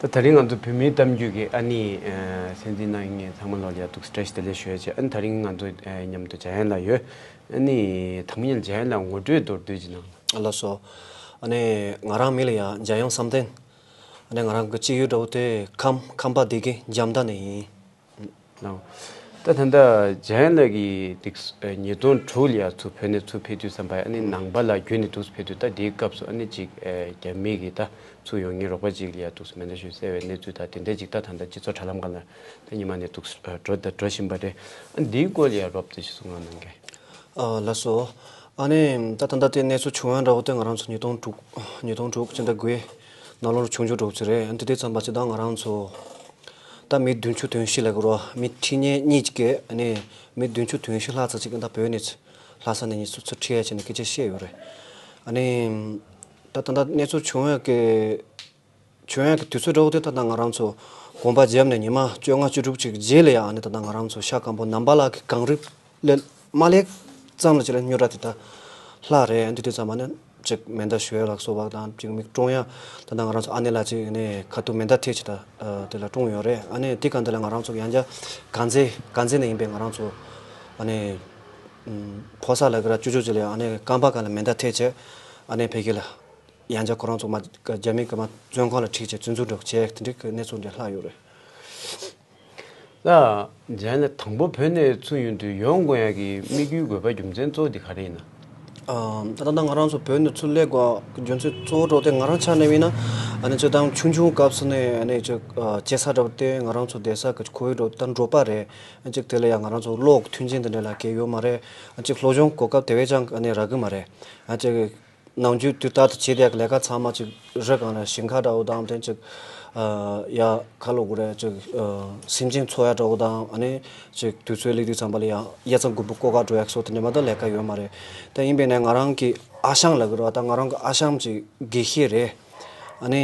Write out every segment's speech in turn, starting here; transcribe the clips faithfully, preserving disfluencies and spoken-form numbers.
ད་དེ་རིང་ང་ཚོ་བོད་མིའི་གཏམ་རྒྱུད་ཀྱི་ཨ་ནི་ཨ་གསན་གཟིགས་གནང་མཁན་ཚང་མ་ལོ་ལ་ཡ་ཐུགས་བཀྲ་ཤིས་བདེ་ལེགས་ཞུ་ཡ་བྱས། ཨ་ནི་དེ་རིང་ང་ཚོ་ཨ་མཉམ་དུ་འཇམ་དབྱངས་ལགས་ཡོད། ཨ་ནི་དང་པོ་ཉིད་ལ་འཇམ་དབྱངས་ལགས་ངོ་སྤྲོད་མདོར་བསྡུས་ཅིག་གནང་། ལགས་སོ། ཨ་ནི་ང་རང་མིང་ལ་ཡ་འཇམ་དབྱངས་བསམ་གཏན། ཨ་ནི་ང་རང་གི་སྐྱེས་ཡུལ་འདྲ་བོ་དེ་ཁམས་ཁམས་པ་སྡེ་དགེ་འཇམ་མདའ་ནས་ཡིན། ལགས། ད་ད་ལྟ་འཇམ་དབྱངས་ལགས་ཀྱིས་ཏིག་ཉིས་སྟོང་དྲུག་ལ་ཡ་ཚུར་བོད་ནས་ཚུར་ཕེབས་དུས་ཙམ་པ་ཨ་ནི་ནང་པ་ལ་བརྒྱུད་ནས་འདུག་ཕེབས་དུས། ད་དེའི་སྐབས་སུ་ཨ་ནི་ཅིག་ཨ་རྒྱ་མི་གིས་ད་ཚུར་ཡོང་མཁན་རོགས་པ་ཅིག་ལ་ཡ་འདུག་མེ་མདའ་ཞུས་བསད་པའི་གནས་ཚུལ་དང་དེ་འདྲ་ཅིག་ད་ད་ལྟ་སྤྱི་ཚོགས་དྲ་ལམ་སྒང་ལ་ད་ཉི་མ་ནས་འདུག་འགྲོ་ད་འགྲོ་བཞིན་པ་རེད། ཨ་འདིའི་སྐོར་ལ་ཡ་རོབ་ཙམ་ཞིག་གསུང་རོགས་གནང་གི། ཨ་ལགས་སོ། ཨ་ནི་ད་ད་ལྟ་དེ་གནས་ཚུལ་བྱུང་ཡ་འདྲ་བོ་དེ་ང་རང་ཚོ་ཉིས་སྟོང་དྲུག་ཉིས་སྟོང་དྲུག་ཕྱི་ཟླ་དགུའི་ནང་ལོགས་ལ་བྱུང་རྒྱུ་འདྲ་བོ་ཅིག་རེད། ཨ་ནི་དེ་དུས་ཙམ་པ་ཅིག་ད་ང་རང་ཚོ་ད་མི་བདུན་ཅུ་དོན་བཞི་ལབ་དགོས་རེད། མི་ཁྲི་ཉིས་གཉིས་ཀྱིས་ཨ་ནི་མི་བདུན་ཅུ་དོན་བཞི་ལྷག་ཙམ་ཅིག་ད་བོད་ནས་ལྷ་ས་ནས་ཉིས་སུ་ཚུར་ཁྲིད་ཡ་བྱས་ནས་སྐད་ཆ་བཤད་ཡོད་རེད། ཨ་ནི་ད་ད་ལྟ་གནས་ཚུལ་བྱུང་ཡ་གི་བྱུང་ཡ་གི་དུས་ཚོད་འདྲ་བོ་དེ་ད་ལྟ་ང་རང་ཚོ་དགོངས་པ་བརྒྱབ་ནས་ཉི་མ་བཅོ་ལྔ་བཅུ་དྲུག་ཅིག་རྗེས་ལ་ཡ་ཨ་ནི་ད་ལྟ་ང་རང་ཚོ་ཤ་སྐམ་པོ་ནང་པ་ལགས་ཀྱི་གངས་རི་ལས་མ་ལེགས་ཙམ་ལ་ཅིག་ལ་རྙོག་དྲ་དེ་ད་ལྷག་རེད། ཨ་ནི་དེ་དུས་ཙམ་པ་ནི་ཅིག་མེ་མདའ་ཞུ་ཡ་ལ་སོགས་པ་དང་ཅིག་མི་བཀྲོངས་ཡ། ད་ལྟ་ང་རང་ཚོ་ཨ་ནེ་ལགས་ཅིག་ནས་ཁ་ཐུག་མེ་མདའ་ཐེབས་ཅིག་ད་དེ་ལ་བཀྲོངས་ཡོད་རེད། ཨ་ནི་དེ་ག་འདི་ལ་ང་རང་ཚོ་ཡང་བསྐྱར་དཀར་མཛེས་དཀར་མཛེས་ནས་ཡིན་པའི་ང་རང་ཚོ་ཨ་ནི་ཕོ་གསར་ལགས་ཀྱི་ར་ཅུ་ཅུ་ཅིག་ལ་ཡ་ཨ་ནི་རྐང་པ་སྒང་ལ་མེ་མདའ་ཐེབས་བྱས། ཨ་ནི་ཕ་གི་ལ་ཡང་བསྐྱར་ཁོ་རང་ཚོ་མ་རྒྱ་མི་གི་མ་བཙོན་ཁང་ལ་ཁྲིད་བྱས་བཙོན་འཛུལ་འདྲ་བྱས་དེ་འདྲའི་གི་གནས་ཚུལ་འདྲ་ལྷག་ཡོད་རེད། ལགས། འཇམ་དབྱངས་ལགས་དང་པོ་བོད་ནས་ཚུར་ཡོང་དུས་ཡོང་དགོས་ཡ་གི་དམིགས་ཡུལ་དགོས་པ་རྒྱུ་མཚན་གཙོ་བོ་དེ་ག་རེ་ཡིན་ན། ཨ་ད་ལྟ་ང་རང་ཚོ་བོད་ནས་ཚུར་སླེབས་དགོས་རྒྱུ་མཚན་གཙོ་བོ་འདྲ་བོ་དེ་ང་རང་ཆ་ནས་ཡིན་ན། ཨ་ནི་ཅིག་དང་ཆུང་ཆུང་སྐབས་སུ་ནས་ཨ་ནི་ཅིག་ཨ་སྐྱེས་ས་འདྲ་བོ་དེ་ང་རང་ཚོ་བསྡད་ས་གི་ཁོར་ཡུག་འདྲ་བོ་ད་འབྲོག་པ་རེད། ཨ་ཅིག་དེ་ལ་ཡང་ང་རང་ཚོ་གློག་མཐུན་རྐྱེན་དེ་འདྲ་ལ་གལ་ཡོད་མ་རེད། ཨ་ཅིག་སློབ་སྦྱོང་གོ་སྐབས་དེ་བས་ཀྱང་ཨ་ནི་རག་གི་མ་རེད། ཨ་ཅིག་ནམ་རྒྱུན་དུས་ལྟར་དུ་བྱེད་བསྡད་ཀྱི་ལས་ཀ་ཚང་མ་ཅིག་རི་སྒང་ལ་ཞིང་ཁ་འདྲ་བོ་དང་དེ་ཅིག་ཨ་ཡ་ཁ་ལོ་དགོས་རེད། ཅིག་ཨ་སེམས་ཅན་འཚོ་ཡ་འདྲ་བོ་དང་ཨ་ནི་ཅིག་དུས་ཚོད་སླེབས་དུས་ཙམ་པ་ལ་ཡ་དབྱར་རྩྭ་དགུན་འབུ་བརྐོ་ག་འགྲོ་ཡ་སོགས་དེ་འདྲ་མ་གཏོགས་ལས་ཀ་ཡོད་མ་རེད། དེ་ཡིན་པས་ནས་ང་རང་གི་ཨ་ཞང་ལབ་དགོས་རེད་བ། ད་ང་རང་གི་ཨ་ཞང་ཅིག་དགེ་བཤེས་རེད། ཨ་ནི་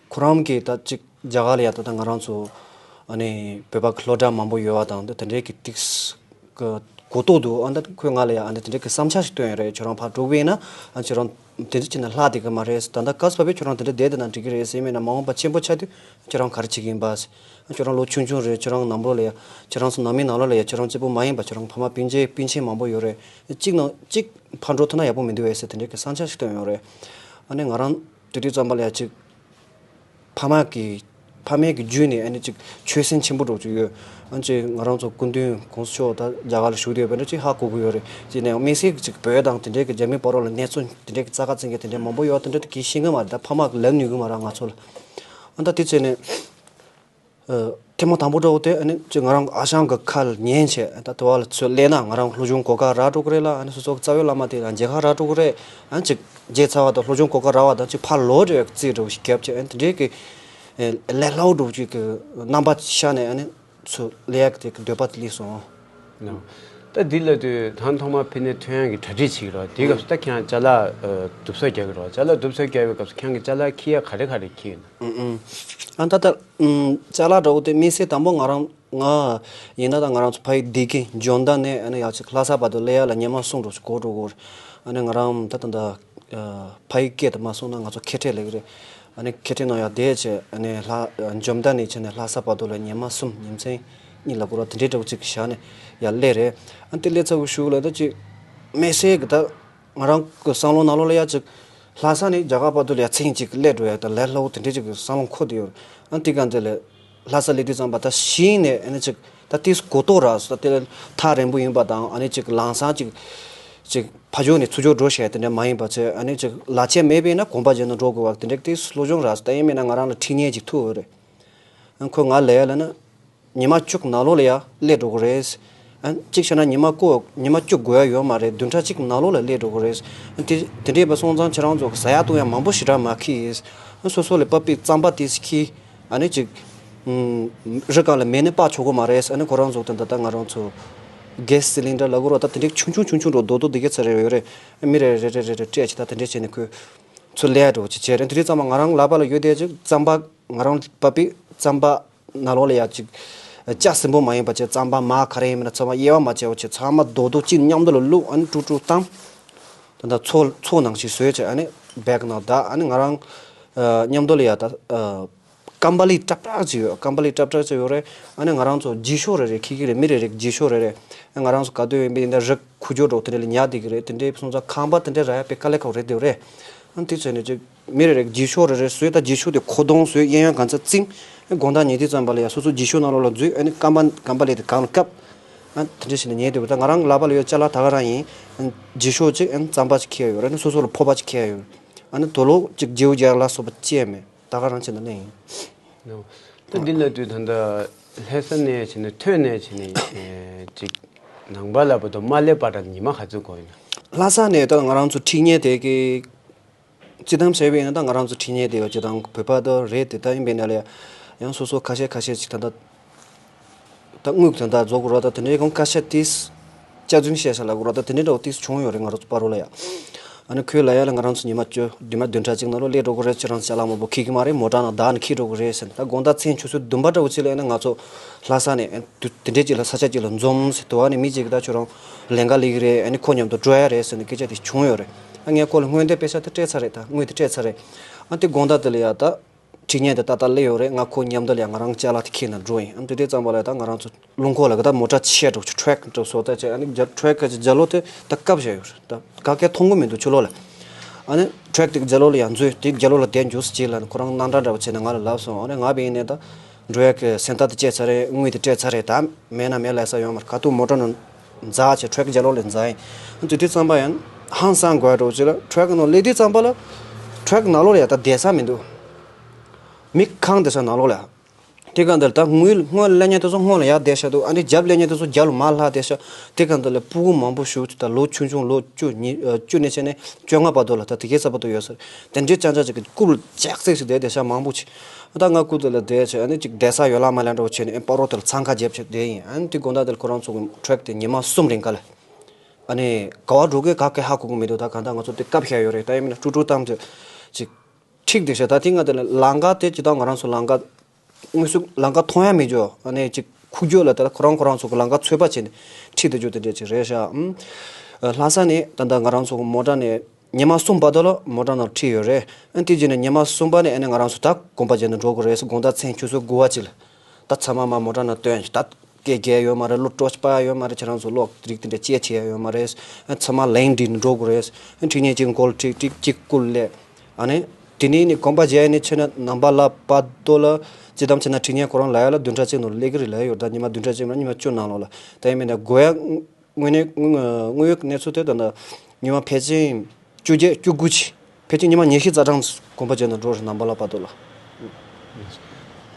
ཁོ་རང་གིས་ད་ཅིག་རྒྱ་གར་ལ་ཡ་ད་ད་ང་རང་ཚོ་ཨ་ནི་བོད་པ་གི་སློབ་གྲྭ་མང་པོ་ཡོད་བ་དང་དེ་དེ་འདྲའི་གི་ཏིག་གི་གོ་རྟོགས་འདུག་ཨ་ད་ཁོས་ང་ལ་ཡ་ཨ་ནི་དེ་འདྲའི་གི་བསམ་འཆར་ཞིག་བཏོན་ཡོད་རེད། ཁྱོད་རང་ཕར་འགྲོ་གི་ཡིན་ན་ཨ་ཁྱོད་རང་དེ་འདྲ་བྱས་ན་ལྷག་བསྡད་གི་མ་རེད། ད་ལྟ་སྐབས་བབ་པས་ཁྱོད་རང་དེ་འདྲ་བསྡད་བསྡད་ན་འགྲིག་གི་རེད་ཟེར། མིན་ན་མ་འོངས་པ་ཆེན་པོ་ཆགས་དུས་ཁྱོད་རང་ག་རེ་བྱེད་ཀྱི་ཡིན་པ། ཁྱོད་རང་ལོ་ཆུང་ཆུང་རེད། ཁྱོད་རང་ནང་པོ་ལ་ཡ་ཁྱོད་རང་ཚོ་ནང་མི་ནང་ལོགས་ལ་ཡ་ཁྱོད་རང་གཅིག་པུ་མ་ཡིན་པ་ཁྱོད་རང་ཕ་མ་སྤུན་མཆེད་སྤུན་མཆེད་མང་པོ་ཡོད་རེད། གཅིག་ནང་གཅིག་ཕར་འགྲོ་ཐུབ་ན་ཡག་པོ་མི་འདུག་ཨེ་ཟེར་དེ་འདྲའི་གི་བསམ་འཆར་ཞིག་བཏོན་ཡོད་རེད། ཨ་ནི་ང་རང་དེ་དུས་ཙམ་པ་ལ་ཡ་ཅིག་ཕ་མ་གི་ཕ་མའི་གི་རྒྱུད་ནས་ཨ་ནི་ཅིག་ཆོད་སེམས་ཆེན་པོ་འདྲ་བོ་ཅིག་ཡོད། ཨ་ནི་ཅིག་ང་རང་ཚོ་སྐུ་མདུན་གོང་ས་མཆོག་ད་རྒྱ་གར་ལ་བཞུགས་བསྡད་ཡོད་པ་འདྲ་ཅིག་ཧ་གོ་གི་ཡོད་རེད། ཅིག་ནས་དམིགས་བསལ་གྱི་ཅིག་བོད་དང་དེ་འདྲའི་གི་རྒྱ་མི་བར་ལ་གནས་ཚུལ་དེ་འདྲའི་གི་རྩ་ཁ་འཛིན་མཁན་དེ་འདྲའི་མང་པོ་ཡོད། དེ་འདྲ་དེ་གི་ཤེས་ཀྱི་མ་རེད། ད་ཕ་མ་གི་ལབ་ནུས་ཀྱི་མ་རེད་ང་ཚོ་ལ། ཨ་ད་དེ་བྱས་ནས་ཨ་ཐེངས་མ་དང་པོ་འདྲ་བོ་དེ་ཨ་ནི་ཅིག་ང་རང་ཨ་ཞང་གི་ཁ་ལ་ཉན་བྱས། ད་དེ་བ་ལ་ཚུར་སླེབས་ན་ང་རང་སློབ་སྦྱོང་གོ་སྐབས་རག་འགྲོ་གི་རེད་ལ། ཨ་ནི་སོ་སོ་གི་རྩ་བའི་བླ་མ་དེ་ལ་མཇལ་ཁ་རག་འགྲོ་གི་རེད། ཨ་ནི་ཅིག་མཇལ་ཚར་བ་དང་སློབ་སྦྱོང་གོ་སྐབས་རག་པ་དང་ཅིག་ཕར་ལོག་འགྲོ་ཡག་རྩིས་འདྲ་བོ་ཞིག་བརྒྱབ་བྱས། ཨ་ནི་དེ་འདྲའི་གི་ཨ་ལས་སླ་བོ་འདྲ་བོ་ཅིག་གི་རྣམ་པ་ཤར་ནས་ཨ་ནི་ཚུར་སླེབས་ཡག་དེ་གི་འདོད་པ་དེ་སླེབས་སོང་། ལགས། ད་འདི་ལ་དུས་ད་ཐོག་མ་ཕ་ནས་ཐོན་ཡག་གི་གྲ་སྒྲིག་བྱེད་ཀྱི་རེད། དེའི་སྐབས་སུ་ད་ཁྱེད་རང་ཅ་ལག་ཨ་བསྡུ་གསོག་རྒྱག་གི་རེད། ཅ་ལག་བསྡུ་གསོག་རྒྱག་པའི་སྐབས་སུ་ཁྱེད་རང་གི་ཅ་ལག་འཁྱེར་ཡག་ག་རེ་ག་རེ་འཁྱེར་ཡོད་ན། ཨུ་ཨུ། ཨ་ད་ལྟ་ཨུམ་ཅ་ལག་འདྲ་བོ་དེ་དམིགས་བསལ་དང་པོ་ང་རང་ང་ཡིན་ན་ད་ང་རང་ཚོ་ཕ་ཡུལ་སྡེ་དགེ་འཇོ་མདའ་ནས་ཨ་ནི་ཡར་ཅིག་ལྷ་ས་བར་དུ་སླེབས་ཡག་ལ་ཉི་མ་གསུམ་འདྲ་བོ་ཞིག་འགོར་འགྲོ་གི་རེད། ཨ་ནི་ང་རང་ད་ད་ད་ཨ་ཕ་ཡུལ་སྐད་དུ་མ་སོང་ན་ང་ཚོ་ཁེ་ཁྲལ་ལབ་ཀྱི་རེད། ཨ་ནི་ཁེ་ཁྲལ་ནང་ཡར་བསྡད་བྱས་ཨ་ནི་ལྷ་འཇོ་མདའ་ནས་ཕྱིན་ནས་ལྷ་ས་བར་དུ་ལ་ཉི་མ་གསུམ་ཉིན་མཚན་གཉིས་ལ་འགོར་བ་དེ་འདྲའི་འདྲ་བོ་ཅིག་བཞག་ནས་ཡར་སླེབས་རེད། ཨ་ནི་དེ་སླེབས་ཚར་བའི་གཞུག་ལ་ད་ཅིག་དམིགས་བསལ་གྱི་ད། ང་རང་གི་བསམ་བློ་ནང་ལོགས་ལ་ཡ་ཅིག་ལྷ་ས་ནས་རྒྱ་གར་བར་དུ་ལ་ཡ་མཚན་གཅིག་སླེབས་འགྲོ་ཡ་དང་ལས་སླ་བོ་དེ་འདྲས་ཅིག་གི་བསམ་བློ་འཁོར་བསྡད་ཡོད། ཨ་དེ་ག་འདི་ལས་ལྷ་ས་སླེབས་དུས་ཙམ་པ་ད་གཞི་ནས་ཨ་ནི་ཅིག་ད་ཏིས་གོ་རྟོགས་རག་སོང་། ད་དེ་ལས་ཐག་རིང་པོ་ཡིན་པ་དང་ཨ་ནི་ཅིག་ལམ་སང་ཅིག་ཅིག་ཕ་ཇོ་ནས་ཚུར་ཇོ་འགྲོ་བྱས་དེ་འདྲ་མ་ཡིན་པ་ཚེ་ཨ་ནི་ཅིག་ལག་ཆས་མེད་པས་ན་གོམ་པ་བརྒྱབ་ནས་འགྲོ་དགོས་པ་དེ་འདྲས་ཏིས་སློབ་སྦྱོང་རག་སོང་། ད་ཡིན་མིན་ན་ང་རང་ལ་ཁྲིད་མཁན་ཅིག་ཐུག་ཡོད་རེད། ཨ་ཁོས་ང་ལབ་ཡ་ལ་ན། ཉི་མ་བཅུ་ནང་ལོགས་ལ་ཡ་སླེབས་འགྲོ་གི་རེད། ཨ་གཅིག་བྱས་ན་ཉི་མ་བཅུ་ཉི་མ་བཅུ་དགོས་ཡ་ཡོད་མ་རེད། བདུན་ཕྲག་གཅིག་ནང་ལོགས་ལ་སླེབས་འགྲོ་གི་རེད། ཨ་དེ་དེ་འདྲས་པ་སོང་ཙང་ཁྱེད་རང་ཚོ་ཟ་ཡ་བཏུང་ཡ་མང་པོ་ཞེ་དྲག་མ་འཁྱེར། ཨ་སོ་སོ་ལ་བབས་པའི་རྩམ་པ་དེ་འཁྱེར། ཨ་ནི་ཅིག་ཨུམ་རི་སྒང་ལ་མེ་ནི་སྤར་ཆོག་གི་མ་རེད། ཨ་ནི་ཁོ་རང་ཚོ་དེ་འདྲ་ད་ང་རང་ཚོ་གེ་སི་སི་ལིན་ཌར་ལབ་དགོས་རེད་བ། ད་དེ་འདྲས་ཆུང་ཆུང་ཆུང་ཆུང་འགྲོ་རྡོག་རྡོག་དེ་ག་ཚོད་རེ་ཡོད་རེད། མི་རེ་རེ་རེ་རེ་རེ་སྤྲད་བྱས་ད་དེ་འདྲས་བྱས་ནས་ཁོས་ཚུར་སླེབས་འགྲོ་ཅིག་བྱས་རེད། དེ་དུས་ཙམ་པ་ང་རང་ལག་པ་ལ་ཡོད་དེ་ཅིག་རྩམ་པ་ང་རང་བབས་པའི་རྩམ་པ་ནང་ལོགས་ལ་ཡ་ཅིག་ལྕགས་ཟིན་པོ་མ་ཡིན་པ་ཅིག་རྩམ་པ་མར་ག་རེ་ཡིན་མིན་ན་ཚང་མ་དབྱེ་བ་མ་བྱས་པ་ཅིག་ཚང་མ་རྡོག་རྡོག་གཅིག་མཉམ་དུ་ལ་བླུགས། ཨ་ནི་དཀྲུག་དཀྲུག་བཏང་། ད་ལྟ་མཚོ་མཚོ་ནང་བཞིན་བཟོས་བྱས་ཨ་ནི་བེག་ནང་བདག་ཨ་ནི་ང་རང་ཨ་མཉམ་དུ་ལ་ཡ་ད་ཨ་ ཀམ་པ་ལི་ཀྲབ་ཀྲབ་ཅིག་ཡོད། ཀམ་པ་ལི་ཀྲབ་ཀྲབ་ཅིག་ཡོད་རེད། ཨ་ནི་ང་རང་ཚོ་རྗེས་ཤོག་རེ་རེ་ཁྱེར་གྱི་རེད། མི་རེ་རེ་རྗེས་ཤོག་རེ་རེ། ཨ་ང་རང་ཚོ་ག་དུས་ཡིན་པའི་འདི་རི་ཁུག་ཀྱོག་འདྲ་པོ་དེ་འདྲ་ལ་ཉལ་བསྡད་ཀྱི་རེད། དེ་འདྲའི་སོང་ཙང་ཁང་པ་དེ་འདྲ་རག་ཡ་དཔེ་དཀའ་ལས་ཁག་རེད་འདུག་རེད། ཨ་ནི་དེ་བྱས་ནས་ཅིག་མི་རེ་རེ་རྗེས་ཤོག་རེ་རེ་བཟོས། ད་རྗེས་ཤོག་དེ་ཁོ་གདོང་བཟོས། གཡས་གཡོན་གང་ཚ་བརྩིགས། ཨ་དགོང་དག་ཉལ་དུས་ཙམ་པ་ལ་ཡ་སོ་སོ་རྗེས་ཤོག་ནང་ལོགས་ལ་འཛུལ། ཨ་ནི་ཀམ་པ་ཀམ་པ་ལི་དེ་གང་ལ་བཀབ། ཨ་དེ་འདྲ་བྱས་ནས་ཉལ་བསྡད་པ། ད་ང་རང་ལག་པ་ལ་ཡོད་ཅ་ལག་ད་ག་རང་ཡིན། ཨ་རྗེས་ཤོག་ཅིག་ཨ་ནི་རྩམ་པ་ཅིག་ཁྱེར་ཡོད་རེད། ཨ་ནི་སོ་སོ་ལ་ཕོར་པ་ཅིག་ཁྱེར་ཡོད། ཨ་ནི་དུག་ལོག་ཅིག་བརྗེ་པོ་རྒྱག་ལ་སོགས་པ་ཅི་ཡང་མེད། ད་ག་རང་བྱས་ནས་སླེབས་ཡིན། ནོ། ད་འདི་ལ་དུས་ད་ལྟ་ལྷ་ས་ནས་བྱས་ནས་ཐོན་ནས་བྱས་ནས་ཨེ་ཅིག་ནང་པ་ལ་བར་དུ་མ་སླེབས་བར་ད་ཉི་མ་ག་ཚོད་འགོར་ཡོད་ན། ལྷ་ས་ནས་ད་ང་རང་ཚོ་ཁྲིད་མཁན་དེ་གི་སྤྱི་བཏང་བྱས་པ་ཡིན་ན། ད་ང་རང་ཚོ་ཁྲིད་མཁན་དེ་ཡོད་སྤྱི་བཏང་བོད་པ་དེ་རེད། དེ་ད་ཡིན་པའི་ནང་ལ་ཡང་སོ་སོ་ཁ་ཤས་ཁ་ཤས་ཅིག་ད་ལྟ་ད་དངུལ་དེ་འདྲ་རྫོགས་དགོས་ར། ད་དེ་འདྲའི་ཁོང་ཁ་ཤས་ཏིས་སྐྱག་རྫུན་བཤད་ཤག་ལབ་དགོས་ར། ད་དེ་འདྲའི་འདྲ་བོ་ཏིས་བྱུང་ཡོད་རེད། ང་རང་ཚོ་བར་དུ་ལ་ཡ། ཨ་ནི་ཁོས་ལབ་ཡ་ལ་ང་རང་ཚོ་ཉི་མ་བཅུ་ཉི་མ་བདུན་ཕྲག་གཅིག་ནང་ལོགས་སླེབས་འགྲོ་གི་རེད། ཁྱེད་རང་ཅ་ལག་མང་པོ་འཁྱེར་གི་མ་རེད། མོ་ཊ་ནང་བདག་ནི་འཁྱེར་འགྲོ་གི་རེད་ཟེར་ནས། ད་དགོང་དག་མཚན་ཆུ་ཚོད་བདུན་པ་འདྲ་བོ་ཅིག་ལ་ཡིན་ན་ང་ཚོ་ལྷ་ས་ནས་ཨ་དེ་འདྲའི་ཅིག་ལ་ས་ཆ་ཅིག་ལ་འཛོམས་ཟེར། དེ་བ་ནས་མི་གཅིག་གིས་ད་ཁྱོད་རང་ལེན་ག་སླེབས་ཀྱི་རེད། ཨ་ནི་ཁོ་མཉམ་དུ་འགྲོ་ཡ་རེད་ཟེར་ནས་སྐད་ཆ་དེ་བྱུང་ཡོད་རེད། ཨ་ངས་ཁོ་ལ་དངུལ་དེ་པེ་ཤ་དེ་སྤྲད་ཚར་རེད། ད་དངུལ་དེ་སྤྲད་ཚར་རེད། ཨ་དེ་དགོང་དག་དེ་ལ་ཡ་ད། ཁྲིད་མཁན་དེ་ཏག་ཏག་སླེབས་ཡོད་རེད། ང་ཁོ་མཉམ་དུ་ལ་ཡ་ང་རང་ཅ་ལག་དེ་འཁྱེར་ནས་འགྲོ་ཡིན། ཨ་དེ་དུས་ཙམ་པ་ལ་ད་ང་རང་ཚོ་རླུང་འཁོར་ལ་ག་ད་མོ་ཊ་ཆེ་འདྲ་པོ་ཅིག་ཊེག་འདྲ་པོ་བཟོ་ལྟ་བྱས། ཨ་ནི་རྒྱ་ཊེག་གི་རྒྱབ་ལོགས་དེ་ད་བཀབ་བཞག་ཡོད་རེད། ད་ག་གེ་མཐོང་གི་མི་འདུག་ཕྱི་ལོགས་ལ། ཨ་ནི་ཊེག་དེ་རྒྱབ་ལོགས་ལ་ཡར་འཛུལ། དེ་རྒྱབ་ལོགས་ལ་བསྡད་འཇུག་སེ་བྱས་ལབ་ནས་ཁོ་རང་སྣང་དྲག་འདྲ་པོ་བྱས་ནས་ང་ལ་ལབ་སོང་། ཨ་ནི་ང་བས་ནས་ད་འགྲོ་ཡ་གི་སེམས་ཐག་དེ་བཅད་ཚར་རེད། དངུལ་དེ་སྤྲད་ཚར་རེད། ད་མེད་ན་མེད་ལབ་ས་ཡོད་མ་རེད། ག་དུས་མོ་ཊ་ནང་འཛེགས་བྱས་ཊེག་རྒྱབ་ལོགས་ལ་འཛེགས་ཡིན། ཨ་དེ་དུས་ཙམ་པ་ཡང་ཧང་སང་དགོས་ཡ་འདྲ་པོ་ཅིག་ལ། ཊེག་ནང་སླེབས་དུས་ཙམ་པ་ལ་ཊེག་ནང་ལོགས་ལ་ཡ་ད་བསྡད་ས་མི་འདུག་མི་གང་བསྡད་ས་ནང་ལོགས་ལ། དེ་ག་འདིར་ད་སྔོན་སྔོན་སླེབས་མཁན་དེ་ཚོ་སྔོན་ལ་ཡར་བསྡད་བཞག་འདུག་ཨ་ནི་རྒྱབ་སླེབས་མཁན་དེ་ཚོ་རྒྱབ་ལ་མར་ལྷག་བསྡད་བཞག་དེ་ག་འདིར་ལ་སྤུ་གུ་མང་པོ་ཞིག་ད་ལོ་ཆུང་ཆུང་ལོ་བཅུ་གཉིས་ཨ་བཅུ་ནས་བྱས་ནས་བཅོ་ལྔ་བར་དུ་ལ་ད་དེ་གའི་ས་བར་དུ་ཡོད་ས་རེད། དེ་འདྲའི་ཅང་ཅང་ཅིག་གི་རྐུབ་ལ་ལྕགས་བསྲེགས་ཤིག་བསྡད་བསྡད་བཞག་མང་པོ་ཅིག་ད་ང་རྐུབ་དེ་ལ་བསྡད་བྱས། ཨ་ནི་ཅིག་བསྡད་ས་ཡོད་ལ་མ་ལ་འདྲ་པོ་བྱས་ནས་ཨ་སྤ་རོ་དེ་ལ་འཚང་ཁ་རྒྱབ་བྱས་བསྡད་ཡིན། ཨ་ནི་དེ་དགོང་དག་དེ་ལ་ཁོ་རང་ཚོ་གི་ཊེག་དེ་ཉི་མ་གསུམ་རིང་ག་ལ། ཨ་ནི་ག་བ་འགྲོ་དགོས་ག་གེ་ཧ་གོ་གི་མི་འདུག་ད་གང་ལྟར་ང་ཚོ་དེ་བཀབ་བཞག་ཡོད་རེད། ད་ཡིན་མིན་ན་ཀྲུག་ཀྲུག་བཏང་བྱས་ཅིག་ཁྲིག་དེ་བྱས། ད་དེ་ང་དེ་ལ་ལམ་ཁ་དེ་ཇི་ལྟར་ང་རང་ཚོ་ལམ་ཁ་དངོས་སུ་ལམ་ཁ་མཐོང་ཡ་མེད་ཅོ། ཨ་ནི་ཅིག་ཁུག་ཀྱོག་ལ་དེ་ལ་ཁོ་རང་ཁོ་རང་ཚོ་གི་ལམ་ཁ་ཚོད་པ་བྱས་ནས་ཁྲིད་དེ་ཅོ་དེ་འདྲས་ཅིག་རེད་ཤག་ཨུམ། ལྷ་ས་ནས་ད་ལྟ་ང་རང་ཚོ་གི་མོ་ཊ་ནས་ཉི་མ་གསུམ་བར་དུ་ལ་མོ་ཊ་ནང་ཁྲིད་ཡོད་རེད། ཨ་དེ་རྗེས་ནས་ཉི་མ་གསུམ་པ་ནས་ཨ་ནི་ང་རང་ཚོ་ད་དགོན་པ་མཇལ་ནས་འགྲོ་དགོས་རེད། དགོང་དག་མཚན་ཆུ་ཚོད་དགུ་པ་ཅིག་ལ། ད་ཚང་མ་མར་མོ་ཊ་ནང་བཏོན་ད། སྐད་རྒྱག་ཡོད་མ་རེད། གློག་ཊོར་ཆི་སྤར་ཡོད་མ་རེད། ཁྱེད་རང་ཚོ་གློག་རིགས་དེ་འདྲ་ཅེ་བྱེད་ཡ་ཡོད་མ་རེད། ཚང་མ་ལན་འདྲི་ནས་འགྲོ་དགོས་རེད། ཁྲིད་མཁན་གཅིག་མགོ་ལ་ཁྲིད་ཁྲིད་གཅིག་སྐུ་ལ་སླེབས། ཨ་ནི་དེ་ནས་ནི་དགོན་པ་མཇལ་ནས་ཕྱིན་ན་ནང་པ་ལ་བར་དུ་ལ་ཇི་ལྟར་བྱས་ན་ཁྲིད་མཁན་ཁོ་རང་ལ་ཡ་ལ་བདུན་ཕྲག་གཅིག་ནང་ལ་སླེབས་ཀྱི་རེད་ལབ་ཡོད། ད་ཉི་མ་བདུན་ཕྲག་གཅིག་ནང་ཉི་མ་བཅུ་ནང་ལོགས་ལ། ད་ཡིན་མིན་ན་དགོས་ཡ། དངོས་གནས་དངོས་ཡོད་གནས་ཚུལ་དེ་ད་ལྟ་ཉི་མ་ཕལ་ཆེར་བཅོ་བརྒྱད་བཅུ་དགུ་ཅིག་ཕལ་ཆེར་ཉི་མ་ཉི་ཤུ་རྩ་གྲངས་དགོན་པ་བརྒྱུད་ནས་འགྲོ་རེད། ནང་པ་ལ་བར་དུ་ལ།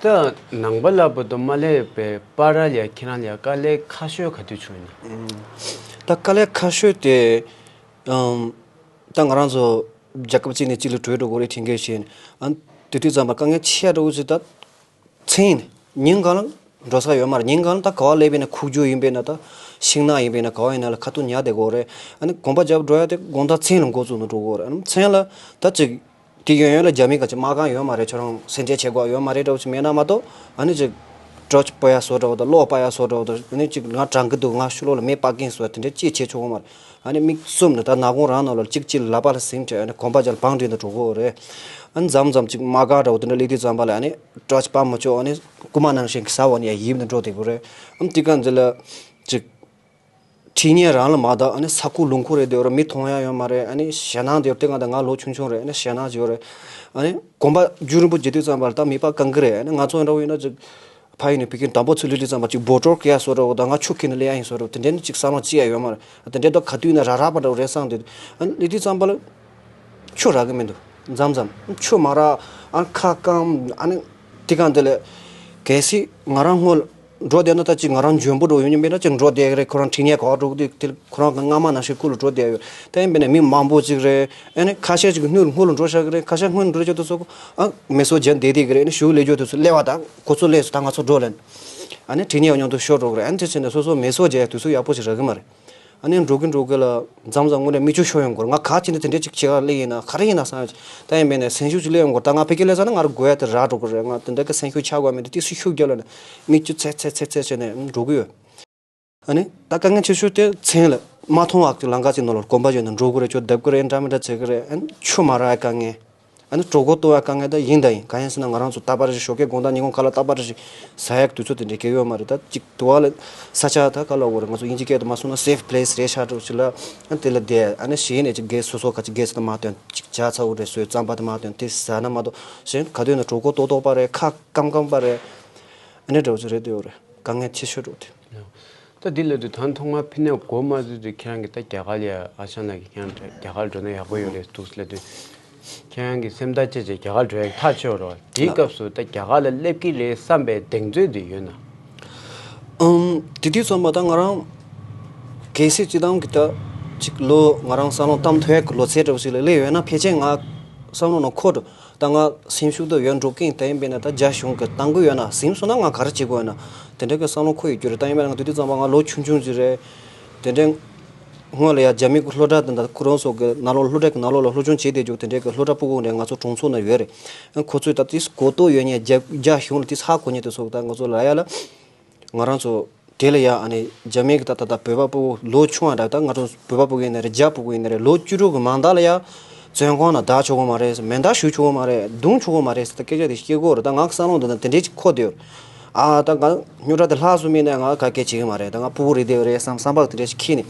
ད་ནང་པ་ལ་བར་དུ་མ་སླེབས་པའི་བར་ལ་ཁྱེད་རང་ལ་དཀའ་ལས་ཁག་ཤོས་ག་དུས་བྱུང་ཡིན་ན། ད་དཀའ་ལས་ཁག་ཤོས་དེ་ཨམ། ད་ང་རང་ཚོ་རྒྱལ་ཁབ་གཅིག་ནས་གཅིག་ལ་བྲོས་འགྲོ་དགོས་རེད་དྲན་གྱི་བཞིན། ཨ་དེ་དུས་ཙམ་པ་དཀའ་ངལ་ཆེ་འགྲོ་གི་ཅིག་ད། མཚན་ཡིན། ཉིན་གང་ལ་འགྲོ་ས་ཡོད་མ་རེད། ཉིན་གང་ལ་ད་ག་བ་སླེབས་པས་ན་ཁུག་ཀྱོག་ཡིན་པས་ན་ད་ཤིང་ནགས་ཡིན་པས་ན་ག་བ་ཡིན་ན་ལ་ཁ་ཐུག་ཉལ་བསྡད་དགོས་རེད། ཨ་ནི་དགོན་པ་རྒྱབ་འགྲོ་ཡ་དེ་དགོང་དག་མཚན་ལ་འགོ་བཙུགས་ནས་འགྲོ་དགོས་རེད། ཨ་ནི་མཚན་ལ་ད་ཅིག་དེ་གཡས་གཡོན་ལ་རྒྱ་མི་ག་ཅིག་དམག་ཁང་ཡོད་མ་རེད། ཁྱོད་རང་སེམས་ཁྲལ་བྱེད་དགོས་ཡོད་མ་རེད་འདྲ་བོ་ཅིག་མེད་ན་མ་གཏོགས། ཨ་ནི་ཅིག་ཊོར་ཆི་སྤར་ཡ་བཟོ་འདྲ་བོ་དང་གློག་སྤར་ཡ་བཟོ་འདྲ་བོ་དང་། ཨ་ནི་ཅིག་ང་གྲང་གི་འདུག་ང་ཕྱི་ལོགས་ལ་མེ་སྤར་གིན་བཟོ་དེ་འདྲ་ཅིག་བྱེད་ཆོག་གི་མ་རེད། ཨ་ནི་མིག་བཙུམ་ནས་ད་ནག་ཁུང་རང་ནང་ལ་གཅིག་གཅིག་ལག་པ་ལ་ཟིན་བྱས། ཨ་ནི་དགོན་པ་རྒྱབ་ལ་བང་སྒྲིག་ནས་འགྲོ་དགོས་རེད། ཨ་ནི་མཚམས་མཚམས་གཅིག་དམག་སྒར་འདྲ་བོ་དེ་འདྲ་སླེབས་དུས་ཙམ་པ་ལ་ཨ་ནི་ཊོར་ཆི་སྤར་མི་ཆོག་ཨ་ནི་རྐུ་མ་ནང་བཞིན་གྱི་ཟ་བ་ནི་ཡ་ཡིབ་ནས་འགྲོ་བསྡད་དགོས་རེད། ཨ་ནི་དེ་ག་འདི་ལ་གཅིག་ཁྲིད་མཁན་རང་ལ་མ་བདག་ཨ་ནི་ས་ཁུག་ལུང་ཁུག་རེད། དེ་བར་མི་མཐོང་ཡ་ཡོད་མ་རེད། ཨ་ནི་ཞེད་སྣང་དེ་བར་དེ་ག་ད་ང་ལོ་ཆུང་ཆུང་རེད། ཨ་ནི་ཞེད་སྣང་ཅིག་ཡོད་རེད། ཨ་ནི་དགོན་པ་རྒྱུན་རིང་པོ་བྱེད་དུས་ཙམ་པ་ལ་ད་མི་པ་གང་གི་རེད། ཨ་ནི་ང་ཚོ་འདྲ་བོ་ཡིན་ན་ཅིག་ཕ་ཡུལ་ནས་ཕ་གིར་དང་པོ་ཚུར་སླེབས་དུས་ཙམ་པ་ཅིག་སྦོ་ཊོལ་སྐྱེལ་ཡ་བཟོ་འདྲ་བོ་དང་། ང་ཆུ་ཁྱེར་ནས་སླེབས་ཡ་ཡིན་བཟོ་འདྲ་བོ་དེ་འདྲའི་ནི་ཅིག་བསམ་བློ་ཅི་ཡང་ཡོད་མ་རེད། དེ་འདྲའི་ད་ག་དུས་ཡིན་ན་ར་ར་པ་འདྲ་བོ་རེད་བསམ་སྟེ། ཨ་ནི་སླེབས་དུས་ཙམ་པ་ལ་ཆུ་རག་གི་མི་འདུག་མཚམས་མཚམས་ཆུ་མ་རག་ཨ་ཁ་སྐམ། ཨ་ནི་དེ་ག་འདི་ལས་གལ་སྲིད་ང་རང་སྔོན་འགྲོ་བསྡད་ན་ད་ཅིག་ང་རང་འཇོན་པོ་འདྲ་བོ་ཡོང་རྒྱུ་མེད་ན། ཅིག་འགྲོ་བསྡད་ཀྱི་རེད། ཁོ་རང་ཁྲིད་མཁན་ག་པར་འགྲོ་གི་འདུག་དེ་ཁོ་རང་གི་སྔ་མ་ནང་བཞིན་སྐུ་ལ་འགྲོ་བསྡད་ཡོད། ད་ཡིན་པས་ན་མི་མང་པོ་ཅིག་རེད། ཨ་ནི་ཁ་ཤས་ཅིག་སྔོན་ལ་སྔོན་ལ་འགྲོ་བཞག་གི་རེད། ཁ་ཤས་སྔོན་ལ་འགྲོ་བཞག་དུས་ཚོད་ཨ་མི་སོ་བརྒྱབ་བསྡད་བསྡད་ཀྱི་རེད། ཨ་ནི་གཞུག་སླེབས་འཇོག་དུས་ཚོད་སླེབས་པ་དང་ཁོ་ཚོ་སླེབས་སོང་ད་ང་ཚོ་འགྲོ་ལབ་ནས། ཨ་ནི་ཁྲིད་མཁན་ཡང་མཉམ་དུ་ཤོར་འགྲོ་གི་རེད། ཨ་ནི་དེ་བྱས་ནས་སོ་སོ་མི་སོ་བརྒྱབ་ཡ་དུས་ཚོད་ཡག་པོ་ཞིག་རག་གི་མ་རེད། ཨ་ནི་འགྲོ་གི་འགྲོ་གི་ལ་མཚམས་མཚམས་དངོས་གནས་མིག་ཆུ་ཤོར་ཡོང་གི་རེད། ང་ག་བྱས་ནས་དེ་འདྲའི་ཅིག་བྱེད་ག་སླེབས་ཡིན་ན་ག་རེ་ཡིན་ན་བསམ་ཡོད། ད་ཡིན་པས་ན་སེམས་ཤུགས་ཅིག་སླེབས་ཡོང་གི་རེད། ད་ང་ཕ་གིར་སླེབས་ཚར་ན་ང་རང་དགོས་ཡ་དེ་རག་འགྲོ་གི་རེད། ང་དེ་འདྲ་གི་སེམས་ཤུགས་ཆག་དགོས་མེད་དེ་ཏོག་ཙམ་ཤུགས་རྒྱབ་ལབ་ནས་མིག་ཆུ་ཚད་ཚད་ཚད་ཚད་བྱས་ནས་འགྲོ་གི་ཡོད། ཨ་ནི་ད་དཀའ་ངལ་ཆེ་ཤོས་དེ་མཚན་ལ་མ་མཐོང་བ་གི་ལམ་ཁ་ཅིག་ནང་ལ་དགོན་པ་བརྒྱུད་ནས་འགྲོ་དགོས་རེད། ཁྱོད་བརྡབ་དགོས་རེད། འདྲ་མི་འདྲ་བྱེད་ཀྱི་རེད། ཨ་ནི་ཆུ་མ་རག་ཡ་དཀའ་ངལ། ཨ་ནི་གྲོད་ཁོག་ལྟོགས་ཡ་དཀའ་ངལ་ད་ཡིན་ད་ཡིན། གང་ཡིན་ཟེར་ན་ང་རང་ཚོ་རྟག་པར་རེ་ཞོགས་ཀས་དགོང་དག་ཉིན་གུང་ཁ་ལག་རྟག་པར་རེ་ཟ་ཡག་དུས་ཚོད་དེ་འདྲ་སྐྱེ་ཡོད་མ་རེད། ད་ཅིག་དུ་བ་ལ་ས་ཆ་ད་ག་ལ་འོ་རེད། ང་ཚོ་དབྱིན་ཇི་སྐད་དུ་མ་སོང་ན་སེབ་པི་ལེ་སི་རེད་ཤག་འདྲ་བོ་ཅིག་ལ། ཨ་དེ་ལ་བསྡད། ཨ་ནི་གཞི་ནས་ཅིག་གེ་སོ་སོ་ག་ཅིག་གེ་སི་དང་མ་བསྟུན་ཅིག་ཇ་ཚ་བོ་རེ་བཟོས། རྩམ་པ་དང་མ་བསྟུན་དེ་ཟ་ན་མ་གཏོགས་གཞན་ག་དུས་ན་གྲོད་ཁོག་ལྟོགས་ལྟོགས་པ་རེད། ཁ་སྐམ་སྐམ་པ་རེད། ཨ་ནི་འདྲ་བོ་ཅིག་རེད་དེ་འོ་རེད། དཀའ་ངལ་ཆེ་ཤོས་འདྲ་བོ་དེ། ད་འདི་ལབ་དུས་ད་ཐོག་མར་ཕི་ནས་འགོ་མ་བཙུགས་དུས་ཁྱེད་རང་གིས་ད་རྒྱ་གར་ལ་ཡ་ཨ་ཅག་ལགས་ཀྱིས་ཁྱེད་རང་རྒྱ་གར་འགྲོ་ན་ཡག་པོ་ཡོད་རེད་འདུག་ལབ་དུས། ཁྱེད་རང་གི་སེམས་ཐག་བཅད་བྱས་རྒྱ་གར་འགྲོ་ཡག་ཐག་ཆོད་རོགས། དེའི་ལགས། སྐབས་སུ་ད་རྒྱ་གར་ལ་སླེབས་ཀྱི་རེད་བསམ་པའི་གདེང་ཚོད་དེ་ཡོད་ན། ཨུམ། དེ་དུས་ཙམ་པ་ད་ང་རང་གལ་སྲིད་སྤྱི་བཏང་གི་ད་ཅིག་ལོ་ང་རང་བསམ་བློ་གཏམ་ཐོས་ཀྱི་ལོ་ཚད་འདྲ་བོ་ཞིག་ལ་སླེབས་ཡོད་ན། ཕལ་ཆེར་ང་བསམ་བློ་ནང་འཁོར་འགྲོ། ད་ང་སེམས་ཤུགས་དེ་ཡོད་འགྲོ་གིན། དེ་ཡིན་པས་ན་ད་རྒྱ་གཞུང་གིས་གཏང་གི་ཡོད་ན། ཟིན་སོང་ན་ང་ག་རེ་བྱེད་དགོས་ཡོད་ན། དེ་འདྲ་གི་བསམ་བློ་འཁོར་ཡོད་རྒྱུ་རེད། ད་ཡིན་པས་ན་ང་དེ་དུས་ཙམ་པ་ང་ལོ་ཆུང་ཆུང་ཞིག་རེད། དེ་འདྲའི་སྔོན་ལ་ཡ་རྒྱ་མི་གི་སློབ་གྲྭ་དེ་འདྲ་ཁོ་རང་ཚོ་གི་ནང་ལོགས་སློབ་གྲྭ་གི་ནང་ལོགས་ལ་སློབ་སྦྱོང་བྱེད་བསྡད་རྒྱུ་དེ་འདྲའི་གི་སློབ་གྲྭ་སྤུ་གུ་འདྲ་ང་ཚོ་གྲོང་ཚོ་ན་ཡོད་རེད། ཁོ་ཚོས་ད་དེ་གོ་རྟོགས་ཡོད་མཁན། རྒྱ་རྒྱ་གཞུང་ལ་དེ་ཧ་གོ་མཁན་དེ་ཚོ་ད་ང་ཚོ་ལ་ཡ་ལ། ང་རང་ཚོ་དེ་ལ་ཡ་ཨ་ནི་རྒྱ་མི་གི་ད་ད་ད་བོད་པ་སྤུ་གུ་ལོ་ཆུང་བ་འདྲ། ད་ང་ཚོ་བོད་པ་སྤུ་གུ་ཡིན་ན་རེད། རྒྱ་སྤུ་གུ་ཡིན་ན་རེད། ལོ་བཅུ་དྲུག་གི་མ་མཐའ་ལ་ཡ་བཙོན་ཁང་ནང་བསྡད་ཆོག་གི་མ་རེད། མེ་མདའ་གཞུ་ཆོག་གི་མ་རེད། རྡུང་ཆོག་གི་མ་རེད་ཟེར་ད་སྐད་ཆ་དེ་བཤད་གི་ཡོད་རེད། ད་ང་གི་བསམ་བློ་འདི་ན་དེ་འདྲའི་ཅིག་འཁོར་བསྡད་ཡོད་རེད། ཨ་ད་ང་རྙོག་དྲ་དེ་ལྷག་སོང་མིན་ན་ང་ག་སྐད་བྱེད་གི་མ་རེད། ད་ང་སྤུ་གུ་རེད་བསྡད་ཡོད་རེད་བསམ་བསམ་པ་དེ་འདྲ་ཞིག་འཁྱེར་ནས་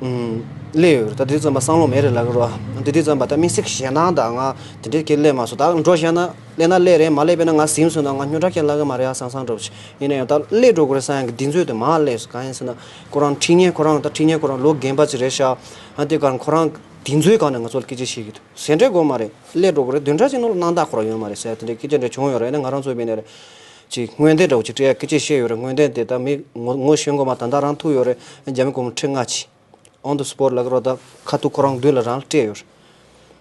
ཨུམ་སླེབས་ཡོད་རེད། ད་དེ་དུས་ཙམ་པ་བསམ་བློ་མེད་རེད་ལབ་གི་རེད་བ། དེ་དུས་ཙམ་པ་ད་དམིགས་བསལ་གྱི་ཞེད་སྣང་དང་ང་དེ་འདྲའི་སྐད་སླེབས་མ་སོང་། ད་འགྲོ་བཞག་ན་སླེབས་ན་སླེབས་རེད། མ་སླེབས་པས་ན་ང་ཟིན་སོང་ན་ང་རྙོག་དྲ་སྐད་ལབ་གི་མ་རེད་ཨ་བསམ་བསམ་འདྲ་བོ་ཞིག་ཡིན་ན་ཡང་། ད་སླེབས་འགྲོ་གི་རེད་བསམ་ཡང་གི་གདེང་ཚོད་དེ་མར་སླེབས་སོང་། གང་ཡིན་ཟེར་ན་ཁོ་རང་ཁྲིད་མཁན་ཁོ་རང་ད་ཁྲིད་མཁན་ཁོ་རང་ལོ་རྒན་པ་ཅིག་རེད་ཤག་ཨ་དེ་ག་རང་ཁོ་རང་གདེང་ཚོད་སྒང་ནས་ང་ཚོ་ལ་སྐད་ཆ་བཤད་གི་འདུག་ཟེར་འདྲ་དགོས་མ་རེད། སླེབས་འགྲོ་གི་རེད། བདུན་ཕྲག་གཅིག་ནང་ལ་སྣང་དག་ཁོ་རང་ཡོད་མ་རེད་ཟེར་དེ་འདྲའི་སྐད་ཆ་འདྲ་བྱུང་ཡོད་རེད། ཨ་ནི་ང་རང་ཚོ་བྱས་ན་རེད། ཅིག་སྔོན་བརྡ་འདྲ་བོ་ཅིག་སྤྲད་ཡ་སྐད་ཆ་བཤད་ཡོད་རེད། སྔོན་བརྡ་དེ་ད་མི་ངོ་ངོ་ཤེས་དགོས་མ། ད་ལྟ་རང་ཐུག་ཡོད་རེད། རྒྱ་མི་སྒོར་མོ་ཁྲི་ལྔ་གཅིག on the spot ལབ་ཀྱི་རེད་བ། ད་ཁ་ཐུག་ཁོ་རང་མདུན་ལ་རང་སྤྲད་ཡོད་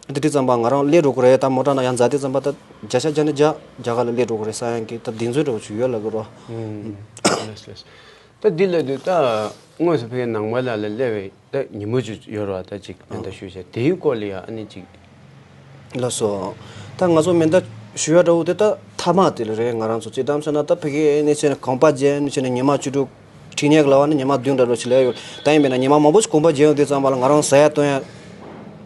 རེད། དེ་དུས་ཙམ་པ་ང་རང་སླེབས་འགྲོ་གི་རེད། ད་མོ་ཊ་ནང་ཡར་འཛེགས་དུས་ཙམ་པ་ད་བརྒྱ་ཆ་བརྒྱ་ནས་བརྒྱ་རྒྱ་གར་ལ་སླེབས་འགྲོ་གི་རེད་བསམ་ཡག་གི་ད་གདེང་ཚོད་འདྲ་བོ་ཅིག་ཡོད་ལབ་ཀྱི་རེད་བ། ལགས་ལགས། ད་འདི་ལབ་དུས་ད་དངོས་སུ་ཕ་གིའི་ནང་པ་ལ་ལ་སླེབས་པའི་ད་ཉིན་མོ་ཅིག་ཡོད་རེད་བ། ད་ཅིག་མེ་མདའ་གཞུས་བྱས་དེའི་སྐོར་ལ་ཡ་ཨ་ནི་ཅིག་ལགས་སོ། ད་ང་ཚོ་མེ་མདའ་གཞུ་ཡ་འདྲ་བོ་དེ་ད་མཐའ་མ་དེ་ལ་རེད། ང་རང་ཚོ་སྤྱིར་བཏང་བྱས་ན་ད་ཕ་གི་ནས་བྱས་ན་གོམ་པ་རྒྱག་ནས་བྱས་ན་ཉི་མ་བཅུ་དྲུག་ཁྲིད་མཁན་གྱི་ལག་པ་ནས་ཉི་མ་བདུན་འདྲ་བོ་ཅིག་སླེབས་ཡོད། ད་ཡིན་པས་ན་ཉི་མ་མང་པོ་ཅིག་གོམ་པ་རྒྱག་ཡོང་དུས་ཙམ་པ་ལ་ང་རང་ཟ་ཡ་བཏུང་ཡ་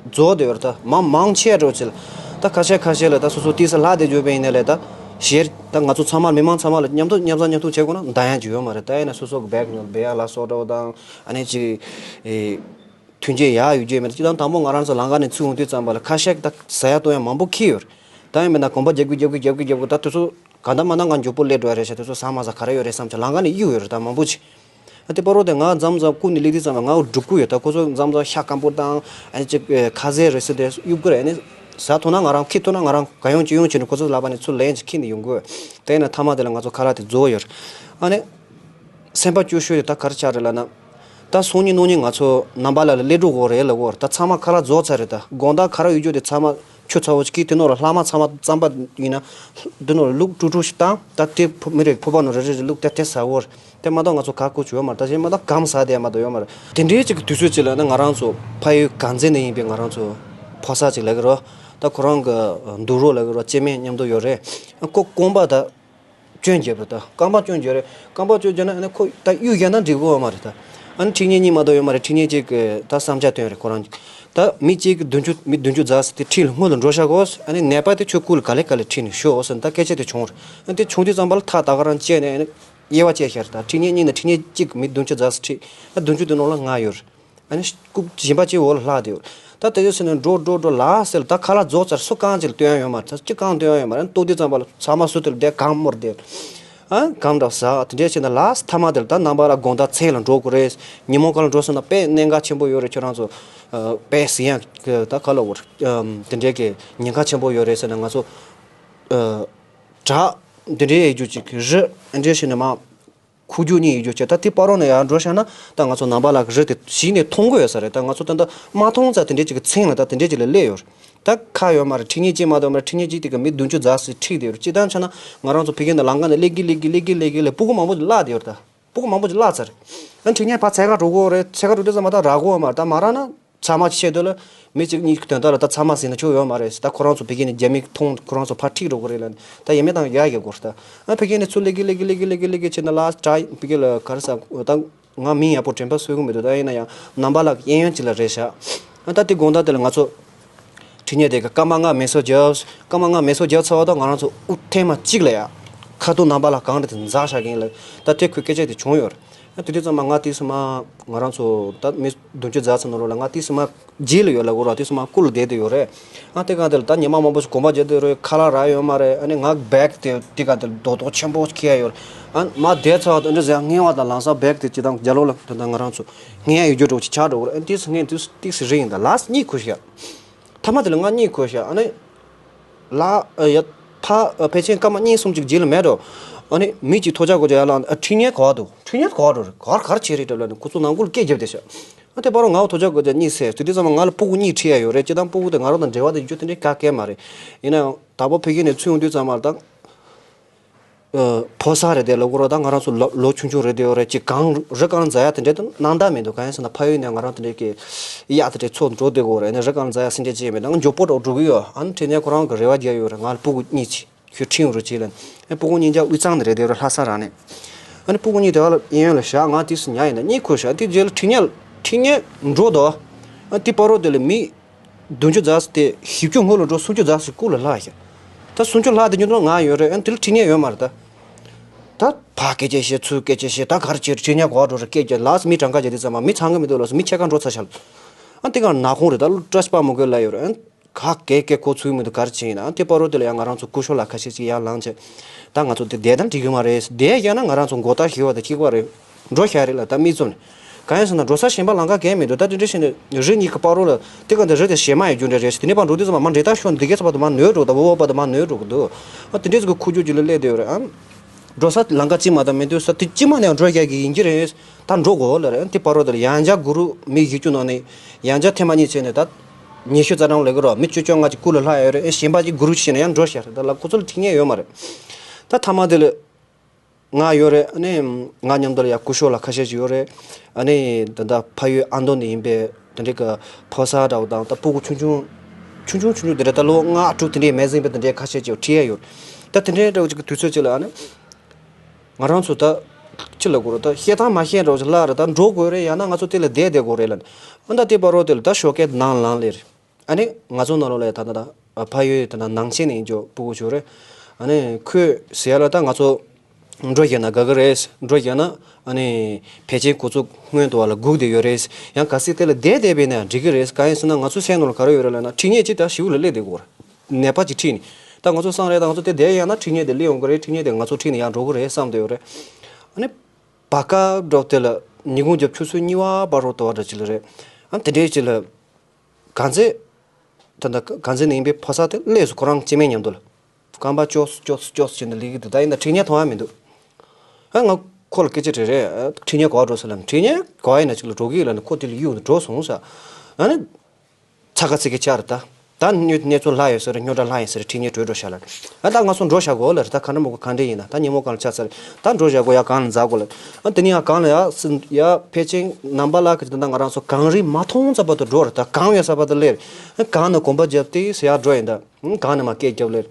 རྫོགས་བསྡད་ཡོད་རེད། ད་མང་མང་ཆེ་བ་འདྲ་བོ་ཅིག་ལ་ད་ཁ་ཤས་ཁ་ཤས་ལ་ད་སོ་སོ་ཏོག་ཙམ་ལྷག་བསྡད་ཡོད་པ་ཡིན་ནའི་ལས་ད་གཞན་ད་ང་ཚོ་ཚང་མ་མི་མང་ཚང་མ་ལ་མཉམ་དུ་མཉམ་ཟ་མཉམ་འཐུང་བྱེད་དགོས་ན་འདང་ཡ་ཅིག་ཡོད་མ་རེད། ད་ཡིན་ན་སོ་སོ་གི་བེག་ནང་སྦས་ཡ་ལ་སོགས་འདྲ་བོ་དང་ཨ་ནི་ཅིག་ཨེ། མཐུན་རྐྱེན་ཡག་ཡོད་རྒྱུ་མེད། སྤྱིར་བཏང་དང་པོ་ང་རང་ཚོ་ལམ་ཁ་ནས་ཚུར་ཡོང་དུས་ཙམ་པ་ལ་ཁ་ཤས་ཀྱིས་ད་ཟ་ཡ་བཏུང་ཡ་མང་པོ་འཁྱེར་ཡོད་རེད། ད་ཡིན་མིན་ན་གོམ་པ་རྒྱག་གི་རྒྱག་གི་རྒྱག་གི་རྒྱག་གི་ད་དེ་ཚོ་གང་ལྟར་མ་ན་ང་མགྱོགས་པོ་སླེབས་འགྲོ་ཡ་རེད་ཤག་དེ་ཚོ་ཟ་མ་ཟ་ག་རེ་ཡོད་རེད་བསམ་བྱས་ལམ་ཁ་ནས་གཡུག་ཡོད་རེད་ད་མང་པོ་ཅིག་ཨ་དེ་བར་དུ་དེ་ང་མཚམས་མཚམས་སྒུག་ནས་སླེབས་དུས་ཙམ་པ་ང་འགྲོ་གི་ཡོད། ད་ཁོ་ཚོ་མཚམས་མཚམས་ཤ་སྐམ་པོ་དང་ཨ་ནི་ཅིག་ཁ་ཟས་རེད་ཟེར་དེ་གཡུག་གི་རེད། ཨ་ནི་ཟ་ཐུབ་ན་ང་རང་འཁྱེར་ཐུབ་ན་ང་རང་ག་ཡོང་ཅི་ཡོང་བྱས་ནས་ཁོ་ཚོ་ལག་པ་ནས་ཚུར་ལེན་ཅིག་འཁྱེར་ནས་ཡོང་གི་ཡོད། དེ་ཡིན་ན་མཐའ་མ་དེ་ལ་ང་ཚོ་ཁ་ལག་དེ་རྫོགས་ཡོད་རེད། ཨ་ནི། སེམས་པ་སྐྱོ་ཤོས་དེ་ད་ག་རེ་ཆགས་རེད་ལབ་ན། ད་སང་ཉིན་གནངས་ཉིན་ང་ཚོ་ནང་པ་ལ་ལ་སླེབས་འགྲོ་དགོས་རེད་ལབ་ཀྱི་ཡོད་རེད། ད་ཚང་མ་ཁ་ལག་རྫོགས་ཚར་རེད། ད་དགོང་དག་ག་རེ་ཡོད་རྒྱུ་དེ་ཚང་མ་ཆུ་ཚ་བོ་ཅིག་གིས་དེ་ནང་ལ་ལྷག་མ་ཚང་མ་རྩམ་པ་ཡིན་ན་དེ་ནང་ལ་བླུགས་དཀྲུག་དཀྲུག་ཞིག་བཏང་། ད་དེ་ཕོ་མི་རེ་ཕོར་པ་ནང་རེ་རེ་རེ་བླུགས་ཏེ་དེ་ཟ་དགོས་རེད། དེ་མ་གཏོགས་ང་ཚོ་ག་གོ་ཅིག་ཡོད་མ་རེད། ད་གཞན་མ་གཏོགས་སྐམ་ཟ་བསྡད་ཡ་མ་གཏོགས་ཡོད་མ་རེད། དེ་འདྲའི་ཅིག་གི་དུས་ཚོད་ཅིག་ལ་ནི་ང་རང་ཚོ་ཕ་ཡུལ་དགའ་མཚན་ནས་ཡིན་པའི་ང་རང་ཚོ་ཕོ་གསར་ཅིག་ལབ་ཀྱི་རེད། ད་ཁོ་རང་གི་འདུག་རོགས་ལབ་ཀྱི་རེད། སྐྱེ་དམན་མཉམ་དུ་ཡོད་རེད། ཁོ་རྐང་པ་ད། སྐྱོན་བརྗོད་པ་དང་རྐང་པ་སྐྱོན་བརྗོད་རེད། རྐང་པ་སྐྱོན་བརྗོད་ན་ཨ་ནི་ཁོ་ད་གཡུག་བརྒྱབ་ན་འགྲིག་གི་ཡོད་མ་རེད་ད། ཨ་ནི་ཁྲིད་མཁན་གཉིས་མ་གཏོགས་ཡོད་མ་རེད། ཁྲིད་མཁན་གཅིག་གིས་ད་བསམ་འཆར་བཏོན་རེད་ཁོ་རང་གིས། ད་མི་གཅིག་གིས་བདུན་ཅུ་མི་བདུན་ཅུ་རྩ་ཟེར་དེ་ཁྲིད་ལ་སྔོན་ལ་འགྲོ་ཤག་གོ། ཨ་ནི་ནད་པ་དེ་ཁྱོད་སྐུ་ལ་ག་ལེ་ག་ལེ་ཁྲིད་ནས་ཤོག་ཟེར་ད་སྐད་ཆ་དེ་བྱུང་རེད། ཨ་ནི་དེ་བྱུང་དུས་ཙམ་པ་ལ་ཐག་ད་ག་རང་བཅད་ནས་ཨ་ནི་དབྱེ་བ་བཅད་བཞག་རེད། ད་ཁྲིད་མཁན་གཉིས་ནས་ཁྲིད་མཁན་གཅིག་མི་བདུན་ཅུ་རྩ་ཟེར་ཁྲིད། ཨ་བདུན་ཅུ་དེ་ནང་ལ་ང་ཡོད་རེད། ཨ་ནི་རྐུབ་གཞན་པ་གཅིག་འོག་ལ་ལྷག་བསྡད་ཡོད། ད་དེ་ཚོ་ཟེར་ནས་འགྲོ་འགྲོ་འགྲོ་ལ་ཟེར་ལ་ད་ཁ་ལག་རྫོགས་ཚར། སུ་གང་ཅིག་ལ་སྟོན་ཡ་ཡོད་མ་རེད། ད་ཅི་གང་སྟོན་ཡ་ཡོད་མ་རེད། ལྟོགས་དུས་ཙམ་པ་ལ་ཚང་མ་སུ་དེ་ལ་བསྡད་གང་མོར་བསྡད། ཨ་གང་འདྲ་ཟ་དེ་འདྲས་བྱས་ན་ལ་མཐའ་མ་དེ་ལ་ད་ནང་པ་ལ་དགོང་དག་མཚན་ལ་འགྲོ་དགོས་རེད། ཉིན་མོ་ག་ལ་འགྲོ་སོང་ན་དཔེ་གནད་འགག་ཆེན་པོ་ཡོད་རེད། ཁྱོད་རང་ཚོ་དཔེ་ཟིན་ཡ་ད་ག་ལ་འོར་དེ་འདྲས་ཀྱི་ཉེན་ཁ་ཆེན་པོ་ཡོད་རེད་ཟེར་ན་ང་ཚོ་བྲག་འདི་འདྲའི་ཡེ་རྒྱུ་ཅིག་རི་འདི་འདྲས་བྱས་ནས་མ། ཁུག་རྒྱུ་གཉིས་ཡོད་རྒྱུ་བྱས། ད་དེ་བར་རོ་ནས་ཡར་འགྲོ་བཞག་ན་ད་ང་ཚོ་ནང་པ་ལ་རི་དེ་གཞི་ནས་མཐོང་གི་ཡོད་ས་རེད། ད་ང་ཚོ་ད་ལྟ་མ་མཐོང་ཙང་དེ་འདྲས་ཅིག་གི་མཚན་ལ་ད་དེ་འདྲས་ཅིག་ལ་སླེབས་ཡོད་རེད། ད་ཁ་ཡོད་མ་རེད། ཁྲིད་མཁན་གཅིག་མ་གཏོགས་མ་རེད། ཁྲིད་མཁན་གཅིག་དེ་ག་མི་བདུན་ཅུ་རྩ་ཟེར་ཁྲིད་དེ་ཡོད་རེད། སྤྱིར་བཏང་ཆ་ན་ང་རང་ཚོ་ཕ་གི་ནས་ལམ་ཁ་ནས་སླེབས་ཀྱི་སླེབས་ཀྱི་སླེབས་ཀྱི་སླེབས་ཀྱི་ལས་སྤུ་གུ་མང་པོ་ཅིག་བརླག་དེ་ཡོད་རེད། ད་སྤུ་གུ་མང་པོ་ཅིག་བརླག་ཚར་རེད། ཨ་ཁྲིད་མཁན་ཕར་འཚོལ་ག་འགྲོ་དགོས་རེད། འཚོལ་ག་འགྲོ་དུས་ཙམ་ད་རག་གི་ཡོད་མ་རེད། ད་མ་རག་ན། ཚང་མ་ཆེད་དུ་ལ་མི་གཅིག་གཉིས་ཀྱི་དོན་དག་ལ་ད་ཚང་མ་ཟིན་ན་ཆོག་ཡོད་མ་རེད། ད་ཁོ་རང་ཚོ་ཕ་གི་ནས་རྒྱ་མི་མཐོང་ཁོ་རང་ཚོ་ཕར་ཁྲིད་འགྲོ་གི་རེད་ལབ་ནས་ད་ཡ་མེད་དང་ཡ་རྒྱག་དགོས་རེད། ད་ཨ་ཕ་གི་ནས་ཚུར་སླེབས་ཀྱི་སླེབས་ཀྱི་སླེབས་ཀྱི་སླེབས་ཀྱི་སླེབས་ཀྱི་བྱས་ན་ལ་དྲག་ཕ་གི་ལ་ག་རེ་ཟ་ད་ང་མིང་ཡག་པོ་དྲན་པ་གསོས་གི་མི་འདུག་ད་ཡིན་ན་ཡང་ནང་པ་ལ་གཡས་གཡོན་ཅིག་ལ་རེད་ཤག་ཨ་ད་དེ་དགོང་དག་དེ་ལ་ང་ཚོ་ ཁྲི་གཉན་དེ་ག་སྐར་མ་ལྔ་མེ་སོར་བརྒྱབ། སྐར་མ་ལྔ་མེ་སོར་བརྒྱབ་ཚར་བ་དང་ང་རང་ཚོ་དབུགས་ཐེངས་མ་གཅིག་ལ་ཡ་ཁ་ཐུག་ནང་པ་ལ་གང་རེད་དེ་འཛག་བཞག་གིན་ལ། ད་དེ་ཁོའི་སྐད་ཆ་དེ་བྱུང་ཡོད་རེད། ཨ་དེ་དུས་ཙམ་པ་ང་དེ་སུ་མ། ང་རང་ཚོ་ད་མི་བདུན་ཅུ་འཛག་ཚར་ནོ་རོ་ལ་ང་དེ་སུ་མ་རྗེས་ལ་ཡོད་ལ་གོ་ར། དེ་སུ་མ་སྐུ་ལ་བསྡད་དེ་ཡོད་རེད། ཨ་དེ་ག་དེ་ལ་ད་ཉི་མ་མང་པོ་ཞིག་གོམ་པ་རྒྱབ་དེ་རོ་ཁ་ལག་རག་ཡོད་མ་རེད། ཨ་ནི་ང་བེག་དེ་དེ་ག་དེ་ལ་རྡོག་རྡོག་ཆེན་པོ་ཁྱེར་ཡོད་རེད། ཨ་མ་བསྡད་ཚར་བ་དང་འདྲ་ཟེར་ཡ་སྔས་བ་དང་ལང་ས་བེག་དེ་ཅི་དང་རྒྱ་ལོ་ལ་དེ་ད་ང་རང་ཚོ་སྔས་ཡ་ཡོད་རྒྱུ་འགྲོ་ཅིག་ཆགས་འགྲོ་གོ་ར། ཨ་དེ་སུ་སྔས་དེ་སུ་ཏིག་སུ་རིང་ཡིན་ད་ལ་སུ་གཉིད་ཁུག་ཤག་ཐ་མ་དེ་ལ་ང་གཉིད་ཁུག་ཤག་ཨ་ནི། ལ། ཡ། ཕ། ཕལ་ཆེར་སྐར་མ་གཉིས་གསུམ་ཅིག་རྗེས་ལ་མེད་འགྲོ། ཨ་ནི་མི་གཅིག་ཐོག་ཆག་གོ་ཆག་ཡར་ལངས། ཨ་ཁྲི་གཉན་ག་པར་འདུག་ཁྲི་གཉན་ག་པར་འགྲོ་རེད། ག་པར་ག་རེ་བྱས་རེད་དྲིས་ལ་ནི་ཁོ་ཚོ་ནང་ཁུལ་སྐད་རྒྱབ་བསྡད་ཤག་ཨ་དེ་བར་ང་ཐོག་ཆག་གོ་ཆག་གཉིད་སད། དེ་དུས་ཙམ་པ་ང་ལ་སྤུ་གུ་གཉིས་ཁྲིད་ཡ་ཡོད་རེད། སྤྱིར་བཏང་སྤུ་གུ་དེ་ང་རང་དང་འབྲེལ་བ་དེ་རྒྱུ་དེ་འདྲའི་ག་གེ་མ་རེད། ཡིན་ན་ཡང་དང་པོ་ཕ་གི་ནས་ཚུར་ཡོང་དུས་ཙམ་པ་ལ་ད། ཨ། ཕོ་གསར་རེད་དེ་ལབ་དགོས་རེད། ད་ང་རང་ཚོ་ལོ་ལོ་ཆུང་ཆུང་རེད་དེ་ཡོད་རེད། ཅིག་གང་རི་གང་འཛེག་ཡ་དེ་འདྲའི་དེ་སྣང་དག་མི་འདུག་གང་ཡིན་ཟེར་ན་ཕ་ཡུལ་ནས་ང་རང་དེ་འདྲའི་གི་གཡག་དེ་འདྲའི་ཚོ་འགྲོ་བསྡད་དགོས་རེད། ཨ་ནི་རི་གང་འཛེག་ཡ་སེམས་ཁྲལ་ཅི་ཡང་མེད། ད་ང་མགྱོགས་པོ་འགྲོ་འགྲོ་གི་ཡོད། ཨ་ནི་ཁྲི་གཉན་ཁོ་རང་གི་རེ་བ་རྒྱག་ཡོད་རེད། ང་ལ་སྤུ་གུ་གཉིས་ཅིག་ཁྱོད་ཁྲིད་ཡོང་རོགས་བྱེད་ལབ་ནས། ཨ་སྤུ་གུ་གཉིས་ཀྱང་དབུས་གཙང་ནས་རེད་དེ་ཡོད་རེད། ལྷ་ས་རང་ནས། ཨ་ནི་སྤུ་གུ་གཉིས་དེ་བ་ལ་གཡས་གཡོན་ལ་བཞག་ང་དེ་སུ་ཉལ་ཡིན་ད་གཉིད་ཁུག་ཤག་དེ་རྗེས་ལ་ཁྲི་གཉན་ཁྲི་གཉན་འགྲོ་དོ། ཨ་དེ་བར་དུ་དེ་ལ་མི། བདུན་ཅུ་འཛག་སྟེ་བཞི་བཅུ་སྔོན་ལ་འགྲོ། སུམ་ཅུ་འཛག་སྟེ་སྐུ་ལ་ལྷག་ཤག་ད་སུམ་ཅུ་ལྷག་དེ་ཉིན་དུ་ང་ཡོད་རེད། ཨ་དེ་ལ་ཁྲི་གཉན་ཡོད་མ་རེད་ད། ད་ཕ་སྐད་ཆ་བཤད་ཚུར་སྐད་ཆ་བཤད། ད་ག་རེ་བྱེད། ཁྲི་གཉན་ག་པར་འགྲོ་རེད། སྐད་ཆ་ལགས་མི་གྲངས་ཀ་བྱེད་དུས་ཙམ་པ་མི་ཚང་གི་མི་འདུག་ལགས་མི་ཕྱེད་ཀ་འགྲོ་ཚར་ཤག་ཨ་དེ་ག་ནག་ཁུང་རེད། ད་ལོ་བཀྲ་ཤིས་པ་མོ་གོས་ལ་ཡོད་རེད། ཨ་ག་གེ་གེ་གོ་ཚུགས་མི་འདུག་ག་རེ་བྱེད་ཡིན་ན། ཨ་དེ་བར་དུ་དེ་ལ་ཡང་ང་རང་ཚོ་སྐུ་ཞབས་ལགས་ཁ་ཤས་ཅིག་ཡར་ལངས་བྱས། ད་ང་ཚོ་དེ་བསྡད་ད་འགྲིག་གི་མ་རེད། བསྡད་ཡག་ན་ང་རང་ཚོ་མགོ་ལྟག་ཞི་བ་དང་གཅིག་པ་རེད། འགྲོ་ཤག་རེད་ལ་ད་མི་ཚོ་ནས། གང་ཡིན་ཟེར་ན་འགྲོ་ས་གཞན་པ་ལམ་ཁ་གང་མི་འདུག་ད་དེ་འདྲ་བྱས་ནས་རི་གཉིས་ཀྱི་བར་རོ་ལ་དེ་ག་འདི་རི་དེ་བྱེ་མ་ཡི་རྒྱུ་འདྲ་རེད་ཟེར། དེ་ནས་ཕར་འགྲོ་དུས་ཙམ་པ་མར་འདྲེད་ཐག་ཤོར་འདི་གས་ཚ་བར་དུ་མར་ནོར་འགྲོ། ད་འོ་བ་བར་དུ་མར་ནོར་འགྲོ་གི་འདུག་ཨ་དེ་འདྲས་ཀྱི་ཁུག་ཀྱོག་ཅིག་ལ་སླེབས་བསྡད་ཡོད་རེད། ཨ་འགྲོ་ས་ལམ་ཁ་གཅིག་མ་དང་མི་འདུག་ས་དེ་གཅིག་མ་ནས་འགྲོ་རྒྱག་གི་ཡིན་གྱི་རེད། ད་འགྲོ་དགོས་ལ་རེད། དེ་བར་རོ་དེ་ལ་ཡང་བསྐྱར་གུ་རུ་མི་བཞི་བཅུ་ནང་ནས་ཡང་བསྐྱར་ཐེངས་མ་གཉིས་བྱས་ནས་ད་ཉི་ཤུ་རྩ་གྲངས་ལས་ཀྱི་རོགས་མི་བཅོ་ལྔ་ཅིག་སྐུ་ལ་ལྷག་ཡོད་རེད། ཨེ་གཞན་པ་ཅིག་གུ་རུ་བྱས་ནས་ཡང་འགྲོ་ཤག་རེད། ད་ལ་ཁོ་ཚོ་ལ་ཁྲི་གཉན་ཡོད་མ་རེད། ད་ཐ་མ་དེ་ལ། ང་ཡོད་རེད། ཨ་ནི་ང་མཉམ་དུ་ལ་ཡ་སྐུ་ཞབས་ལགས་ཁ་ཤས་ཅིག་ཡོད་རེད། ཨ་ནི་ད་ལྟ་ཕ་ཡུལ་ཨ་མདོ་ནས་ཡིན་པའི་དེ་འདྲའི་གི་ཕོ་གསར་འདྲ་བོ་དང་ད་སྤུ་གུ་ཆུང་ཆུང་ཆུང་ཆུང་ཆུང་ཆུང་དེ་འདྲ་ད་ལོ་ལྔ་དྲུག་དེ་འདྲའི་མ་ཟིན་པའི་དེ་འདྲའི་ཁ་ཤས་ཅིག་ཁྲིད་ཡ་ཡོད། ད་དེ་འདྲའི་འདྲ་བོ་ཅིག་གི་དུས་ཚོད་ཅིག་ལ་ཨ་ནི་ང་རང་ཚོ་ད་ཅི་ལབ་དགོས་རེད། ད་བཤད་སྟངས་མ་ཤེས་འདྲ་བོ་ཅིག་ལབ་རེད། ད་འགྲོ་དགོས་རེད། ཡང་ན་ང་ཚོ་དེ་ལ་བསྡད་བསྡད་དགོས་རེད་ལབ་ནས། ཨ་ད་དེ་བར་རོ་དེ་ལ་ད་ཞོགས་ཀས་ནང་ལངས་ལེ་རེད། ཨ་ནི་ང་ཚོ་ནང་ལོགས་ལ་ད་ལྟ་ད་ཕ་ཡུལ་ད་ལྟ་ནང་ཆེན་ནས་ཡིན་ཆོག་སྤུ་གུ་ཆོ་རེད། ཨ་ནི་ཁོས་ཟེར་ཡ་ལ་ད་ང་ཚོ་འགྲོ་བཞག་ན་དགའ་གི་རེད། འགྲོ་བཞག་ན་ཨ་ནི་ཕལ་ཆེར་ཁོ་ཚོ་སྔོན་དུ་བ་ལ་སྒུག་བསྡད་ཡོད་རེད། ཡང་གལ་སྲིད་དེ་ལ་བསྡད་བསྡད་པས་ན་འགྲིག་གི་རེད། གང་ཡིན་ཟེར་ན་ང་ཚོ་སེམས་ནང་ལ་ག་རེ་ཡོད་རེད་ལབ་ན་ཁྲི་གཉན་ཅིག་ད་ཞིབ་ལ་སླེབས་བསྡད་དགོས་རེད། ནད་པ་ཅིག་ཁྲིད་ནས་ད་ང་ཚོ་སང་རེད། ད་ང་ཚོ་དེ་བསྡད་ཡང་ན་ཁྲི་གཉན་དེ་སླེབས་ཡོང་གི་རེད། ཁྲི་གཉན་དེ་ང་ཚོ་ཁྲིད་ནས་ཡང་འགྲོ་གི་རེད་བསམ་བསྡད་ཡོད་རེད། ཨ་ནི་བར་སྐབས་འགྲོ་དེ་ལ་ཉིན་གུང་རྒྱབ་ཆུ་ཚོད་གཉིས་པ་བར་རོ་དོ་བ་འདྲ་ཅིག་ལ་རེད། ཨ་དེ་འདྲའི་ཅིག་ལ། གང་ཚེ། ད་ལྟ་གང་ཚེ་ནས་ཡིན་པའི་ཕོ་གསར་དེ་སླེབས་སོང་། ཁོ་རང་སྐྱེ་དམན་མཉམ་དུ་ལ། རྐང་པ་ཅོག་ཅོག་ཅོག་བྱས་ནས་སླེབས་ཀྱི་འདུག་ད་ཡིན་ན་ཁྲི་གཉན་མཐོང་ཡ་མི་འདུག་ཨ་ང་ཁོ་ལ་སྐད་ཆ་དྲིས་རེད། ཨ་ཁྲི་གཉན་ག་པར་འགྲོ་ཟེར་ལབ་ནས། ཁྲི་གཉན་ག་པར་ཡིན་ན་ཅིག་ལ་འགྲོ་གི་ཡོད་ལབ་ནས་ཁོ་དེ་ལ་གཡུག་ནས་འགྲོ་སོང་ཟེར། ཨ་ནི། ཚ་ཁ་ཚིག་གི་ཆར་ད། ད་གནས་གནས་ཚུལ་ལྷག་ཡོད་ཟེར། རྙོག་དྲ་ལྷག་ཡིན་ཟེར། ཁྲི་གཉན་བྲོས་འགྲོ་ཤག་ལབ། ཨ་ད་ང་ཚོ་འགྲོ་བཞག་གོ་ལབ་རེད། ད་ག་འདྲ་མོ་གོ་ག་འདྲ་ཡིན་ན་ད་ཉིན་མོ་གང་ལ་ཆགས་ཚར། ད་འགྲོ་བཞག་གོ་ཡ་གང་ལ་འཛག་གོ་ལབ། ཨ་དེ་ནས་ཡ་གང་ལ་ཡ་སྲིད་ཡ་ཕལ་ཆེར་ནམ་པ་ལགས་ཀྱི་ད་ང་རང་ཚོ་གངས་རི་མ་མཐོང་ཙམ་པ་དུ་འགྲོ་རེད། ད་གངས་ཡོད་ས་པ་དུ་སླེབས་རེད། ཨ་གངས་ནས་གོམ་པ་བརྒྱབ་སྟེ་ཟེར་ཡ་འགྲོ་ཡིན་ད། ཨ་གངས་ནས་མ་སྐད་བརྒྱབ་ལེ།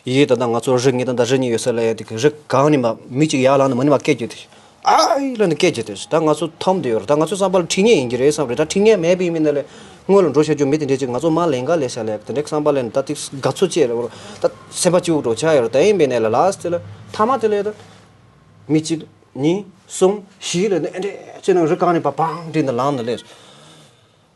ཡིས་ད་ལྟ་ང་ཚོ་རི་ངས་ད་ལྟ་རི་གཉིས་ཡོད་ས་ལ་ཡ་དེ་གི་རི་གངས་ནས་མ་མི་གཅིག་ཡར་ལངས་ནས་མ་ནས་མ་སྐད་བརྒྱབ་དེ། ཨའི་ལབ་ནས་སྐད་བརྒྱབ་དེ། ད་ང་ཚོ་འཐོམ་བསྡད་ཡོད་རེད། ད་ང་ཚོ་བསམ་པ་ལ་ཁྲི་གཉན་ཡིན་གྱི་རེད་བསམ་རེད། ད་ཁྲི་གཉན་མེད་པའི་མི་ནང་ལ་སྔོན་ལ་འགྲོ་བྱ་རྒྱུ་མི་དེ་འདྲས་ཅིག་ང་ཚོ་མ་ལེན་ག་ལས་བྱ་ལས་དེ་འདྲས་བསམ་པ་ལེན་ད་དེ་དགའ་ཚོར་སྐྱེས་རེད། ད་སེམས་པ་སྐྱིད་པོ་འགྲོ་ཆགས་ཡོད་རེད། ད་ཡིན་པའི་ནས་ལ་ལ་སི་དེ་ལ་ཐ་མ་དེ་ལས་ད་མི་གཅིག་གཉིས་གསུམ་བཞི་ལ་ནས་ཨེ་འདྲས་ཅེ་ནང་རི་གངས་ནས་པ་བང་བྲིས་ནས་ལངས་ནས་ལས།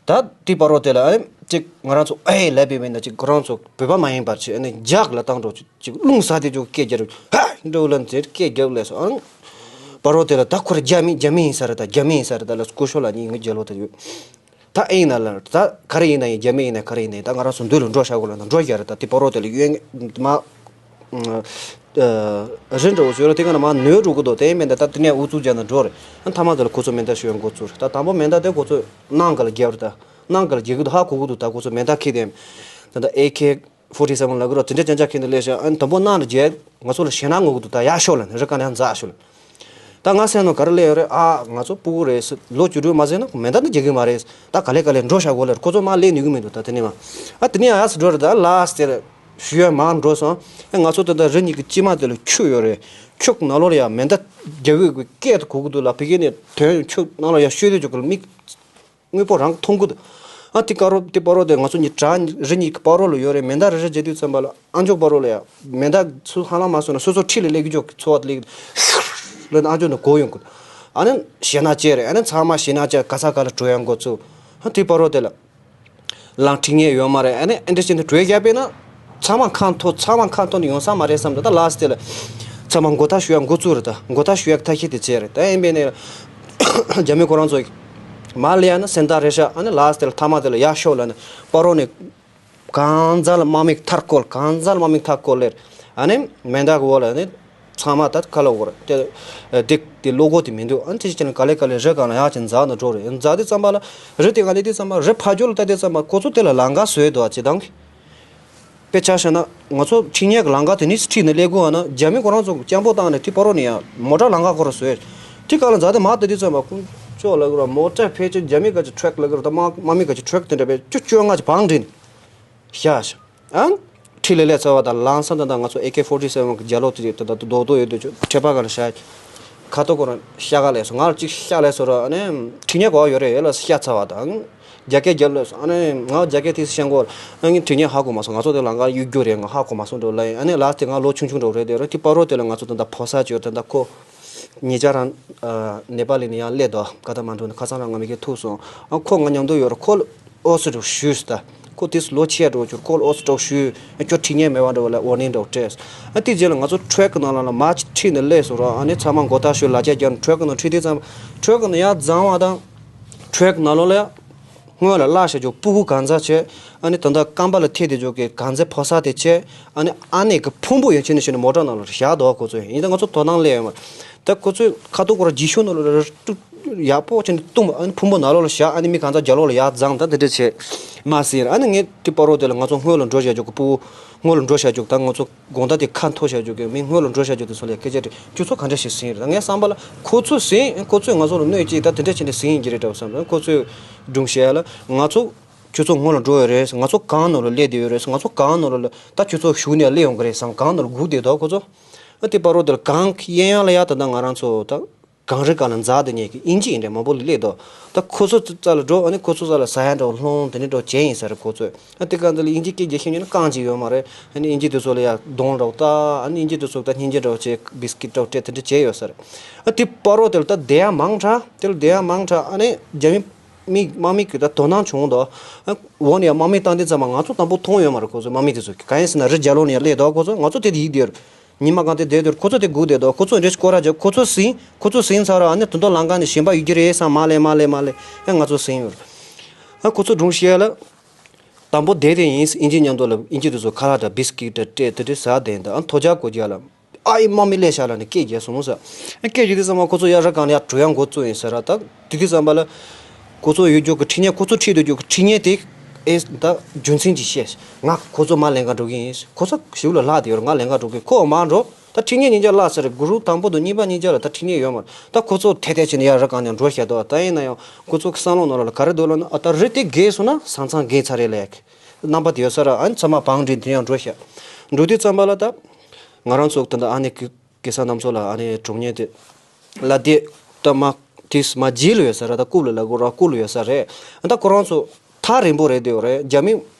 ད་དེ་བར་རོ་དེ་ལ་ཨ་ནི་ཅིག་ང་རང་ཚོ་ཨེ་ལབ་པའི་མེད་ན་ཅིག་ཁོ་རང་ཚོ་བོད་པ་མ་ཡིན་པར་ཅིག་ཨ་ནི་རྒྱག་ལ་བཏང་འགྲོ་ཅིག་ཅིག་རླུང་ཟ་དེ་ཅུག་སྐད་རྒྱབ་ཧ་འགྲོ་ལ་ཟེར་སྐད་རྒྱབ་ལས་སོ། ཨ་ནི་བར་རོ་དེ་ལ་ད་ཁོ་ར་རྒྱ་མི་རྒྱ་མི་ཡིན་ས་རེད། ད་རྒྱ་མི་ཡིན་ས་རེད། ད་ལ་སྐུ་ཞབས་ལགས་གཉིས་ངའི་རྒྱལ་ལོ་དེ་ཡོད། ད་ཨེ་ཡིན་ན་ལ་ད་ག་རེ་ཡིན་ན་ཡིན། རྒྱ་མི་ཡིན་ན་ག་རེ་ཡིན་ན་ཡིན། ད་ང་རང་ཚོ་མདུན་ལ་འགྲོ་བཞག་གོ་ལ་ན་འགྲོ་བཞག་རེད། ད་དེ་བར་རོ་དེ་ལ་ཡོད་མ། རི་འདྲ་བོ་ཞོར་དེ་ག་ན་མ་ནོར་འགྲོ་གི་འདུག་དེ་མེད་ན་ད་དེ་ནས་ཨུ་ཚུགས་རྒྱག་ན་འགྲོ་རེད། ཨ་ཐ་མ་དེ་ལ་ཁོ་ཚོ་མེ་མདའ་ཞོན་འགོ་ཚུགས་རེད། ད་དང་པོ་མེ་མདའ་དེ་ཁོ་ཚོ་ནང་ག་ལ་རྒྱབ་རེད། ད་ནང་ག་ལ་རྒྱག་གི་འདུག་ཧ་གོ་གི་འདུག་ད་ཁོ་ཚོ་མེ་མདའ་ཁྱེར་དེ་ད་ད་ཨེ་ཁེ་ཕོར་ཊི་སེ་ཝན་ལབ་གི་རོ་དེ་འདྲ་ཅང་ཅང་ཁྱེར་ནས་སླེབས་ཤག་ཨ་དང་པོ་ནང་ལ་རྒྱག་ང་ཚོ་ལ་ཞེད་སྣང་ངུ་གི་འདུག་ད་ཡར་ཤོག་ལབ་ནས་རི་ཀ་ནས་འཛེགས་ཤོག་ལབ། ད་ང་སེམས་ནང་ག་རེ་སླེབས་ཡོད་རེད། ཨ་ང་ཚོ་སྤུ་གུ་རེད། ལོ་བཅུ་དྲུག་མ་ཟིན་ན་མེ་མདའ་ནི་རྒྱག་གི་མ་རེད། ད་ག་ལེ་ག་ལེ་འགྲོ་བཞག་གོ་ལབ། ཁོ་ཚོ་མར་སླེབས་ནུས་གི་མི་འདུག་ད་དེ་ནས་མ་ཨ་དེ་ནས་ཨ་སི་འགྲོ་རེད། ད་ལ་སི་དེ་རེད། ཞུ་ཡ་མང་འགྲོ་སོང་། ཨེ་ང་ཚོ་ད་ལྟ་རི་གཉིས་ཀྱི་དཀྱིལ་མ་དེ་ལ་ཆུ་ཡོད་རེད། ཆུ་ནང་ལོགས་ལ་ཡ་མེ་མདའ་རྒྱག་གི་སྐད་དུ་གོ་གི་འདུག་ལ། ཕ་གི་ནས་དོན་ཆུ་ནང་ལ་ཡ་ཤོད་དུས་ཆུ་གི་མིག་དངོས་པོ་རང་མཐོང་གི་འདུག་ཨ་དེ་དཀར་པོ་དེ་སྤ་རོ་དེ་ང་ཚོ་གཉིས་བྲག་རི་གཉིས་ཀྱི་སྤ་རོ་ལ་ཡོད་རེད། མེ་མདའ་རེ་རེ་བརྒྱབ་དུས་ཙམ་པ་ལ་ཨ་མཆོག་སྤ་རོ་ལ་ཡ་མེ་མདའ་ཚུར་ཧ་ལམ་མ་སོང་ན་སོ་སོ་འཁྲིས་ལ་སླེབས་ཀྱི་ཅོག་ཚོར་བ་དེ་སླེབས་ལ་ཨ་མཆོག་ནས་གོ་ཡོང་གི། ཨ་ནི་ཞེད་སྣང་སྐྱེས་རེད། ཨ་ནི་ཚང་མ་ཞེད་སྣང་སྐྱེས་ག་ས་ག་ལ་བྲོས་ཡོང་འགོ་ཚུགས། ཨ་དེ་སྤ་རོ་དེ་ལ་ལངས་ཁྲིད་མཁན་ཡོད་མ་རེད། ཨ་ནི་ཨེ་འདྲ་བྱས་ནས་བྲོས་བཞག་པས་ན་ཚང་མ་ཁ་འཐོར། ཚང་མ་ཁ་འཐོར་ནས་ཡོང་ས་མ་རེད་བསམ་ད། ད་ལ་སི་ཊི་ལ་ཚང་མ་མགོ་ཐག་གཅོད་ཡ་འགོ་བཙུགས་རེད། ད་མགོ་ཐག་གཅོད་ཡ་ཐབས་ཤེས་དེ་བྱས་རེད། ད་ཡིན་པས་ནས་རྒྱ་མི་ཁོ་རང་ཚོ་མར་སླེབས་ཡ་ན་སེམས་ཐག་རེད་ཤག་ཨ་ནི་ལ་སི་ཊི་ལ་མཐའ་མ་དེ་ལ་ཡར་ཤོག་ལབ་ནས་སྤ་རོ་ནས་གང་ཟག་ལ་དམག་མི་མཐའ་སྐོར། གང་ཟག་ལ་དམག་མི་མཐའ་སྐོར་ལེར། ཨ་ནི་མེ་མདའ་གི་འོག་ལ་ནི་ཚང་མ་ད་ག་ལ་འོར་དེ་དེ་དེ་བློ་སྒོ་དེ་མི་འདུག་ཨ་ནི་དེ་ཅི་ནས་ག་ལེ་ག་ལེ་རི་སྒང་ལ་ཡར་ཅིག་འཛེགས་ནས་འགྲོ་རེད། འཛེགས་དུས་ཙམ་པ་ལ་རི་དེ་ག་ལེ་དུས་ཙམ་པ་རི་ཕ་ཇོ་ལ་ལྟ་དུས་ཙམ་པ་ཁོ་ཚོ་དེ་ལ་ལམ་ཁ་བཟོས་འདུག་ཨ་ཅེ་དང་གི། དཔེ་ཆ་བཞག་ན་ང་ཚོ་ཁྲིད་མཁན་གྱི་ལམ་ཁ་དེ་ནི་ཁྲིད་ནས་སླེབས་དགོས་ཨ་ན། རྒྱ་མི་ཁོ་རང་ཚོ་སྤྱང་པོ་བཏང་ནས་དེ་སྤ་རོ་ནས་ཡང་མོ་ཊ་ལམ་ཁ་ཁོ་རང་བཟོས། དེ་ག་ལ་འཛེགས་དེ་མར་ལྟ་དུས་ཙམ་པ་ཁོང་ཚོ་ལ་གི་ར་མོ་ཊ་ཕལ་ཆེར་རྒྱ་མི་ག་ཅིག་ཊྲག་ལ་གི་ར་ད་དམག་དམག་མི་ག་ཅིག་ཊྲག་དེ་འདྲ་བས་བཅུ་བཅོ་ལྔ་ཅིག་བང་བསྒྲིགས་ནས་བཞག་ཤག་ཨང་། ཁྲིད་ལས་ལས་ཚར་བ་དང་ལམ་སང་ད་ལྟ་ང་ཚོ་ཨེ་ཀེ་ཕོར་ཊི་སེ་ཝེན་གྱི་རྒྱ་ལོ་དེ་ད་ལྟ་རྡོག་རྡོག་ཡོད་དུས་ཁྲལ་པ་ག་ལ་བཞག་ཁ་ཐོག་ཁོ་རང་ཤ་ག་ལས་སོ། ང་ལ་གཅིག་ཤ་ལས་སོ་ར། ཨ་ནི་ཁྲིད་མཁན་གོ་ཡོད་རེད། ཡོད་ལ་ཤ་ཚ་བ་དང་རྒྱ་སྐད་རྒྱབ་ལས་སོ། ཨ་ནི་ང་རྒྱ་སྐད་དེ་ཤེས་གོ་ཨ་ནི་ཁྲིད་མཁན་ཧ་གོ་མ་སོང་། ང་ཚོ་དེ་ལམ་ཁ་གཡུག་རྒྱུ་རེད། ང་ཧ་གོ་མ་སོང་འགྲོ་ལ། ཨ་ནི་ལ་སི་ཊི་ང་ལོ་ཆུང་ཆུང་འགྲོ་རེད། དེ་ར་དེ་སྤ་རོ་དེ་ལ་ང་ཚོ་ད་ལྟ་ཕོ་གསར་ཅིག་ཡོད། ད་ལྟ་ཁོ་ཉེ་ཆར་རང་ནེ་པ་ལི་ནས་ཡང་སླེབས་འདུག་ཀ་ཐ་མན་ཌུ་ནས། ཁ་སང་རང་ང་མི་གེ་ཐུག་སོང་། ཨ་ཁོ་ང་མཉམ་དུ་ཡོད་ར། ཁོ་ཨོ་སི་འགྲོ་ཞུས་ད། ཁོ་དེས་ལོ་ཆེ་འགྲོ་ཅུར་ཁོ་ཨོ་སི་འགྲོ་ཞུས། ཁྱོད་ཁྲིད་མཁན་མེད་པ་འགྲོ་ལ་ཝར་ནིང་འགྲོ་སྤྲད། ཨ་དེ་རྗེས་ལ་ང་ཚོ་ཊྲེག་གི་ནང་ལ་ལ་མར་ཁྲིད་ནས་སླེབས་སོང་ར། ཨ་ནི་ཚང་མ་མགོ་ཐག་ཤོད་ལ་ཅག་རྒྱབ་ནས་ཊྲེག་གི་ནང་ཁྲིད་དུས་ཙམ་ཊྲེག་གི་ནང་ཡར་འཛེགས་པ་དང་ཊྲེག་ནང་ལོགས་ལ་སྔོན་ལ་བརླག་བཞག་རྒྱུ་སྤུ་གུ་གང་ཚ་བྱས། ཨ་ནི་ད་ལྟ་རྐང་པ་ལ་ཐེབས་བསྡད་རྒྱུ་གི་གང་ཚ་ཕོ་གསར་དེ་བྱས། ཨ་ནི་ཨ་ནེ་གི་ཕུང་པོ་ཡན་ཆད་ནས་བྱས་ནས་མོ་ཊ་ནང་ལ་བཞག་འདུག་ཁོ་ཚོས། ཡིན་ད་ང་ཚོ་དོ་སྣང་སླེབས་ཡོད་མ་རེད། ད་ཁོ་ཚོས་ཁ་ཐུག་ཁོ་ར་རྗེས་ཤུལ་ནང་ལ་ར་ཡག་པོ་བྱས་ནས་བཏུམས། ཨ་ནི་ཕུང་པོ་ནང་ལོགས་ལ་བཞག་ཨ་ནི་མི་གང་ཚ་རྒྱབ་ལོགས་ལ་ཡར་འཛེགས་ད་དེ་འདྲ་བྱས་མ་ཟིན། ཨ་ནི་ངས་དེ་སྤ་རོ་དེ་ལ་ང་ཚོ་སྔོན་ལ་འགྲོ་བཞག་རྒྱུ་གི་སྤུ་གུ་སྔོན་ལ་འགྲོ་བཞག་རྒྱུ་ད་ང་ཚོ་དགོང་དག་དེ་ཁ་འཐོར་བཞག་རྒྱུ་གི་མི་སྔོན་ལ་འགྲོ་བཞག་རྒྱུ་དེ་ཚོ་ལ་སྐད་ཆ་དྲིས། ཁྱོད་ཚོ་ག་འདྲ་ཞིག་ཟིན་རེད། ད་ངའི་བསམ་པ་ལ་ཁོ་ཚོས་ཟིན། ཁོ་ཚོས་ང་ཚོ་ལ་གནོད་ཅིག་ད་དེ་འདྲ་བྱས་ནས་ཟིན་ཡིན་གྱི་རེད་འདྲ་བསམ། ཁོ་ཚོས་སྒྲུང་བཤད་ཡ་ལ་ང་ཚོ་ཁྱོད་ཚོ་སྔོན་ལ་འགྲོ་ཡོད་རེད། ང་ཚོ་གངས་ནང་ལ་སླེབས་བསྡད་ཡོད་རེད། ང་ཚོ་གངས་ནང་ལ་ད་ཁྱོད་ཚོ་གཞུག་ནས་སླེབས་ཡོང་གི་རེད་བསམ། གངས་ནང་ལ་སྒུག་བསྡད་འདུག་ཁོ་ཚོ། ཨ་དེ་སྤ་རོ་དེ་ལ་གངས་གཡས་གཡོན་ལ་ཡ་ད་ལྟ་ང་རང་ཚོ་ད་གངས་རི་སྒང་ལ་འཛེགས་བསྡད་མཁན་གྱི་དབྱིན་ཇི་ཡིན་འདྲ་མང་པོ་སླེབས་འདུག་ད་ཁོ་ཚོ་རྩ་ལ་འགྲོ། ཨ་ནི་ཁོ་ཚོ་རྩ་ལ་ཟ་ཡ་འདྲ་བོ་སློང་དེ་འདྲ་འདྲ་བོ་བྱས་ཡིན་ས་རེད་ཁོ་ཚོས། ཨ་དེ་ག་འདི་ལ་དབྱིན་ཇི་སྐད་རྒྱག་ཤེས་མཁན་ནི་རྐང་གཅིག་ཡོད་མ་རེད། ཨ་ནི་དབྱིན་ཇི་དེ་ཚོ་ལ་ཡ་གདོང་འདྲ་བོ་ལྟ། ཨ་ནི་དབྱིན་ཇི་དེ་ཚོ་ད་སྙིང་རྗེ་འདྲ་བོ་བྱས་བིས་ཀིཊ་འདྲ་བོ་སྤྲད་དེ་འདྲ་བྱས་ཡོད་ས་རེད། ཨ་དེ་སྤ་རོ་དེ་ལ་ད་བསྡད་ཡ་མང་དྲགས། དེ་ལ་བསྡད་ཡ་མང་དྲགས། ཨ་ནི་རྒྱ་མི་མི་དམག་མི་གི་ད་དོ་སྣང་བྱུང་འདུག་ཨ་འོག་ནས་ཡང་དམག་མི་བཏང་དུས་ཙམ་པ་ང་ཚོ་དང་པོ་མཐོང་ཡོད་མ་རེད་ཁོ་ཚོ་དམག་མི་དེ་ཚོ་ག་ཡིན་ཟེར་ན་རི་རྒྱབ་ལོགས་ནས་ཡར་སླེབས་འདུག་ཁོ་ཚོ། ང་ཚོ་དེ་དེ་ཡིན་དེར་ཉི་མ་གང་དེ་བསྡད་དེར་ཁོ་ཚོ་དེ་སྒུག་བསྡད་འདུག་ཁོ་ཚོ་འདྲེ་སྐོར་ར་རྒྱབ། ཁོ་ཚོ་ཟིན། ཁོ་ཚོ་ཟིན་ཚར་ར། ཨ་ནི་དོན་དག་ལམ་ཁ་ནས་གཞན་པ་ཡོད་ཀྱི་རེད་བསམ་མར་སླེབས་མར་སླེབས་མར་སླེབས། ཨ་ང་ཚོ་ཟིན་ཡོད་རེད། ཨ་ཁོ་ཚོ་སྒྲུང་བཤད་ལ་དང་པོ་བསྡད་དེ་ཡིན། དབྱིན་ཇི་མཉམ་དུ་ལ་དབྱིན་ཇི་དེ་ཚོ་ཁ་ལག་དང་བིས་ཀིཊ་དང་སྤྲད་དེ་འདྲ་ཟ་བསྡད་འདུག་ཨ་ཐོ་ཇག་གོ་རྒྱག་ལ། ཨ་ཡི་དམག་མི་སླེབས་ཤག་ལབ་ནས་སྐད་རྒྱག་སོང་ས། སྐད་རྒྱག་དུས་ཙམ་པ་ཁོ་ཚོ་ཡར་རི་སྒང་ལ་ཡར་བྲོས་ཡ་འགོ་བཙུགས་ཡིན་ས་ར། ད་དེ་དུས་ཙམ་པ་ལ་ཁོ་ཚོ་ཡོད་རྒྱུ་གི་ཁྲིད་མཁན། ཁོ་ཚོ་ཁྲིད་སྡོད་རྒྱུ་གི་ཁྲིད་མཁན་དེ་ཨེ་ད་རྒྱུ་མཚན་ཅིག་བཤད། ང་ཁོ་ཚོ་མར་ལེན་ག་འགྲོ་གི་ཡིན། ཁོ་ཚོ་གཞུག་ལ་ལྷག་བསྡད་ཡོད་རེད། ང་ལེན་ག་འགྲོ་གི། ཁོ་མར་འགྲོ། ད་ཁྲིད་མཁན་གཉིས་ཆ་བརླགས་ས་རེད། གུ་རུབ་དང་པོ་དང་གཉིས་པ་གཉིས་ཆ་ལ་ད་ཁྲིད་མཁན་ཡོད་མ་རེད། ད་ཁོ་ཚོ་ཐད་ཐད་བྱས་ནས་ཡར་རི་སྒང་ནས་འགྲོ་བཞག་འདུག་ད་ཡིན་ན་ཡང་ཁོ་ཚོ་གི་བསམ་བློ་ནང་ལ་ག་རེ་འདུག་ལབ་ན། ཨ་ད་རི་དེ་བརྒལ་སོང་ན་ས་མཚམས་བརྒལ་ཚར་རེད་ལབ་ཡ་གི་རྣམ་པ་དེ་ཡོད་ས་ར། ཨ་ནི་ཚང་མ་བང་བསྒྲིགས་དེ་ཡང་འགྲོ་བཞག་འགྲོ་དུས་ཙམ་པ་ལ་ད་ང་རང་ཚོ་ད་ལྟ་ཨ་ནེ་གི་གེ་སར་རྣམ་ཚོ་ལ་ཨ་ནེ་གྲོངས་མཁན་དེ་ལ་དེ་ད་མ་དེས་མ་རྗེས་ལ་ཡོད་ས་ར། ད་རྐུབ་ལ་ལ་གོ་ར་རྐུབ་ལ་ཡོད་ས་རེད། ད་ཁོ་རང་ཚོ་ཐག་རིང་པོ་རེད་དེ་ཡོད་རེད། རྒྱ་མི་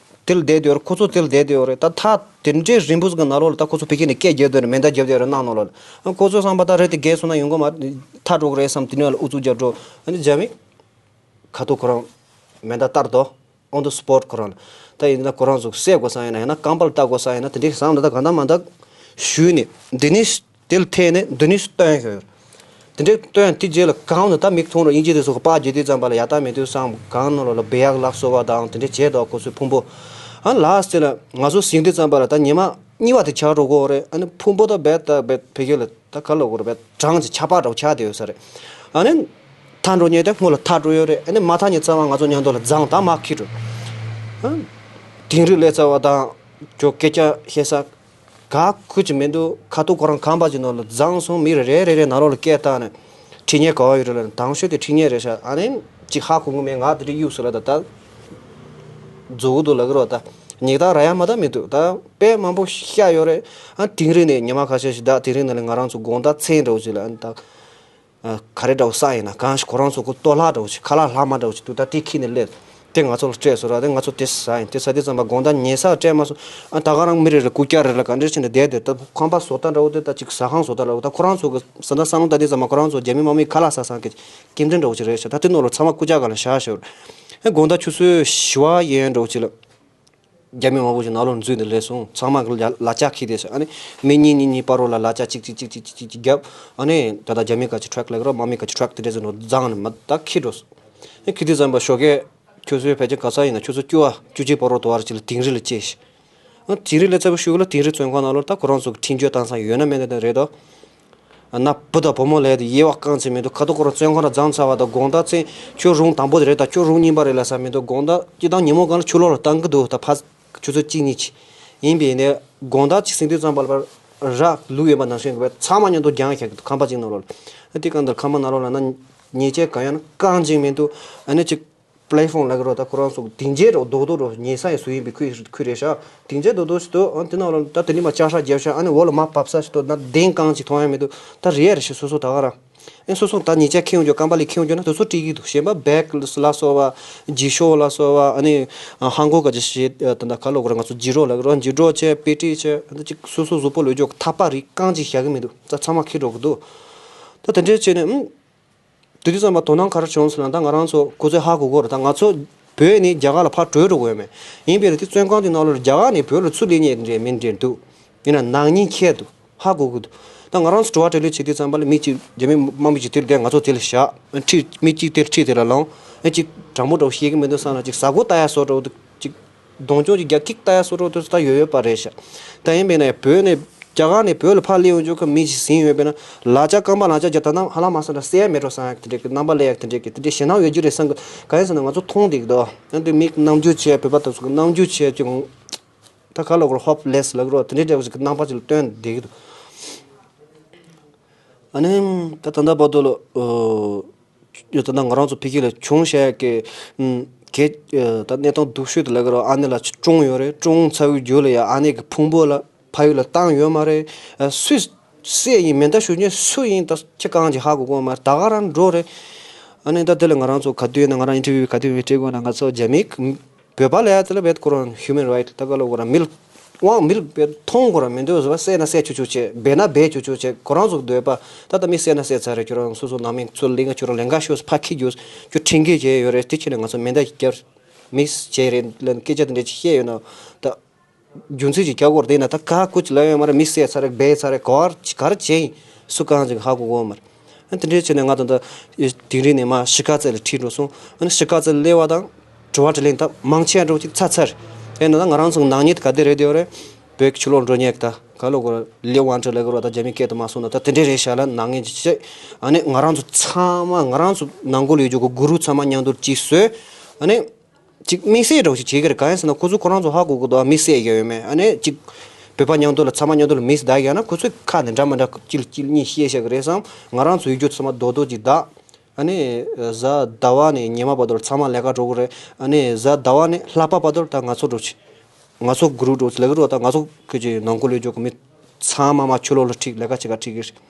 དེ་ལ་བསྡད་དེ་ཡོད་རེད། ཁོ་ཚོ་དེ་ལ་བསྡད་དེ་ཡོད་རེད། ད་ཐག་དེ་འདྲའི་རིང་པོ་ཟིག་གི་ནང་ལོགས་ལ་ད་ཁོ་ཚོ་ཕ་གི་ནས་སྐད་རྒྱབ་དེ་ཡོད་རེད། མེ་མདའ་རྒྱབ་དེ་ཡོད་རེད་ནང་ནང་ལོགས་ལ། ཁོ་ཚོ་བསམ་པ་ད་རི་དེ་བརྒལ་སོང་ན་ཡོང་གི་མ་ཐག་འགྲོ་གི་རེད་བསམ་དེ་ནས་ལ་ཨུ་ཚུགས་རྒྱབ་འགྲོ། ཨ་ནི་རྒྱ་མི་ཁ་ཐུག་ཁོ་རང་མེ་མདའ་བཏང་འདུག on the spot ཁོ་རང་ལ། ད་ཡིན་ན་ཁོ་རང་ཚོ་བསད་དགོས་ས་ཡིན་ན་ཡང་ན་རྐང་པ་ལ་བཏགས་དགོས་ས་ཡིན་ན་དེ་འདྲའི་བསམ་ད་ད་གང་ལྟར་མ་ད་ཞུས་ནས་འདི་ནས་དེ་ལ་ཐད་ནས་འདི་ནས་བཏོན་ཤོར། དེ་འདྲའི་བཏོན་དེ་རྗེས་ལ་གང་ནས་ད་མིག་མཐོང་རུ་དབྱིན་ཇི་དེ་ཚོ་གི་པར་རྒྱག་དུས་ཙམ་པ་ལ་ཡག་ཐག་མེད་དུས་སང་གང་ནང་ལོགས་ལ་སྦི་ཡག་ལག་གསོ་བ་དང་དེ་འདྲ་བྱས་འདུག་ཁོ་ཚོའི་ཕུང་པོ། ཨ་ལ་སྟེ་ལ་ང་ཚོ་ཟིན་དུས་ཙམ་པ་ལ་ད་ཉི་མ་གཉིས་པ་དེ་ཆགས་འགྲོ་གི་ཡོད་རེད། ཨ་ནི་ཕུང་པོ་ད་རྦད་ད་རྦད་ཕ་གི་ལ་ད་ག་ལབ་དགོས་རེད། རྦད་གྲང་ཅིག་ཆགས་པ་འདྲ་བོ་ཆགས་བསྡད་ཡོད་ས་རེད། ཨ་ནི་ཐག་འགྲོ་མཁན་དེ་སྔོན་ལ་ཐག་འགྲོ་ཡོད་རེད། ཨ་ནི་མ་ཐག་ཉིན་ཚང་མ་ང་ཚོ་མཉམ་དུ་ལ་རྫོང་ད་མར་འཁྱེར་འགྲོ། ཨ་དིང་རི་ལས་ཚ་བ་དང་ཁྱོད་སྐད་ཆ་བཤད་ས་ག་ཁུ་ཅིག་མི་འདུག་ཁ་ཐུག་ཁོ་རང་ཁང་པ་ཅིག་ནང་ལ་རྫོང་སོང་། མི་རེ་རེ་རེ་རེ་ནང་ལོགས་ལ་སྐད་བཏང་ནས་ཁྲིད་མཁན་ག་བ་ཡོད་རེད་ལབ་ནས། དང་ཤོས་དེ་ཁྲིད་མཁན་རེད་ཤག་ཨ་ནི་ཅིག་ཧ་གོ་གི་མེད། ང་དེ་འདྲ་གཡུག་སོང་ལ་ད་ད་རྫོགས་འདུག་ལབ་ཀྱི་རེད། ད་ཉིན་ལྟར་ར་ཡ་མ་ད་མི་འདུག་ད་དཔེ་མང་པོ་ཤ་ཡོད་རེད། ཨ་དིང་རི་ནས་ཉི་མ་ཁ་ཤས་ཤིག་ད་དིང་རི་ནས་ལ་ང་རང་ཚོ་དགོང་དག་མཚན་འདྲ་བོ་ཞིག་ལ་ཨ་ནི་ད་ཨ་ག་རེ་འདྲ་བོ་ཟ་ཡིན་ན་གང་ཞིག་ཁོ་རང་ཚོ་གི་ལྟོ་ལྷག་འདྲ་བོ་ཞིག་ཁ་ལག་ལྷག་མ་འདྲ་བོ་ཞིག་འདུག་ད་དེ་ཁྱེར་ནས་སླེབས། དེ་ང་ཚོ་ལ་སྤྲད་སོང་ར། དེ་ང་ཚོ་དེ་ཟ་ཡིན། དེ་ཟ་དུས་ཙམ་པ་དགོང་དག་ཉལ་ས་སྤྲད་མ་སོང་། ཨ་ད་ག་རང་མི་རེ་རེ་རྐུབ་བཀྱག་རེ་ལ་ག་འདྲ་བྱས་ནས་བསྡད་དེ། ད་ཁང་པ་བཟོ་ལྟ་འདྲ་བོ་དེ། ད་ཅིག་ཟ་ཁང་བཟོ་ལྟ་འདྲ་བོ། ད་ཁོ་རང་ཚོ་གི་ཟ་ད་བསམ་བློ་བཏང་དུས་ཙམ་པ་ཁོ་རང་ཚོ་རྒྱ་མི་དམག་མིས་ཁ་ལག་ཟ་ས་གི་ཁྱིམ་ཚང་འདྲ་བོ་ཅིག་རེད་ཤག་ད་དེ་ནང་ལ་ཚང་མ་རྐུབ་བཀྱག་སྒང་ལ་བཞག་ཤག་ཨ་དགོང་དག་ཆུ་ཚོད་བཞི་པ་ཡན་འདྲ་བོ་ཅིག་ལ། རྒྱ་མི་མང་པོ་ཞིག་ནང་ལོགས་འཛུལ་ནས་སླེབས་སོང་། ཚང་མ་གི་ལ་ལག་ལྕགས་འཁྱེར་བསྡད་སོང་། ཨ་ནི་མི་གཉིས་གཉིས་གཉིས་བར་རོ་ལ་ལག་ལྕགས་གཅིག་གཅིག་གཅིག་གཅིག་གཅིག་གཅིག་བརྒྱབ། ཨ་ནི་ད་ལྟ་རྒྱ་མི་ཁ་ཅིག་ཊྲག་ལབ་ཀྱི་རེད། དམག་མི་ཁ་ཅིག་ཊྲག་དེ་འདྲས་ཟེར་ནོ་བརྫངས་ནས་མར་ད་འཁྱེར་འགྲོ་སོང་། ཨ་འཁྱེར་དུས་ཙམ་པ་ཞོགས་ཀས་ཆུ་ཚོད་ཕལ་ཆེར་ག་ཚོད་ཡིན་ན། ཆུ་ཚོད་བཅུ་པ་བཅུ་གཅིག་བར་རོ་དུ་བར་ཅིག་ལ་དིང་རི་ལ་སླེབས་ཤག་ཨ་དིང་རི་ལ་སླེབས་ཚར་བའི་གཞུག་ལ་དིང་རི་བཙོན་ཁང་ནང་ལོགས་ད་ཁོ་རང་ཚོ་གི་འཕྲིན་བཅོལ་བཏང་ས་ཡོད་ན་མེད་ན་དེ་རེད་དོ། ཨ་ན་བུ་དང་བུ་མོ་ལབ་དེ་དབྱེ་བ་གང་ཅི་མི་འདུག་ཁ་ཐོག་ཁོ་རང་བཙོན་ཁང་ནང་བརྫངས་ཚར་བ་དང་། དགོང་དག་མཚན་ཁྱོད་རུམ་དང་པོ་དེ་རེད། ད་ཁྱོད་རུམ་གཉིས་པ་རེད་ལབ་ས་མི་འདུག་དགོང་དག་སྤྱིར་བཏང་ཉིན་མོ་སྒང་ལ་ཕྱི་ལོགས་ལ་བཏང་གི་འདུག་ད་ཕར་ཆུ་ཚོད་གཅིག་གཉིས་ཅིག་ཡིན་པས་ནས། དགོང་དག་ཅིག་ཟིན་དུས་ཙམ་པ་ལ་ཕར་ར་ལུག་ཡོད་པ་ནང་བཞིན་གྱི་ཚང་མ་མཉམ་དུ་རྒྱང་བཞག་གི་འདུག་ཁང་པ་གཅིག་ནང་ལོགས་ལ། ཨ་དེ་གང་ལྟར་ཁང་པ་ནང་ལོགས་ལ་ན་ཉེས་ཆད་གང་ཡང་གང་ཅི་མི་འདུག་ཨ་ནི་ཅིག་པི་ལེ་ཕོན་ལབ་ཀྱི་རོ། ད་ཁོ་རང་ཚོ་སྡིངས་ཆའི་རོ་རྡོག་རྡོག་རོ་ཉལ་ས་ཡི་བཟོ་ཡིན་པའི་ཁུལ་ཁུལ་རེད་ཤག་སྡིངས་ཆའི་རྡོག་རྡོག་ཞིག་འདུག་ཨ་དེ་ནང་ལ་ད་དེ་ནས་མར་ལྕགས་སྲེག་བརྒྱབ་ཤག་ཨ་ནི་འོག་ལ་མར་བབས་ས་ཞིག་འདུག་ན་གདན་གང་ཅིག་མཐོང་ཡ་མི་འདུག་ད་རེད་ཡ་རེད་ཤག་སོ་སོ་ད་ག་རང་། ཨ་སོ་སོ་ད་ཉེས་ཆད་འཁྱེར་ཡོང་རྒྱུ། ཀམ་པ་ལི་འཁྱེར་ཡོང་རྒྱུ་ན་དེ་ཚོ་སྤྲད་ཀྱི་འདུག་གཞན་པ་བེག་ལ་སོགས་པ། འགྱིག་ཤོག་ལ་སོགས་པ། ཨ་ནི་ཧང་གོ་ག་ཅི་ཞེས་ད་ད་ག་ལབ་དགོས་རེད། ང་ཚོ་འགྱིག་རོ་ལབ་ཀྱི་རོ། འགྱིག་རོ་བྱས། པེ་ཏི་བྱས། ཨ་ད་ཅིག་སོ་སོ་གཟུགས་པོ་ལ་འོས་ཆོག་ཐག་པ་རིགས་གང་ཅིག་བཞག་གི་མི་འདུག་ད་ཚང་མ་འཁྱེར་འགྲོ་གི་འདུག་ད་དེ་འདྲས་བྱས་ནས་ཨུམ། དེ་དུས་ཙམ་པ་དོ་སྣང་ག་རེ་བྱུང་ཟེར་ན། ད་ང་རང་ཚོ་ཁོ་ཚོས་ཧ་གོ་གོ་རེད། ད་ང་ཚོ་བོད་ནས་རྒྱ་གར་ལ་ཕར་བྲོས་འགྲོ་དགོས་མེད། ཡིན་པས་ན་དེ་བཙོན་ཁང་དེ་ནང་ལོགས་རྒྱ་གར་ནས་བོད་ལ་ཚུར་སླེབས་མཁན་འདྲ་མི་འདྲ་འདུག་ཡིན་ན་ནག་ཉེས་འཁྱེར་འདུག་ཧ་གོ་གི་འདུག་ད་ང་རང་ཚོ་དྲི་བ་དྲིས་ལན་བྱེད་དུས་ཙམ་པ་ལ་མི་གཅིག་རྒྱ་མི་དམག་མི་གཅིག་དེར་བསྡད། ང་ཚོ་དེ་ལ་བཞག་ཁྲིད། མི་གཅིག་དེར་ཁྲིད་དེ་ལ་ལངས། ཨ་གཅིག་དྲང་པོ་འདྲ་བོ་བཤད་ཀྱི་མི་འདུག་བསམ་ན། གཅིག་ཟ་གོ་ལྟ་ཡ་བཟོ་འདྲ་བོ་འདུག་གཅིག་གདོང་ཅོག་གཅིག་རྒྱག་ཐིག་ལྟ་ཡ་བཟོ་འདྲ་བོ་དེ་ཚོ་ད་ཡོད་ཡོད་པ་རེད་ཤག་ད་ཡིན་པས་ན་བོད་ནས་རྒྱ་གར་ནས་བོད་ལ་ཕར་སླེབས་ཡོང་རྒྱུ་གི་མི་ཞིག་ཟིན་ཡོད་པས་ན། ལག་ཆ་རྐང་པ་ལག་ཆ་རྒྱག་ད་ནང་ཧ་ལམ་མ་སོང་ན་བསད་ཡ་མེད་འགྲོ་བསམ་ཡ་དེ་འདྲས་ཀྱི་རྣམ་པ་སླེབས་ཡ་དེ་འདྲས་ཀྱི་དེ་འདྲས་ཞེད་སྣང་ཡོད་རྒྱུ་རེད་བསམ་གི། གང་ཡིན་ཟེར་ན་ང་ཚོ་མཐོང་བསྡད་ཀྱི་འདུག་ཡང་དེ་མི་རྣམ་འགྱུར་བྱས། བོད་པ་དེ་ཚོ་གི་རྣམ་འགྱུར་བྱས་ཀྱང་། ད་ག་ལབ་དགོས་རེད། ཧོབ་ལེ་སི་ལབ་ཀྱི་རོ། དེ་འདྲའི་འདྲ་བོ་ཞིག་གི་རྣམ་པ་ཅིག་ལ་སྟོན་བསྡད་ཀྱི་འདུག་ཨ་ནི་ད་ད་ལྟ་བར་དུ་ལ་ཨོ་ད་ལྟ་ང་རང་ཚོ་ཕ་གི་ལ་བྱུང་བཞག་གི་ཨམ་གལ་ད་གནས་སྟངས་སྡུག་ཤོས་དེ་ལབ་ཀྱི་རོ། ཨ་ནེ་ལ་ཅིག་བཀྲོངས་ཡོད་རེད། བཀྲོངས་ཚར་བའི་རྗེས་ལ་ཡ་ཨ་ནེ་གི་ཕུང་པོ་ལ་ཕ་ཡུལ་ལ་བཏང་ཡོད་མ་རེད། ཨ་སུས་བསད་ཡིན་མེ་མདའ་གཞུས་མཁན་སུ་ཡིན་ད་ཁྱེད་རྐང་གཅིག་ཧ་གོ་གོ་མ་རེད། ད་ག་རང་འགྲོ་རེད། ཨ་ནི་ད་དེ་ལ་ང་རང་ཚོ་ག་དུས་ཡིན་ན། ང་རང་ཨིན་ཊར་བིའུ་ག་དུས་ཡིན་སྤྲད་དགོས་ན། ང་ཚོ་རྒྱ་མི་བོད་པ་ལ་ཡ་དེ་ལ་བེད་ཁོ་རང་ཧིའུ་མན་རའིཊ་ད་ག་ལབ་དགོས་རེད། མི་ལ་དབང་མི་ལ་བེད་མཐོང་དགོས་རེད། མི་འདོད་བཟོ་བ་བསད་ན་བསད་ཆོག་ཆོག་བྱས། འབད་ན་འབད་ཆོག་ཆོག་བྱས། ཁོ་རང་ཚོ་འདོད་པ། ད་ལྟ་མི་བསད་ན་བསད་ཚར་རེད། ཁྱོད་རང་སོ་སོ་ནང་མི་ཚོ་ལས་ཀ་ཁྱོད་རང་ལས་ཀ་ཤོག་ཕར་འཁྱེར་རྒྱུགས། ཁྱོད་ཁྲིམས་འགལ་བྱས་ཡོད་རེད། དེ་ཁྱེད་ནས་ང་ཚོ་མེ་མདའ་བརྒྱབ་མི་བྱས་རེད་ལབ་སྐད་ཆ་དེ་འདྲ་ཅིག་བཤད་ཡོད་ན། ད་རྒྱུ་མཚན་ཅིག་རྒྱག་དགོས་རེད། དེ་ན་ད་ག་ཀུ་ཅི་ལབ་ཡོད་མ་རེད། མི་བསད་ཚར་རེད། འབད་ཚར་རེད། ག་བར་ག་རེ་བྱས་ཡིན་སུ་གང་ཅིག་ཧ་གོ་གོ་མ་རེད། ཨ་དེ་འདྲའི་བྱས་ནས་ང་ད་ལྟ་དིང་རི་ནས་མར་གཞིས་ཀ་རྩེ་ལ་ཁྲིད་འགྲོ་སོང་། ཨ་ནི་གཞིས་ཀ་རྩེ་ལ་སླེབས་པ་དང་དྲི་བ་དྲིས་ལན་ད་མང་ཆེ་འགྲོ་ཅིག་ཚར་ཚར། དེ་ན་ད་ང་རང་ཚོ་ནག་ཉེས་དེ་ག་དེ་རེད་དེ་ཡོད་རེད། བོད་ཀྱི་ཕྱི་ལོགས་འགྲོ་མཁན་ད་ག་ལབ་དགོས་རེད། ལེ་ཝང་ཀྲི་ལབ་ཀྱི་རོ། ད་རྒྱ་མིའི་སྐད་དུ་མ་སོང་ན་ད་དེ་འདྲའི་རེད་ཤག་ལ་ནག་ཉེས་ཅིག་བྱས། ཨ་ནི་ང་རང་ཚོ་ཚང་མ་ང་རང་ཚོ་ནང་ཁུལ་ཡོད་རྒྱུ་གི་གུ་རུ་ཚང་མ་མཉམ་དུ་ཅིག་བཟོས། ཨ་ནི། ཅིག་དམིགས་བསལ་འདྲ་བོ་ཞིག་བྱེད་ཀྱི་རེད། གང་ཡིན་ཟེར་ན་ཁོ་ཚོ་ཁོ་རང་ཚོ་ཧ་གོ་གི་འདུག་མི་བསད་ཡོད་མེད། ཨ་ནི་ཅིག་བོད་པ་མཉམ་དུ་ལ་ཚང་མ་མཉམ་དུ་ལ་མི་བསད་ཡོད་ན་ཁོ་ཚོས་ཁ་ནས་འདྲ་མི་འདྲ་གཅིག་ལ་གཅིག་གཉིས་བཤད་བཞག་གི་རེད་བསམ། ང་རང་ཚོ་ཡོད་རྒྱུ་ཚང་མ་རྡོག་རྡོག་ཅིག་བདག་ཨ་ནི་གཟའ་ཟླ་བ་ནས་ཉི་མ་བར་དུ་ལ་ཚང་མ་ལས་ཀ་འགྲོ་གི་རེད། ཨ་ནི་གཟའ་ཟླ་བ་ནས་ལྷག་པ་བར་དུ་ལ་ད་ང་ཚོ་འགྲོ་ཆེ། ང་ཚོ་གུ་རུ་འགྲོ་ཆེ་ལབ་ཀྱི་རེད། ད་ང་ཚོ་ཁོ་ཅིག་ནང་ཁུལ་ལས་འཇོག་གི་མི་ཚང་མ་མ་ཕྱི་ལོགས་ལ་ཁྲིད་ལས་ཀ་བྱེད་ག་ཁྲིད་གི་རེད།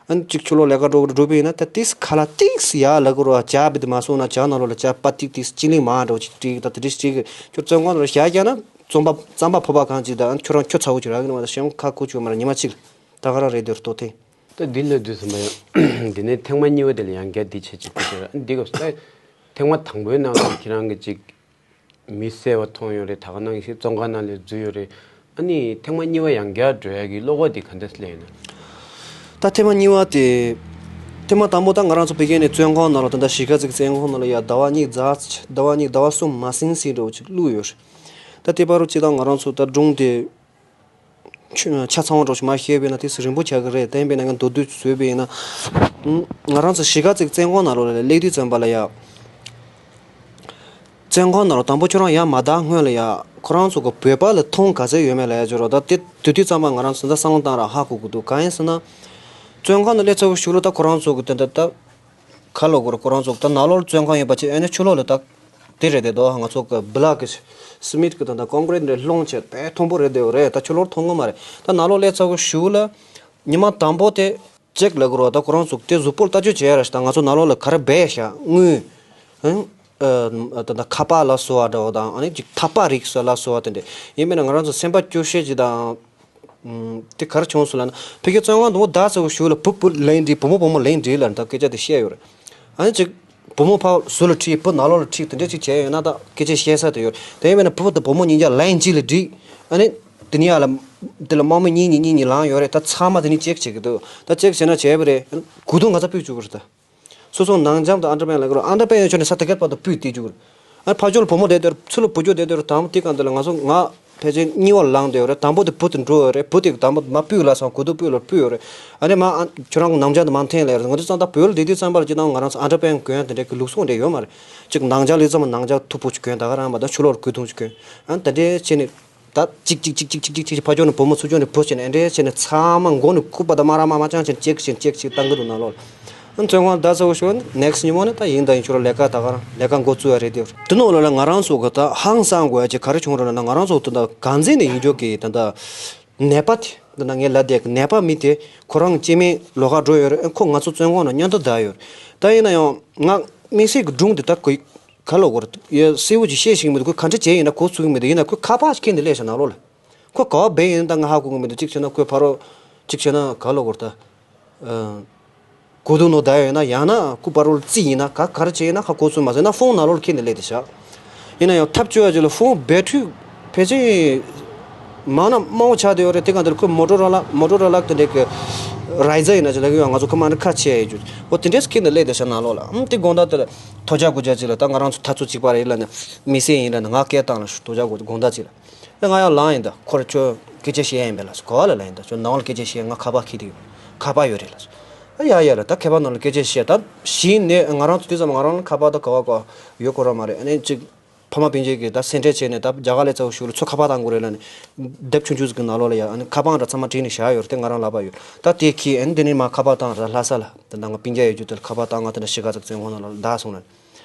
ཨ་ནི་གཅིག་ཕྱི་ལོགས་ལས་ཀ་འགྲོ་འགྲོ་པ་ཡིན་ན་ད་ཏིས་ཁ་ལག་ཏིས་ཡ་ལབ་ཀྱི་རོ། ཇ་བི་དེ་མ་སོང་ན་ཇ་ནང་ལོགས་ལ་ཇ་པ་ཏིག་ཏིས་ཅི་ལིང་མ་འདྲ་བོ་ཅིག་སྤྲད་ཀྱི། ད་དེ་འདྲ་སྤྲད་ཀྱི་ཁྱོད་བཙོན་ཁང་ལ་བཞག་རྒྱག་ན་རྩམ་པ་རྩམ་པ་ཕོར་པ་གང་ཅིག་དང་ཁྱོད་རང་ཁྱོད་ཚ་བོ་ཅིག་རག་གི་རེད་མ་གཏོགས་གཞན་ཁ་ཁུ་བྱུག་མ་རེད། ཉི་མ་གཅིག་ལ་ད་ག་རང་རེད་དེ་ལྟོ་ཐེངས། ད་འདི་ལ་དུས་ཙམ་པ་ཡང་འདི་ནས་ཐེངས་མ་གཉིས་པ་དེ་ལ་ཡང་བསྐྱར་འདི་བྱེད་ཅིག་ཁུ་ཅིག་ར། འདི་སྐབས་སུ་ད་ཐེངས་མ་དང་པོའི་ནང་ལ་ཁྱེད་རང་གི་ཅིག་མི་བསད་པ་མཐོང་ཡོད་རེད། ད་ག་ནང་བཞིན་བཙོན་ཁང་ནང་ལ་འཛུལ་ཡོད་རེད། ཨ་ནི་ཐེངས་མ་གཉིས་པ་ཡང་བསྐྱར་འགྲོ་ཡ་གི་བློ་ཁོག་དེ་ག་འདྲ་སླེབས་ཡོད་ན། ད་ཐེངས་མ་གཉིས་པ་དེ། ཐེངས་མ་དང་པོ་ད་ང་རང་ཚོ་ཕ་གི་ནས་བཙོན་ཁང་ནང་ལ་ད་ལྟ་གཞིས་ཀ་རྩེ་བཙོན་ཁང་ནང་ལ་ཡ་ཟླ་བ་གཉིས་ཟླ་བ་གཉིས་ཟླ་བ་གསུམ་མ་ཟིན་ཟིན་འདྲ་བོ་ཅིག་བླུགས་ཡོད་རེད། ད་དེ་བར་དུ་སྤྱིར་བཏང་ང་རང་ཚོ་ད་སྒྲུང་དེ་ཆ་ཆ་ཚང་བ་འདྲ་བོ་ཞིག་མ་བཤད་པ་ཡིན་ན་དེ་རིང་པོ་ཆགས་ཀྱི་རེད། དེ་ཡིན་པས་ན་ང་མདོར་བསྡུས་བཟོས་པ་ཡིན་ན། ང་རང་ཚོ་གཞིས་ཀ་རྩེ་བཙོན་ཁང་ནང་ལ་སླེབས་དུས་ཙམ་པ་ལ་ཡ། བཙོན་ཁང་ནང་ལ་དང་པོ་ཁྱོད་རང་ཡར་མ་བདའ་སྔོན་ལ་ཡ་ཁོ་རང་ཚོ་གི་བོད་པ་ལ་མཐོང་ག་ཚད་ཡོད་མེད་ལབ་ཡ་ཅིག་རོ། ད་དེ་དེ་དུས་ཙམ་པ་ང་རང་ཚོ་ད་བསམ་བློ་བཏང་ར་ཧ་གོ་གི་འདུག་གང་ཡིན་ཟེར་ན། བཙོན་ཁང་ནང་སླེབས་ཚར་བའི་གཞུག་ལ་ད་ཁོ་རང་ཚོ་གི་དེ་འདྲ་ད་ག་ལབ་དགོས་རེད། ཁོ་རང་ཚོ་ད་ནང་ལོགས་ལ་བཙོན་ཁང་ཡོད་པ་བྱས། ཨ་ནི་ཕྱི་ལོགས་ལ་ད་དེ་རེད་དེ་དོ། ང་ཚོ་གི་བི་ལོག་གི་སི་མིད་གི་ད་ད་ཀོང་ཀྲིད་རེ་སློང་བྱས་དཔེ་མཐོན་པོ་རེད་དེ་རེད། ད་ཕྱི་ལོགས་མཐོང་གི་མ་རེད། ད་ནང་ལོགས་སླེབས་ཚར་བའི་གཞུག་ལ་ཉི་མ་དང་པོ་དེ། ཅེག་ལབ་ཀྱི་རོ། ད་ཁོ་རང་ཚོ་དེ་གཟུགས་པོར་ལྟ་སྤྱོད་བྱེད་ཡ་ར་ཞིག་དང་། ང་ཚོ་ནང་ལོགས་ལ་ག་རེ་སྦས་བཞག་དངུལ། ཧང་ ཨ་ད་ད་ཁ་པར་ལ་སོགས་པ་འདྲ་བོ་དང་། ཨ་ནི་ཅིག་ཐག་པ་རིགས་སོགས་ལ་སོགས་པ་དེ་འདྲ་ཡིན་པས་ན། ང་རང་ཚོ་སེམས་པ་སྐྱོ་ཤས་ཅིག་དང་། ཨུམ། དེ་ག་རེ་བྱུང་སོང་ལབ་ན། ཕ་གི་བཙོན་ཁང་དུ་བདག་ཚ་བོ་ཞུགས་ལ་བུ་བུ་ལན་འགྲིག་བུ་མོ་བུ་མོ་ལན་འགྲིག་ལབ་ད་སྐད་ཆ་དེ་བཤད་ཡོད་རེད། ཨ་ནི་ཅིག་བུ་མོ་ཕ་ཟུར་ལ་ཁྲིད། བུ་ནང་ལོགས་ལ་ཁྲིད། དེ་འདྲ་ཅིག་བྱས་ཡོད་ན་ད་སྐད་ཆ་བཤད་ས་དེ་ཡོད་རེད། དེ་ཡིན་པས་ན་བུ་དང་བུ་མོ་གཉིས་ཀ་ལན་གཅིག་ལ་འགྲིག་ཨ་ནི་དེ་ནི་ཡ་ལ་དེ་ལ་དམག་མི་གཉིས་གཉིས་གཉིས་གཉིས་ལངས་ཡོད་རེད། ད་ཚང་མ་དེ་ནི་ཅེག་བྱེད་ཀྱི་འདུག་ད་ཅེག་བྱས་ན་བྱས་པ་རེད། གོས་ཐུང་ག་ཚོད་ཕུད་བཅུག་གི་རེད་ད། སོ་སོ་ནང་འཇམ་དང་ཨན་ཌར་པེན་ལ་གི་རོ། ཨན་ཌར་པེན་ཡོད་ཆོག་ནས་ས་དེ་གར་བར་དུ་ཕུད་དེ་བཅུག་གི་རེད། ཨ་ཕ་ཕྱོགས་ལ་བུ་མོ་བསྡད་དེ་རེད། ཚུར་ལ་བུ་ཆོ་བསྡད་དེ་རེད། དང་པོ་དེ་གང་དེ་ལ་ང་ཚོ་ང་ཕལ་ཆེར་གཉིས་པ་ལངས་བསྡད་ཡོད་རེད། དང་པོ་དེ་བུ་དེ་འགྲོ་ཡོད་རེད། བུ་དེ་དང་པོ་མ་ཕུད་ལ་སོང་། གོས་ཐུང་ཕུད་ལ་ཕུད་ཡོད་རེད། ཨ་ནི་མ་ཨ་ཁྱོད་རང་གི་ནང་འཇམ་དུ་མ་འཐེན་ལས་རེད། ང་ཚོ་ཙང་ད་བོད་ལ་བསྡད་དུས་ཙམ་པ་ལ་སྤྱིར་བཏང་ང་རང་ཚོ་ཨན་ཌར་པེན་གོན་དེ་འདྲའི་གི་ལུགས་སྲོལ་འདྲ་ཡོད་མ་རེད། ཅིག་ནང་འཇམ་ལས་ཙམ་ནང་འཇམ་མཐུག་པོ་ཅིག་གོན། ད་ག་རང་མ་ད་ཕྱི་ལོགས་གོས་ཐུང་ཅིག་གོན། ཨ་ད་འདྲའི་བྱས་ནས། ད་གཅིག་གཅིག་གཅིག་གཅིག་གཅིག་གཅིག་ཕར་ཕྱོགས་ནས་བུ་མོ་ཚུར་ཕྱོགས་ནས་བུ་བྱས་ནས་འདྲེ་བྱས་ནས་ཚང་མ་མགོ་ནས་སྐུད་པ་དང་མ་ར་མ་མ་ཅང་བྱས་ནས་ཅེག་བྱས་ནས་ཅེག་བྱས་བཏང་གི་འདུག་ནང་ལོགས་ལ། ཚོན་ཁང་བརྡ་ཚ་བོ་ཞོན་ནེགསི་ཉིན་མོ་ནས་ད་ཡིན་ད་ཡིན་ཁྱོད་རང་ལས་ཀ་ད་ག་རང་ལས་ཀ་འགོ་བཙུགས་ཡ་རེད་དེ། དེ་ནང་ལོགས་ལ་ང་རང་ཚོ་གི་ད་ཧང་སང་དགོས་ཡ་ཅིག་ག་རེ་བྱུང་རེད་ལབ་ན། ང་རང་ཚོ་ད་ད་གང་ཚེ་ནས་ཡིན་ཆོག་གི་ད་ད་ནད་པ་དེ་ད་ད་ངའི་ལ་དེ་གི་ནད་པ་མི་དེ་ཁོ་རང་སྐྱེ་དམན་ལོགས་ཀ་འགྲོ་ཡོད་རེད། ཁོ་ང་ཚོ་ཚོན་ཁང་ནང་མཉམ་དུ་བསྡད་ཡོད་རེད། ད་ཡིན་ན་ཡང་ང་དམིགས་བསལ་གི་སྒྲུང་དེ་ད་གོ་ག་ལོ་གོ་རེད། ཡ་གསལ་བོ་ཅིག་བཤད་ཤེས་ཀྱི་མི་འདུག་ཁོས་ག་འདྲ་བྱས་ཡིན་ན་གོ་ཚུགས་ཀྱི་མི་འདུག་ཡིན་ན་ཁོས་ཁ་པར་ཁྱེར་ནས་སླེབས་ཤག་ནང་ལོགས་ལ། ཁོ་ག་བ་བས་ཡིན་ན་ད་ང་ཧ་གོ་གི་མི་འདུག་གཅིག་བྱས་ན་ཁོས་ཕ་རོལ་གཅིག་བྱས་ན་ག་ལོ་གོ་རེད་ད། ཨ་གོ་དུ་ནོ་ད་ཡོད་ན་ཡང་ན་ཁོ་ཕ་རོལ་རྩིས་ཡིན་ན་ག་ག་རེ་བྱས་ཡིན་ན་ཁ་གོ་ཚུགས་མ་སོང་ན་ཕོན་ནང་ལོགས་ལ་ཁྱེར་ནས་སླེབས་དེ་ཤག་ཡིན་ན་ཡང་ཐབས་སྐྱོ་བ་ཅིག་ལ་ཕོན་བེ་ཊི་རི་ཕལ་ཆེར་མང་ན་མང་བོ་ཆགས་བསྡད་ཡོད་རེད། དེ་ག་འདིར་ཁོས་མོ་ཊོ་རོ་ལ་མོ་ཊོ་རོ་ལ་དེ་འདྲའི་གི་རའི་ཛར་ཡིན་ན་ཅིག་ལ་གི་ཡང་ང་ཚོ་ཁ་མ་འདྲ་ཁ་ཆེ་ཡོད་རྒྱུ་འོ་དེ་འདྲས་ཁྱེར་ནས་སླེབས་དེ་ཤག་ནང་ལོགས་ལ། ཨམ་དེ་དགོང་དག་དེ་ལ་ཐོ་ཇ་གོ་ཇ་ཅིག་ལ་ད་ང་རང་ཚོ་ཐག་ཚོད་གཅིག་པ་རེད་ལ་ནི་མི་སེ་ཡིན་ལ་ནི་ང་སྐད་བཏང་ལ་ཐོ་ཇ་གོ་དགོང་དག་ཅིག་ལ། ཨེ་ང་ཡང་ལངས་ཡིན་ད། ཁོ་ར་ཁྱོད་སྐད་ཆ་བཤད་ཡ་ཡིན་པས་ལ་སོ། ག་བ་ལ་ལ་ཡིན་ད། ཁྱོད་ནང་ལ་སྐད་ཆ་བཤད་ང་ཁ་པར་ཁྱེར་དུ་ཡོད། ཁ་པར་ཡོད་རེད་ལ་སོ། ཨ་ཡ་ཡ་ལ་ད་ཁ་པར་ནང་ལ་སྐད་ཆ་བཤད་ད་གཞི་ནས་ང་རང་ཚོ་དེ་ཙམ་ང་རང་ལ་ཁ་པར་ད་ག་བ་ག་ཡོད་ཁོ་ར་མ་རེད། ཨ་ནི་ཅིག་ཕ་མ་སྤུན་མཆེད་ཀྱིས་ད་སེམས་ཁྲལ་བྱས་ནས་ད་རྒྱ་གར་ལ་ཚ་བོ་ཞུགས་ལ་ཚུར་ཁ་པར་བཏང་དགོས་རེད་ལ་ནི། ལྡེབ་ཆུང་ཆུང་ཟིག་གི་ནང་ལོགས་ལ་ཡ་ཨ་ནི་ཁ་པར་འདྲ་ཚང་མ་བྲིས་ནས་བཞག་ཡོད་རེད་དེ་ང་རང་ལག་པ་ཡོད་ད། དེ་ཁྱེར་ཨ་ནི་དེ་ནས་མར་ཁ་པར་བཏང་ར་ལྷ་ས་ལ་དེ་ད་ང་སྤུན་ཀྱག་ཡོད་རྒྱུ་དེ་ལ་ཁ་པར་བཏང་ང་དེ་འདྲ་གཞིས་ཀ་རྩེ་བཙོན་ཁང་ནང་ལ་བདག་སོང་ལ་ནི།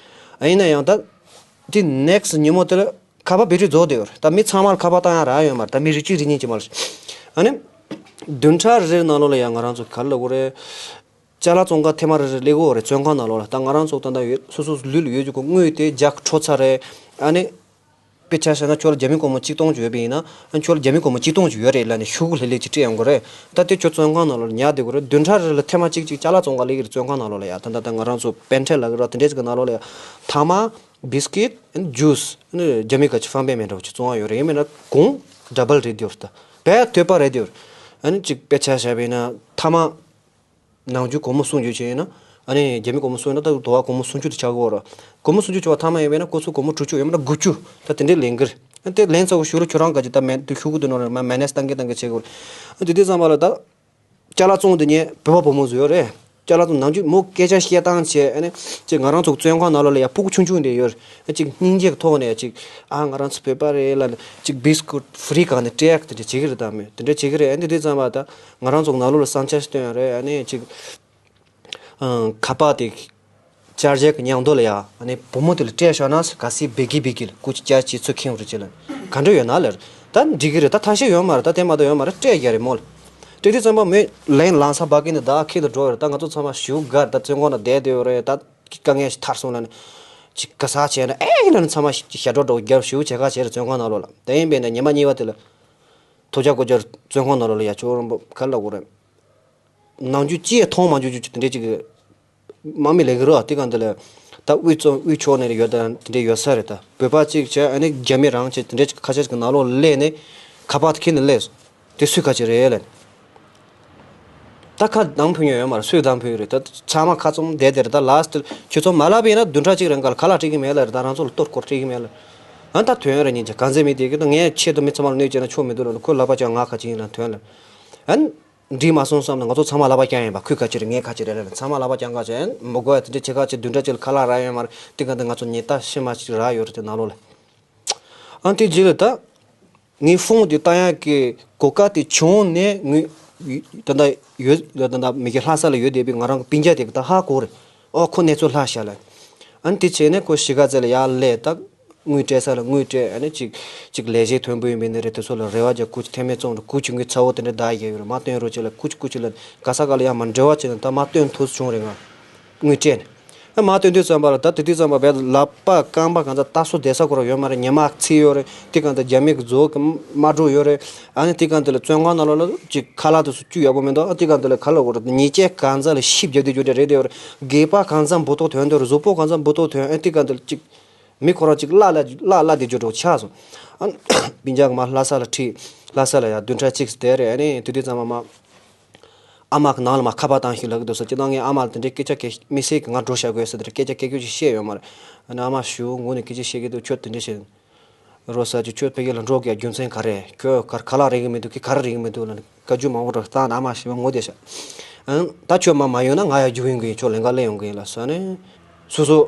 ཨ་ཡིན་ན་ཡང་ད་དེ་ནེགསི་ཉིན་མོ་དེ་ལ། ཁ་པར་བེ་ཊི་རི་རྫོགས་བསྡད་ཡོད་རེད། ད་མི་ཚང་མར་ཁ་པར་བཏང་ཡ་རག་ཡོད་མ་རེད། ད་མི་རིགས་གཅིག་རིགས་གཉིས་ཀྱི་མ་རེད། ཨ་ནི། བདུན་ཕྲག་རེ་རེ་ནང་ལོགས་ལ་ཡང་ང་རང་ཚོ་ག་རེ་ལབ་དགོས་རེད། ཅ་ལག་བཙོང་ག་ཐེངས་མ་རེ་རེ་སླེབས་ཀྱི་ཡོད་རེད་བཙོན་ཁང་ནང་ལོགས་ལ། ད་ང་རང་ཚོ་ད་ལྟ་ཡོད་སོ་སོ་སོ་ལུས་ལ་ཡོད་རྒྱུ་གོ་དངུལ་དེ་རྒྱག་འཕྲོ་ཚར་རེད། ཨ་ནི། དཔེ་ཆ་བཞག་ན་ཁྱོད་ལ་རྒྱ་མི་སྒོར་མོ་གཅིག་སྟོང་ཅིག་ཡོད་པ་ཡིན་ན་ཨ་ཁྱོད་ལ་རྒྱ་མི་སྒོར་མོ་གཅིག་སྟོང་ཅིག་ཡོད་རེད་ལབ་ནས་ཤོག་གུ་ལྷེབ་ལྷེབ་ཅིག་སྤྲད་ཡོང་གི་རེད། ད་དེ་ཁྱོད་བཙོན་ཁང་ནང་ལོགས་ལ་ཉར་བསྡད་དགོས་རེད། བདུན་ཕྲག་རེ་ལ་ཐེངས་མ་གཅིག་གཅིག་ཅ་ལག་བཙོང་ག་སླེབས་ཀྱི་རེད་བཙོན་ཁང་ནང་ལོགས་ལ་ཡ། ད་ད་ད་ང་རང་ཚོ་པན་ཊི་ལབ་ཀྱི་རེད་དེ་འདྲས་ཅིག་གི་ནང་ལོགས་ལ་ཡ། ཐ་མག་བིས་ཀིཊ་ཨེན་ཌི་ཇུས་ཨེན་ཌི་རྒྱ་མི་ག་ཅིག་ཧྥང་པེ་མེན་འདྲ་བོ་ཅིག་བཙོང་བ་ཡོད་རེད། ཡིན་མིན་ན་གོང་ཌ་བལ་རེད་དེ་ཡོད་རེད། ད་བལ་དོད་པ་རེད་དེ་ཡོད་རེད། ཨ་ནི་ཅིག་དཔེ་ཆ་བཞག་པ་ཡིན་ན་ཐ་མག་ནང་རྒྱུ་སྒོར་མོ་སུམ་ཅུ་བྱས་ཡིན་ན། ཨ་ནི་རྒྱ་མི་སྒོར་མོ་སུམ་ཅུ་ཡིན་ན་ད་དོ་བ་སྒོར་མོ་སུམ་ཅུ་དེ་ཆགས་ཀྱི་ཡོད་རེད། སྒོར་མོ་སུམ་ཅུ་བྱས་པ་ཐ་མག་ཡིན་པས་ན་ཁོ་ཚོ་སྒོར་མོ་དྲུག་ཅུ་ཡང་མིན་ན་དགུ་བཅུ་ད་དེ་འདྲའི་ལེན་གྱི་རེད། ཨ་དེ་ལེན་ཚར་བའི་ཤུལ་ལ་ཁྱོད་རང་ག་ཅིག་ད་མེ་དེ་ཤོག་གུ་དེ་ནང་ལ་མ་མེ་ནེ་སི་བཏང་གི་བཏང་གི་བྱེད་དགོས་རེད། ཨ་དེ་དུས་ཙམ་པ་ལ་ད། ཅ་ལག་བཙོང་དེ་ཉན་བོད་པ་བུ་མོ་ཚོ་ཡོད་རེད། ཅ་ལག་བཙོང་ནང་རྒྱུ་མོ་སྐད་ཆ་བཤད་སྟངས་བྱས་ཨ་ནི་ཅིག་ང་རང་ཚོ་བཙོན་ཁང་ནང་ལོགས་ལ་ཡ་སྤུ་གུ་ཆུང་ཆུང་དེ་ཡོད་རེད། ཅིག་སྙིང་རྗེ་གི་ཐོག་ནས་ཅིག་ཨ་ང་རང་ཚོ་བོད་པ་རེད་ལབ་ནས་ཅིག་བིས་ཀུཊ་ཧྥི་རི་གང་ནས་སྤྲད་དེ་འདྲ་བྱེད་ཀྱི་རེད། ད་མོས་དེ་འདྲ་བྱེད་ཀྱི་རེད། ཨ་ནི་དེ་ཙམ་པ་ད་ང་རང་ཚོ་ནང་ལོགས་ལ་བསམ་འཆར་ཞིག་བཏོན་ཡོད་རེད། ཨ་ནི་ཅིག་ཁ་པར་དེ་ཅར་ཇར་གི་མཉམ་དུ་ལ་ཡ་ཨ་ནི་བུ་མོ་དེ་ལ་སྤྲད་བཞག་ན་ག་སི་བེ་གི་བེ་གི་ལ་སྐུ་ཅི་ཅར་ཅི་ཚུར་ཁེངས་རུ་ཅི་ལ་ག་འདྲ་ཡོད་ན་ལ་ད་འགྲིག་གི་རེད། ད་ཐ་ཤལ་ཡོད་མ་རེད། ད་དེ་མ་གཏོགས་ཡོད་མ་རེད། སྤྲད་རྒྱ་རེད་མོ་ལ། སྤྲད་དུས་ཙམ་པ་མོས་ལན་ལངས་ས་བ་ཀི་ནི་ད་ཁེ་ལ་འགྲོ་ཡོད་རེད། ད་ང་ཚོ་ཚང་མ་ཞིའུ་དགར་ད་བཙོན་ཁང་ན་བསྡད་བསྡད་ཡོད་རེད། ད་དཀའ་ངལ་ཞིག་ཐར་སོང་ལ་ནི་ཅིག་ག་ས་བྱས་ན་ཨེ་ལ་ནི་ཚང་མ་ཞི་ཞྭ་སྒྲོག་འགྲོ་རྒྱབ་ཞིའུ་བྱེད་ཁ་བྱས་རེད་བཙོན་ཁང་ནང་ལོགས་ལ། དེ་ཡིན་པས་ན་ཉི་མ་གཉིས་པ་དེ་ལ་ཐོ་ཇ་ཀོ་ཇར་བཙོན་ཁང་ནང་ལོགས་ལ་ཡ་ཆོག་རོམ་པོ་ག་ལ་གོ་རེད། ནང་རྒྱུ་ཅི་ཡང་མཐོང་མ་འཇུག་རྒྱུ་དེ་འདྲས་ཅིག་གི་དམག་མི་ལས་ཀྱི་རོ་དེ་གང་དེ་ལ་ད་དབུས་གཙོ་དབུས་ཕྱོགས་ནས་ཡོད་ད་དེ་འདྲས་ཡོད་ས་རེད། ད་བོད་པ་གཅིག་བྱས་ཨ་ནི་རྒྱ་མི་རང་བྱས་དེ་འདྲས་ཅིག་ཁ་ཤས་ཅིག་གི་ནང་ལོགས་སླེབས་ནས་ཁ་པར་དེ་ཁྱེར་ནས་སླེབས་སོང་། དེ་སུས་ཁ་ཕྱེ་རེད་ལ། ད་ཁ་བདམས་ཕུད་མྱོང་ཡོད་མ་རེད། སུས་བདམས་ཕུད་ཡོད་རེད། ད་ཚང་མ་ཁ་བཙུམ་བསྡད་དེ་རེད། ད་ལཱ་སི་ཊི་ཁྱོད་ཚོ་མ་ལབ་པ་ཡིན་ན་བདུན་ཕྲག་གཅིག་རིང་ག་ལ་ཁ་ལག་སྤྲད་ཀྱི་མེད་ལ་རེད། ད་རང་ཚོ་ལ་གཏོར་སྐོར་སྤྲད་ཀྱི་མེད་ལ། ཨ་ད་དོན་རེ་ཉིན་ཅིག་གང་ཚེ་མི་དེ་གི་ད་ངས་ཆེད་དུ་མི་ཚང་མ་ལ་གནོད་བྱས་ན་ཆོག་མི་འདུག་ལ་ཁོས་ལག་པ་བརྐྱངས་ང་ཁ་ཕྱེ་ཡིན་ལ་དོན་ལ། ཨ་འགྲིག་མ་སོང་བསམ་ན་ང་ཚོ་ཚང་མ་ལག་པ་བརྐྱངས་ཡིན་པ། ཁོས་ཁ་ཕྱེ་རེད་ངས་ཁ་ཕྱེ་རེད་ལ་ཚང་མ་ལག་པ་བརྐྱངས་ཁ་ཕྱེ་མི་དགོས་ཡ་དེ་འདྲ་བྱེད་ཁ་ཕྱེ་བདུན་ཕྲག་གཅིག་ལ་ཁ་ལག་རག་ཡོད་མ་རེད། དེ་ག་ད་ང་ཚོ་ཉེས་རྡུང་ཤི་མ་ཞིག་རག་ཡོད་རེད་དེ་ནང་ལོགས་ལ། ཨ་དེ་རྗེས་ལ་ད། ངའི་ཕོན་དེ་བཏང་ཡག་གི་གོ་སྐབས་དེ་བྱུང་ནས་ངས་ད་ལྟ་ཡོད་ད་ལྟ་མི་གི་ལྷ་ས་ལ་ཡོད་བསྡད་པའི་ང་རང་གི་སྤུན་ཀྱག་དེ་གི་ད་ཧ་གོ་རེད། ཨོ་ཁོ་གནས་ཚུལ་ལྷག་ཤག་ལ། ཨ་ནི་དེ་བྱས་ནས་ཁོ་གཞིས་ཀ་རྩེ་ལ་ཡར་སླེབས་ད་དངུལ་སྤྲད་ས་ལ་དངུལ་སྤྲད། ཨ་ནི་ཅིག་ཅིག་ལས་བྱེད་མཐོན་པོ་ཡིན་པའི་ནི་རེད། དེ་ཚོ་ལ་རེ་བ་རྒྱག་སྐུ་ཅི་ཐེ་མེད་བཙོང་རེད། སྐུ་ཅི་དངུལ་ཚ་བོ་དེ་འདྲ་བདག་ཡོད་རེད། མ་བཏོན་རོགས་བྱེད་ལ་སྐུ་ཅི་སྐུ་ཅི་ལ་ག་ས་ག་ལ་ཡང་མ་འབྲེལ་བ་བྱས་ནས་ད་མ་བཏོན་ཐུབ་བྱུང་རེད། ང་དངུལ་སྤྲད་ནས། ཨ་མ་སྟོན་དུས་ཙམ་པ་ལ་ད་དེ་དུས་ཙམ་པ་བས་ལག་པ་རྐང་པ་གང་ཚ་ལྟ་སོ་བསྡད་ས་ཁོ་རང་ཡོད་མ་རེད། ཉི་མ་ཚིག་ཡོད་རེད། དེ་གང་ཚ་རྒྱ་མི་གི་མཛོ་གི་དམར་འགྲོ་ཡོད་རེད། ཨ་ནི་དེ་གང་དེ་ལ་བཙོན་ཁང་ནང་ལོགས་ལ་ཅིག་ཁ་ལག་དེ་ཚོ་བཅུག་ཡག་པོ་མི་འདུག་ཨ་དེ་གང་དེ་ལ་ག་ལ་གོ་རེད། ཉེས་ཆད་གང་ཚ་ལ་ཤི་བརྒྱབ་དེ་རྒྱུ་འབྲས་རེད་དེ་ཡོད་རེད། སྒལ་པ་གང་ཚ་འབུ་ཏོག་ཐོན་དེ་རེད། གཟུགས་པོ་གང་ཚ་འབུ་ཏོག་ཐོན། ཨ་དེ་གང་དེ་ལ་ཅིག་མི་ཁོ་རང་ཅིག་བརླག་བརླག་བརླག་དེ་རྒྱུ་འབྲས་ཆགས་སོང་། ཨ་སྤུན་ཀྱག་གི་མ་ལྷ་ས་ལ་ཁྲིད། ལྷ་ས་ལ་ཡ་བདུན་ཕྲག་གཅིག་བསྡད་རེད། ཨ་ནི་དེ་དུས་ཙམ་པ་མ། ཨ་མ་གི་ནང་ལ་མ་ཁ་པར་བཏང་ཞིག་ལབ་ཀྱི་འདུག་ཟེར། སྤྱིར་བཏང་ངས་ཨ་མ་ལ་དེ་འདྲའི་སྐད་ཆ་གས་དམིགས་བསལ་གྱི་ང་འགྲོ་བཞག་དགོས་ཟེར་དེ་འདྲའི་སྐད་ཆ་སྐད་རྒྱུ་ཞིག་བཤད་ཡོད་མ་རེད། ཨ་ནི་ཨ་མ་ཞུ་ངུ་ནས་སྐད་ཆ་བཤད་ཀྱི་འདུག་ཁྱོད་དེ་འདྲ་བཤད་རོགས་ཟེར་གྱི། ཁྱོད་ཕ་གི་ལ་འགྲོ་གི་རྒྱུ་མཚན་ག་རེ། ཁྱོད་ག་ཁ་ལག་རེག་གི་མི་འདུག་ཁྱོད་ག་རེ་རེག་གི་མི་འདུག་ལབ་ནས་བཀའ་བཀྱོན་མང་པོ་འདྲ་བཏང་ནས་ཨ་མ་ཞེ་པོ་ངུ་བསྡད་ཤག་ཨང་། ད་ཁྱོད་མ་མ་ཡོང་ན་ང་ཡར་རྒྱུག་ཡོང་གི་ཡིན། ཁྱོད་ལེན་ག་ལེན་ཡོང་གི་ཡིན་ལབ་ཟེར་ནས། སོ་སོ།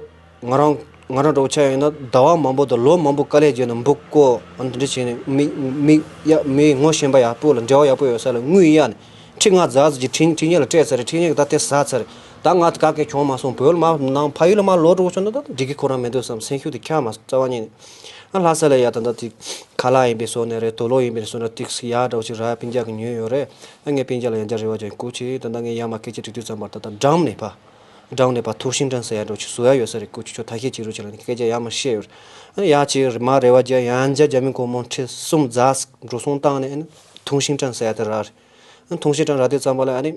ང་རང་ང་རང་འདྲ་བོ་ཆ་ཡིན་ན་ཟླ་བ་མང་པོ་དང་ལོ་མང་པོ་དཀའ་ལས་བརྒྱབ་ནས་འབུ་བརྐོས། ཨ་འདི་འདྲ་བྱས་ནས་མི་མི་ཡ་མི་ངོ་ཤེས་པ་ཡག་པོ་ལ་འབྲེལ་བ་ཡག་པོ་ཡོད་ས་ལ་དངུལ་གཡར་ནས་ཁྲི་ལྔ་ཙམ་ཅིག་ཁྲི་ཁྲི་གཉིས་ལ་སྤྲད་ཚར་རེད། ཁྲི་གཉིས་ཀྱི་ད་དེ་ཟ་ཚར་རེད། ད་ང་དགའ་སྐད་གྱོང་མ་སོང་། བོད་ལ་མ་ནང་ཕ་ཡུལ་ལ་མ་ལོག་འགྲོ་དགོས་བྱུང་ན་ད་འགྲིག་གི་ཁོ་རང་མི་འདུག་བསམ། སེམས་ཤུགས་དེ་འཁྱག་མ་རྩ་བ་ཉིད་ནས། ཨ་ལྷ་ས་ལ་ཡ་ད་ད་དེ་ཁ་ལག་ཡིན་པའི་བཟོ་ནས་རེད། དུག་ལོག་ཡིན་པའི་བཟོ་ནས་ཏིག་སི་ཡག་འདྲ་བོ་ཅིག་རག་སྤུན་ཀྱག་གི་ཉོས་ཡོད་རེད། ཨ་ངས་སྤུན་ཀྱག་ལ་ཡང་བསྐྱར་རེ་བ་བརྒྱབ། སྐུ་མཁྱེན། ད་ལྟ་ངས་ཡར་མར་སྐད་ཆ་དྲི་དུས་ཙམ་པར་ད་ལྟ་འགྲམ་ནས་ཕར། འགྲམ་ནས་ཕར་ཐུག་ཤིང་ཀྲང་ཟེར་ཡ་འདྲ་བོ་ཅིག་བཟོ་ཡ་ཡོད་ས་རེད། སྐུ་མཁྱེན་ཁྱོད་ཐབས་ཤེས་བྱེད་རོགས་བྱེད་ལབ་ནས་སྐད་ཆ་ཡར་མར་བཤད་ཡོད་རེད། ཨ་ནི་ཡར་ཅིག་མར་རེ་བ་བརྒྱབ། ཡང་བསྐྱར་རྒྱ་མི་སྒོར་མོ་ཁྲི་གསུམ་ཙམ་འགྲོ་སོང་བཏང་ནས་ཨ་ནི་ཐུག་ཤིང་ཀྲང་ཟེར་ཡ་དེ་རག་རེད། ཨ་ནི་ཐུག་ཤིང་ཀྲང་རག་དུས་ཙམ་པ་ལ་ཨ་ནི་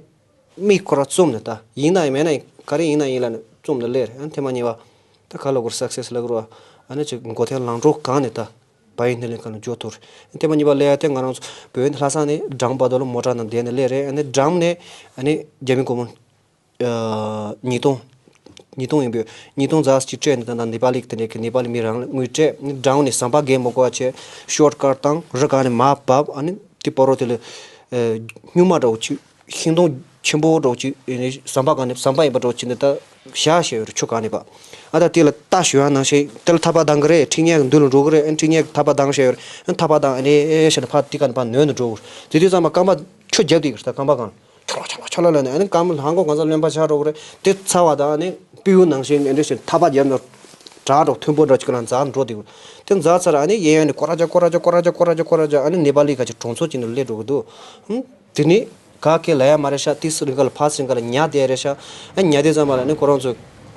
མིག་ཁོ་ར་བཙུམ་ནས་ད་ཡིན་ན་ཡིན་མེད་ན་ཡིན་ག་རེ་ཡིན་ན་ཡིན་ལབ་ནས་བཙུམ་ནས་སླེབས་རེད། ཨ་ནི་ཐེངས་མ་གཉིས་པ་ད་ག་ལ་གོ་རེད། སག་སེ་སི་ལབ་དགོས་རེད་པ། ཨ་ནི་ཅིག་མགོ་ཐལ་ལངས་འགྲོ་གང་ནས་ད། བལ་ཡུལ་སྣེ་ལེན་ཁང་ལ་འབྱོར་ཐུབ་རེད། ཐེངས་མ་གཉིས་པ་སླེབས་ཡ་དེ་ང་རང་ཚོ་བོད་ལྷ་ས་ནས་འབྲང་བར་དུ་ལ་མོ་ཊ་ནང་བསྡད་ནས་སླེབས་རེད། ཨ་ནི་འགྲམ་ནས་ཨ་ནི་རྒྱ་མི་སྒོར་མོ་ཨ་ཉིས་སྟོང་། ཉིས་སྟོང་ཡིན་པས་ཉིས་སྟོང་ཙམ་ཅིག་སྤྲད་ནས། ད་ནི་ནེ་པ་ལི་དེ་འདྲའི་གི་ནེ་པ་ལི་མི་རང་ལ་དངུལ་སྤྲད། ཨ་ནི་འགྲམ་ནས་ཟམ་པ་བརྒལ་མི་དགོས་པ་བྱས། ཤོར་ཀཊ་བཏང་། རི་སྒང་ནས་མར་བབས། ཨ་ནི་དེ་བར་དུ་དེ་ལ་ཨ་སྨྱུག་མ་འདྲ་བོ་ཅིག་ཤིང་སྡོང་ཆེན་པོ་འདྲ་བོ་ཅིག་ཨེ་ནས་ཟམ་པ་སྒང་ནས་ཟམ་པ་ཡིན་པ་འདྲ་བོ་ཅིག་ནས་ད་བཞག་བཞག་ཡོད་རེད། ཆུ་སྒང་ནས་ཕར། ཨ་ད་དེ་ལ་ལྟ་ཞུ་ཡ་ནང་བཞིན་དེ་ལ་ཐག་པ་གདང་གི་རེད། ཁྲི་ཉལ་གི་མདུན་ལ་འགྲོ་གི་རེད། ཨ་ཁྲི་ཉལ་གི་ཐག་པ་གདང་བཞག་ཡོད་རེད། ཨ་ཐག་པ་གདང་ཨ་ནས་ཨེ་བྱས་ནས་ཕར་དེ་ག་ནས་ཕར་ནོན་ནས་འགྲོ་གི་རེད། དེ་དུས་ཙམ་པ་རྐང་པ་ཆུ་རྒྱབ་བསྡད་ཀྱི་རེད། ད་རྐང་པ་སྒང་ལ་ཆོ་ལོ་ཆོ་ལོ་ཆོ་ལོ་ལབ་ནས་ཨ་ནི་རྐང་པ་ལྷམ་གོག་གང་ཚ་རློན་པ་ཆགས་འགྲོ་གི་རེད། དེ་ཚར་བ་དང་ཨ་ནི་སྤྲེའུ་ནང་བཞིན་ཨེ་འདྲ་བྱས་ནས་ཐག་པ་རྒྱབ་ནས་བྲག་འདྲ་མཐོན་པོ་འདྲ་ཅིག་ལ་འཛེགས་འགྲོ་བསྡད་ཀྱི་རེད། དེ་འཛེགས་ཚར་ཨ་ནི་གཡས་གཡོན་ནས་ཀོ་ར་ཅ་ཀོ་ར་ཅ་ཀོ་ར་ཅ་ཀོ་ར་ཅ་ཀོ་ར་ཅ་ཨ་ནི་ནེ་པ་ལི་ཁ་ཅིག་གྲོང་ཚོ་ཅིག་ནང་སླེབས་འགྲོ་གི་འདུག་ཧུམ། དེ་ནི་ག་གེ་ལབ་ཡ་མ་རེད་ཤག་ཏིས་རིང་ག་ལ་ཕར་ཚུར་རིང་ག་ལ་ཉལ་བསྡད་རེད་ཤག་ཨ་ཉལ་དུས་ཙམ་པ་ལ་ནི་ཁོ་རང་ཚོ་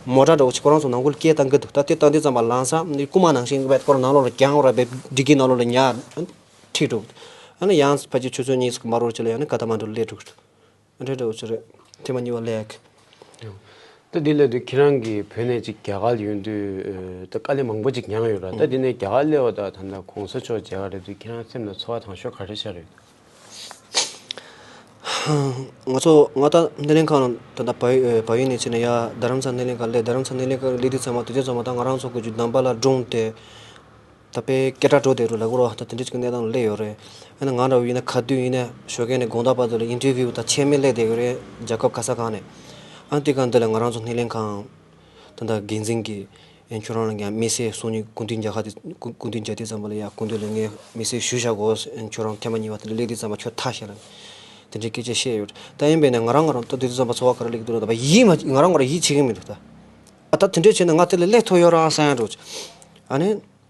མོ་ཊ་འདྲ་བོ་ཅིག་ཁོ་རང་ཚོ་ནང་ཁུལ་སྐད་བཏང་གི་འདུག་ད་དེ་བཏང་དུས་ཙམ་པ་ལམ་སང་ནི་རྐུན་མ་ནང་བཞིན་བས་ཁོ་རང་ནང་ལོགས་ལ་རྒྱང་ར་བས་ཌི་ཀི་ནང་ལོགས་ལ་ཉལ་ཁྲིད་འགྲོ་གི་འདུག་ཨ་ནི་ཡང་ཕལ་ཆེར་ཆུ་ཚོད་གཉིས་ཙམ་མ་འགོར་ཅིག་ལ་ཡང་ནི་ཀ་ཐ་མན་ཌུ་ལ་སླེབས་འགྲོ་གི་འདུག་ཨ་འདྲ་འདྲ་བོ་ཅིག་རེད། ཐེངས་མ་གཉིས་པ་སླེབས་ཡག་གི། ད་འདི་ལས་དུས་ཁྱེད་རང་གིས་བོད་ནས་ཅིག་རྒྱ་གར་ལ་ཡོང་དུས་ད་དཀའ་ལས་མང་པོ་ཅིག་མྱངས་ཡོད་ར། ད་འདི་ནས་རྒྱ་གར་སླེབས་པ་དང་ད་ལྟ་གོང་ས་མཆོག་མཇལ་ག་སླེབས་དུས་ཁྱེད་རང་སེམས་ལ་ཚོར་བ་དང་ཤོས་ག་རེ་ཤར་ཡོད། ང་ཚོ་ང་ད་སྣེ་ལེན་ཁང་ད་ལྟ་བལ་ཡུལ་བལ་ཡུལ་ནས་ཕྱིན་ནས་ཡ་རྡ་རམ་ས་ལ་སྣེ་ལེན་ཁང་སླེབས། རྡ་རམ་ས་སྣེ་ལེན་ཁང་སླེབས་དུས་ཙམ་པ་དུས་ཚོད་ཙམ་པ་ད་ང་རང་ཚོ་ཀུ་ཅུ་དམ་པ་ལ་སྒྲུང་དེ་ད་དཔེ་སྐད་གྲགས་འགྲོ་བསྡད་རུ་ལ་གོ་རོ་ད་དེ་འདྲ་ཅིག་གི་གནས་སྟངས་སླེབས་ཡོད་རེད། ཨ་ནི་ང་འདྲ་བོ་ཡིན་ན་ག་དུས་ཡིན་ན་ཞོགས་ཀས་ནས་དགོང་དག་བར་དུ་ལ་ཨིན་ཊར་བིའུ་དང་ཆེད་མེད་སླེབས་བསྡད་ཡོད་རེད། རྒྱལ་ཁབ་ག་ས་གང་ནས། ཨ་ནི་དེ་ག་འདི་ལ་ང་རང་ཚོ་སྣེ་ལེན་ཁང་ད་ལྟ་འགན་འཛིན་གྱིས་ཨ་ཁྱོད་རང་ལ་ཡང་དམིགས་བསལ་སང་ཉིན་སྐུ་མདུན་མཇལ་ཁ་དེ་སྐུ་སྐུ་མདུན་མཇལ་དུས་ཙམ་པ་ལ་ཡ་སྐུ་མདུན་ལ་ངས་དམིགས་བསལ་ཞུ་བཞག་གོ། ཨ་ཁྱོད་རང་ཐེངས་མ་གཉིས་པ་དེ་ལ་སླེབས་དུས་ཙམ་པ་ཁྱོད་ཐག་ཤེས་ལ་དེ་འདྲའི་སྐད་ཆ་བཤད་ཡོད་རེད། ད་ཡིན་པས་ན་ང་རང་ང་རང་ད་དུས་ཙམ་པ་ཚོར་བ་ག་རེ་སླེབས་ཀྱི་འདུག་ལ་ད་བ་ཡིད་མ་ང་རང་ང་རང་ཡིད་ཆེས་ཀྱི་མི་འདུག་ད། ད་དེ་འདྲས་བྱས་ན་ང་དེ་ལ་སླེབས་ཐུབ་ཡོད་རང་བསམ་ཡ་འགྲོ། ཨ་ནི།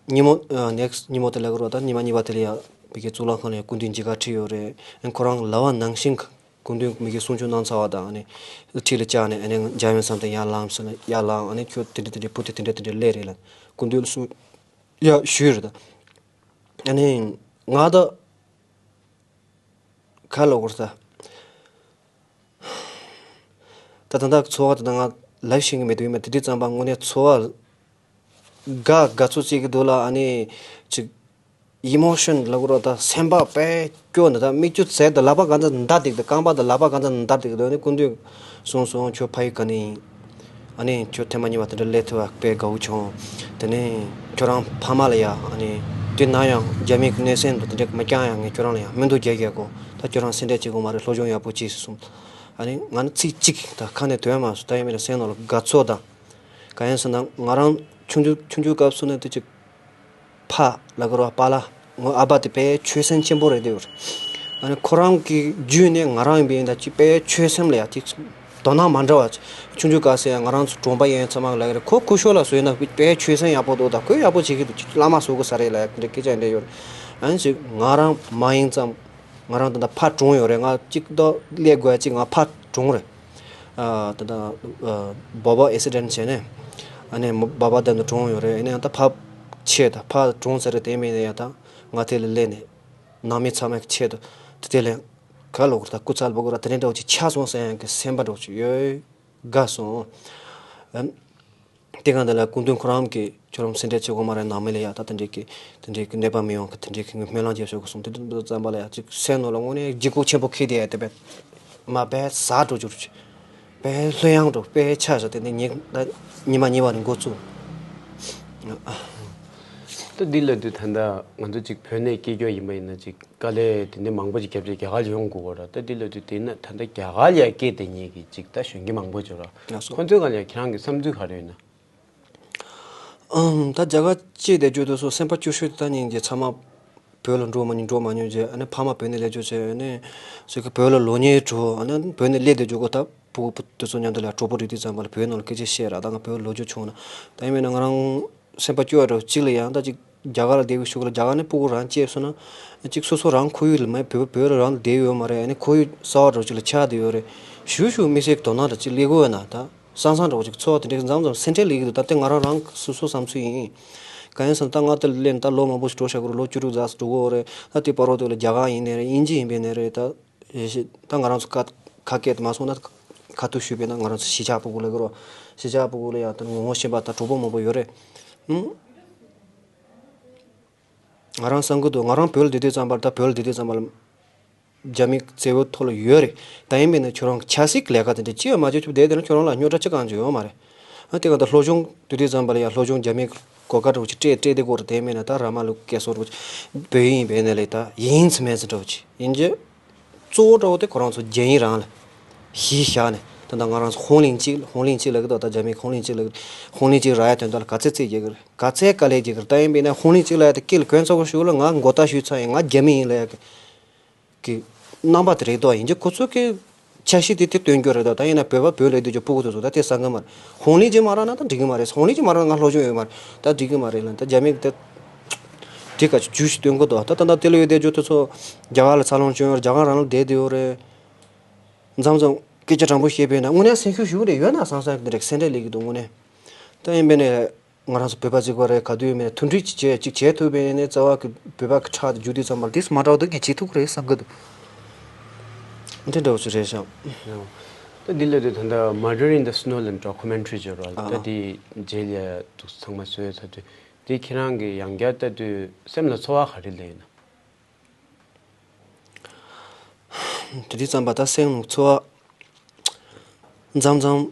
ཉིན་མོ་ཨ་next ཉིན་མོ་དེ་ལ་གོ་རོ་ད་ཉི་མ་གཉིས་པ་དེ་ལ་ཡ་བི་ཀའི་གཙུག་ལག་ཁང་ལ་ཡ་སྐུ་མདུན་མཇལ་ཁ་ཁྲིད་ཡོད་རེད། ཨ་ཁོ་རང་ལབ་པ་ནང་བཞིན་སྐུ་མདུན་མི་གི་གསུང་ཆོས་གནང་ཚར་བ་དང་ཨ་ནི་ཁྲིད་ལ་བཅར་ནས་ཨ་ནི་མཇལ་ཡོང་བསམ་སྟེ་ཡར་ལངས་ཟེར་ན་ཡར་ལངས། ཨ་ནི་ཁྱོད་དེ་འདྲ་དེ་འདྲ་བུ་དེ་དེ་འདྲ་དེ་འདྲ་སླེབས་རེད་ལ་སྐུ་མདུན་གསུང་ཡ་ཞུས་རེད་ད། ཨ་ནི་ང་ད་ག་ལ་གོ་རེད་ད། ད་ད་ལྟ་ཚོར་བ་དེ་ད་ང་ལབ་ཤེས་ཀྱི་མེད་དུས་མ་དེ་དུས་ཙམ་པ་དངོས་གནས་ཚོར་བ་དགའ་དགའ་ཚོར་སྐྱེ་གི་འདུག་ལ། ཨ་ནི་ཅིག་ཨི་མོ་ཤོན་ལབ་དགོས་རོགས་ད་སེམས་པ་དཔེ་སྐྱོ་ནི་ད་མིག་ཆུ་ཟེར་ད་ལག་པ་གང་ཚ་འདར་འདུག་ད་རྐང་པ་ད་ལག་པ་གང་ཚ་འདར་འདུག་ད་ནི་སྐུ་མདུན་གསུངས་སོང་ཁྱོད་ཕ་ཡུལ་ག་ནས་ཡིན། ཨ་ནི་ཁྱོད་ཐེངས་མ་གཉིས་པ་དེ་འདྲ་སླེབས་ཐུབ་པ་དཔེ་དགའ་བོ་བྱུང་། དེ་ནས་ཁྱོད་རང་ཕ་མ་ལ་ཡ་ཨ་ནི་དེ་ན་ཡང་རྒྱ་མི་གི་གནོད་སེམས་འདུག་དེ་འདྲ་མ་བསྐྱང་ཡང་ངས་ཁྱོད་རང་ལ་ཡང་མི་འདུག་རྒྱ་རྒྱ་གོ་ད་ཁྱོད་རང་སེམས་ཁྲལ་བྱེད་དགོས་མ་རེད། སློབ་སྦྱོང་ཡག་པོ་བྱེད་ཟེར་གསུངས། ཨ་ནི་ང་ནི་ཚིག་གཅིག་ད་ཁ་ནས་ཐོན་མ་སོང་། ད་ཡིན་མིན་ན་སེམས་ནང་ལ་དགའ་ཚོར་དང་། གང་ཡིན་ཟེར་ན་ང་རང་ཆུང་ཆུང་ཆུང་ཆུང་སྐབས་སུ་ནས་དེ་ཅིག་ཕ་ལ་ག་རོ་པཱ་ལགས་ངའི་ཨ་ཕ་དེ་དཔེ་ཆོས་སེམས་ཆེན་པོ་རེད་དེ། ཨ་ནི་ཁོ་རང་གི་བརྒྱུད་ནས་ང་རང་ཡིན་པ་ཡིན་ད་ཅིག་དཔེ་ཆོས་སེམས་ལ་ཡ་ཅིག་དོ་སྣང་མ་འདྲ་བ་ཅིག་ཆུང་ཆུང་སྐབས་སུ་ཡང་ང་རང་ཚོ་གྲོང་པ་ཡན་ཚང་མ་ལ་ག་རེ་ཁོ་སྐུ་ཞབས་ལ་བཟོས་ན་དཔེ་ཆོས་སེམས་ཡག་པོ་འདུག་ད་ཁོས་ཡག་པོ་བྱེད་ཀྱི་འདུག་ཅིག་བླ་མ་བཟོ་དགོས་ས་རེད་ལ་ཡ་དེ་འདྲ་སྐད་ཆ་འདྲ་ཡོད་རེད། ཨ་ནི་ཅིག་ང་རང་མ་ཡིན་ཙམ་ང་རང་ད་ལྟ་ཕ་གྲོངས་ཡོད་རེད། ང་གཅིག་ད་སླེབས་དགོས་ཅིག་ང་ཕ་གྲོངས་རེད། ཨ་ད་ད་ཨ་སྦག་སྦག་ཨེ་སི་ཌེན་ཊི་བྱས་ནས། ཨ་ནི་སྦག་སྦག་དེ་ནས་གྲོངས་ཡོད་རེད། ཨ་ནི་ད་ཕར་ཆས་ད་ཕར་གྲོངས་ཚར་རེད། དེ་མིན་ཡང་ད་ང་དེ་ལ་སླེབས་ནས་ནང་མི་ཚང་མའི་ཆེད་དུ་དེ་དེ་ལས་ག་ལོག་ར་ད་སྐུ་ཚ་ལ་བོ་གོ་ར་དེ་འདྲ་འདྲ་བོ་ཅིག་ཆགས་སོང་ཟེར་ཡང་གི་སེམས་པ་འདྲ་བོ་ཅིག་ཡོད་དགའ་སོང་། ཨ། དེ་གང་དེ་ལ་སྐུ་མདུན་ཁོ་རང་གིས་ཁྱོད་རང་སེམས་ཁྲལ་བྱེད་དགོས་མ་རེད། ནང་མི་ལ་ཡ་ད་དེ་འདྲའི་གི་དེ་འདྲའི་གི་གནོད་པ་མི་ཡོང་གི་དེ་འདྲའི་གི་ངས་སྨོན་ལམ་རྒྱབ་ཤོག་གི་གསུངས། དེ་དུས་ཙམ་པ་ལ་ཡ་ཅིག་སེམས་ནང་ལ་དངོས་གནས་འཇིགས་སྐུལ་ཆེན་པོ་ཁེལ་དེ་ཡ་དེ་བས་མ་བས་ཟ་འགྲོ་རྒྱུ་རུ་ཆེ་བས་ལྷོད་ཡངས་འགྲོ་བས་ཆ་བཞག་དེ་ནས་ཉི་ད་ཉི་མ་ཉི་བ་ནས་འགོ་བཙུགས། ད་འདི་ལ་དུས་ད་ལྟ་ང་ཚོ་ཅིག་བོད་ནས་སྐྱེས་རྒྱུ་ཡིན་པ་ཡིན་ན་ཅིག་དཀའ་ལས་དེ་འདྲ་མང་པོ་ཅིག་བརྒྱབ་བྱས་རྒྱ་གར་ལ་ཡོང་དགོས་པ་ར། ད་འདི་ལ་དུས་དེ་ན་ད་ལྟ་རྒྱ་གར་ལ་སྐད་དེ་ཉིད་ཀྱི་ཅིག་ད་གཞོན་སྐྱེས་མང་པོ་ཅིག་ར། ལགས་སོ། ཁོ་ཚོའི་སྒང་ལ་ཁྱེད་རང་གི་བསམ་ཚུལ་ག་རེ་ཡོད་ན། ཨང་། ད་རྒྱ་གར་སྐྱེས་བསྡད་རྒྱུ་དེ་ཚོ་སེམས་པ་སྐྱོ་ཤོས་དེ་ད་སྙིང་རྗེ། ཚང་མ་བོད་ལ་འགྲོ་མ་མྱོང་འགྲོ་མ་མྱོང་བྱས། ཨ་ནི་ཕ་མ་བོད་ནས་སླེབས་རྒྱུ་བྱས། ཨ་ནི་ཟེར་གི་བོད་ལ་ལོ་ཉེས་འགྲོ། ཨ་ནི་བོད་ནས་སླེབས་བསྡད་རྒྱུ་གོ་ད་ཕྲུ་གུ་དེ་ཚོ་མཉམ་དུ་ལ་གྲོགས་པོ་རེད་དུས་ཙམ་པ་ལ་བོད་ནང་ལ་སྐད་ཆ་བཤད་ར། ད་ང་བོད་ལོ་རྒྱུས་བྱུང་ན་ད་ཡིན་མིན་ན་ང་རང་སེམས་པ་སྐྱོ་བ་འདྲ་བོ་གཅིག་ལ་ཡང་ད་ཅིག་རྒྱ་གར་ལ་བསྡད་པའི་གཞུག་ལ་རྒྱ་གར་ནས་ཕྲུ་གུ་རང་སྐྱེས་སོང་ན་ཅིག་སོ་སོ་རང་ཁོར་ཡུག་ལ་མ་བོད་བོད་ལ་རང་ལ་བསྡད་ཡོད་མ་རེད། ཨ་ནི་ཁོར་ཡུག་གསར་བ་འདྲ་བོ་ཅིག་ལ་ཆགས་བསྡད་ཡོད་རེད། ཞུ་ཞུ་མི་སེར་གྱི་དོ་སྣང་འདྲ་ཅིག་སླེབས་དགོས་ཡོད་ན་ད་སང་སང་འདྲ་བོ་ཅིག་འཚོ་བ་དེ་འདྲའི་མཚམས་མཚམས་སེམས་ཁྲལ་སླེབས་ཀྱི་འདུག་ད་ལྟ་ང་རང་རང་སོ་སོ་བསམ་ཚུལ་ཡིན། གང་ཡིན་ཟེར་ན་ད་ང་དེ་ལ་སླེབས་ནས་ད་ལོ་མང་པོ་ཞིག་འགྲོ་བཞག་གི་རེད། ལོ་བཅུ་དྲུག་ཙམ་འགྲོ་གི་ཡོད་རེད། ད་དེ་བར་དུ་ལ་རྒྱ་གར་ཡིན་ནའི་རེད། དབྱིན་ཇི་ཡིན་པའི་ནའི་རེད། ད་ད་ང་རང་ཚོ་ཁ་ཁ་སྐད་དུ་མ་སོང་ན་ཁ་ཐུག་ཞུས་པས་ན་ང་རང་ཚོ་གཞིས་ཆགས་ཕྲུ་གུ་ལ་གི་རོ། གཞིས་ཆགས་ཕྲུ་གུ་ལ་ཡང་ད་ངོ་ངོ་ཤེས་པ་ད་གྲོགས་པོ་མང་པོ་ཡོད་རེད། ཧུམ། ང་རང་བསམ་གི་འདུག་ང་རང་བོད་ལ་བསྡད་དུས་ཙམ་པར་ད་བོད་ལ་བསྡད་དུས་ཙམ་པར་རྒྱ་མི་བཙན་བྱོལ་ཐོག་ལ་ཡོད་རེད། ད་ཡིན་མིན་ན་ཁྱོད་རང་གི་ཆབ་སྲིད་ཀྱི་ལས་ཀ་དེ་འདྲ་ཅི་ཡང་མ་བྱེད་ཆུབ་བསྡད་དེ་ན་ཁྱོད་རང་ལ་རྙོག་དྲ་ཅི་གང་ཅི་ཡོད་མ་རེད། ཨ་དེ་ག་ད་སློབ་སྦྱོང་དུས་དུས་ཙམ་པ་ལ་ཡང་སློབ་སྦྱོང་རྒྱ་མིའི་གོ་སྐབས་འདྲ་བོ་ཅིག་སྤྲད་སྤྲད་དེ་སྐོར་དེ་མིན་ན་ད་ར་མ་ལུག་སྐད་སོར་བོ་ཅིག་བོད་ཡིག་ཡིན་པས་ནས་ལས་ད་ཡིན་ཚི་མེད་ཚི་འདྲ་བོ་ཅིག་ཡིན་རྗེས། གཙོ་བོ་འདྲ་བོ་དེ་ཁོ་རང་ཚོ་རྒྱ་ཡིན་རང་ལ་གཞི་བཞག་ནས་ད་ལྟ་ང་རང་ཚོ་ཧོང་ལིང་གཅིག་ཧོང་ལིང་གཅིག་ལ་གི་ད་ལྟ་རྒྱ་མིའི་ཧོང་ལིང་གཅིག་ལ་གི་ཧོང་ལིང་གཅིག་རག་ཡ་དོན་དག་ལ་ག་ཚད་རྩིས་རྒྱག་གི་རེད། ག་ཚད་དཀའ་ལས་རྒྱག་གི་རེད། ད་ཡིན་པས་ན་ཧོང་ལིང་གཅིག་ལ་ཡ་དེ་སྐད་ལ་གོན་ཚ་བོ་ཞུ་ལ་ང་མགོ་ལྟག་ཞུས་ཚར་ཡིན། ང་རྒྱ་མི་ཡིན་ལ་ཡ་གི་གི་རྣམ་པ་དེ་རེད་དོ། ཡིན་གྱི་ཁོ་ཚོ་གི་འཆར་གཞི་དེ་དེ་སྟོན་རྒྱུ་རེད་དོ། ད་ཡིན་ན་བོད་པ་བོད་ལ་སྡོད་རྒྱུ་ཕྲུ་གུ་དེ་ཚོ་ད་དེ་བསམ་གི་མ་རེད། ཧོང་ལིང་གཅིག་མ་རག་ན་ད་འགྲིག་གི་མ་རེད། ཧོང་ལིང་གཅིག་མ་རག་ན་ང་སློབ་སྦྱོང་ཡོད་མ་རེད། ད་འགྲིག་གི་མ་རེད་ལ་ད་རྒྱ་མི་གི་ད་དེ་ག་ཅིག་ཇུས་ཤིག་སྟོན་དགོས་དོ། ད་ད་ད་དེ་ལ་ཡོད་བསྡད་རྒྱུ་དེ་ཚོ་རྒྱ་གར་ལ་འཚར་ལོངས་བྱུང་ཡོད་རེད། རྒྱ་གར་རང་ལ་བསྡད་བསྡད་ཡོད་རེད། མཚམས་མཚམས་སྐད་ཆ་དྲང་པོ་བཤད་པས་ན་དངོས་གནས་སེམས་ཤུགས་ཞུ་གི་རེད། ཡོད་ན་སང་སང་གི་རེད། སེམས་ཁྲལ་སླེབས་ཀྱི་འདུག་དངོས་གནས། ད་ཡིན་པས་ནས་ང་རང་ཚོ་བོད་པ་གཅིག་པ་རེད། ག་དུས་ཡིན་པས་ན་མཐུན་སྒྲིལ་ཅིག་བྱས་ཅིག་བྱས་ཐུབ་པས་ནས་རྩ་བ་གི་བོད་པ་གི་ཕྲག་དེ་རྒྱུག་དུས་ཙམ་པར་དེ་མ་འདྲ་བ་འདུག་གི་བྱེད་ཐུབ་ཀྱི་རེད་བསམ་གི་འདུག་འདི་འདྲ་བོ་ཅིག་རེད་ཤག་ད་འདི་ལ་དུས་ད་ལྟ་Murder in the Snow ལ་འགྲོ་ཁོ་མེན་ཊི་རི་བརྗོད་རོགས་ད་ཨ་དེ་རྗེས་ལ་འདུག་ཚང་མ་བཟོས་ཚར་དུས་དེ་ཁྱེད་རང་གི་ཡང་བསྐྱར་ལྟ་དུས་སེམས་ལ་ཚོར་བ་ག་རེ་སླེབས་ཡོད་ན། དེ་དུས་ཙམ་པ་ད་སེམས་ཚོར་བ་མཚམས་མཚམས་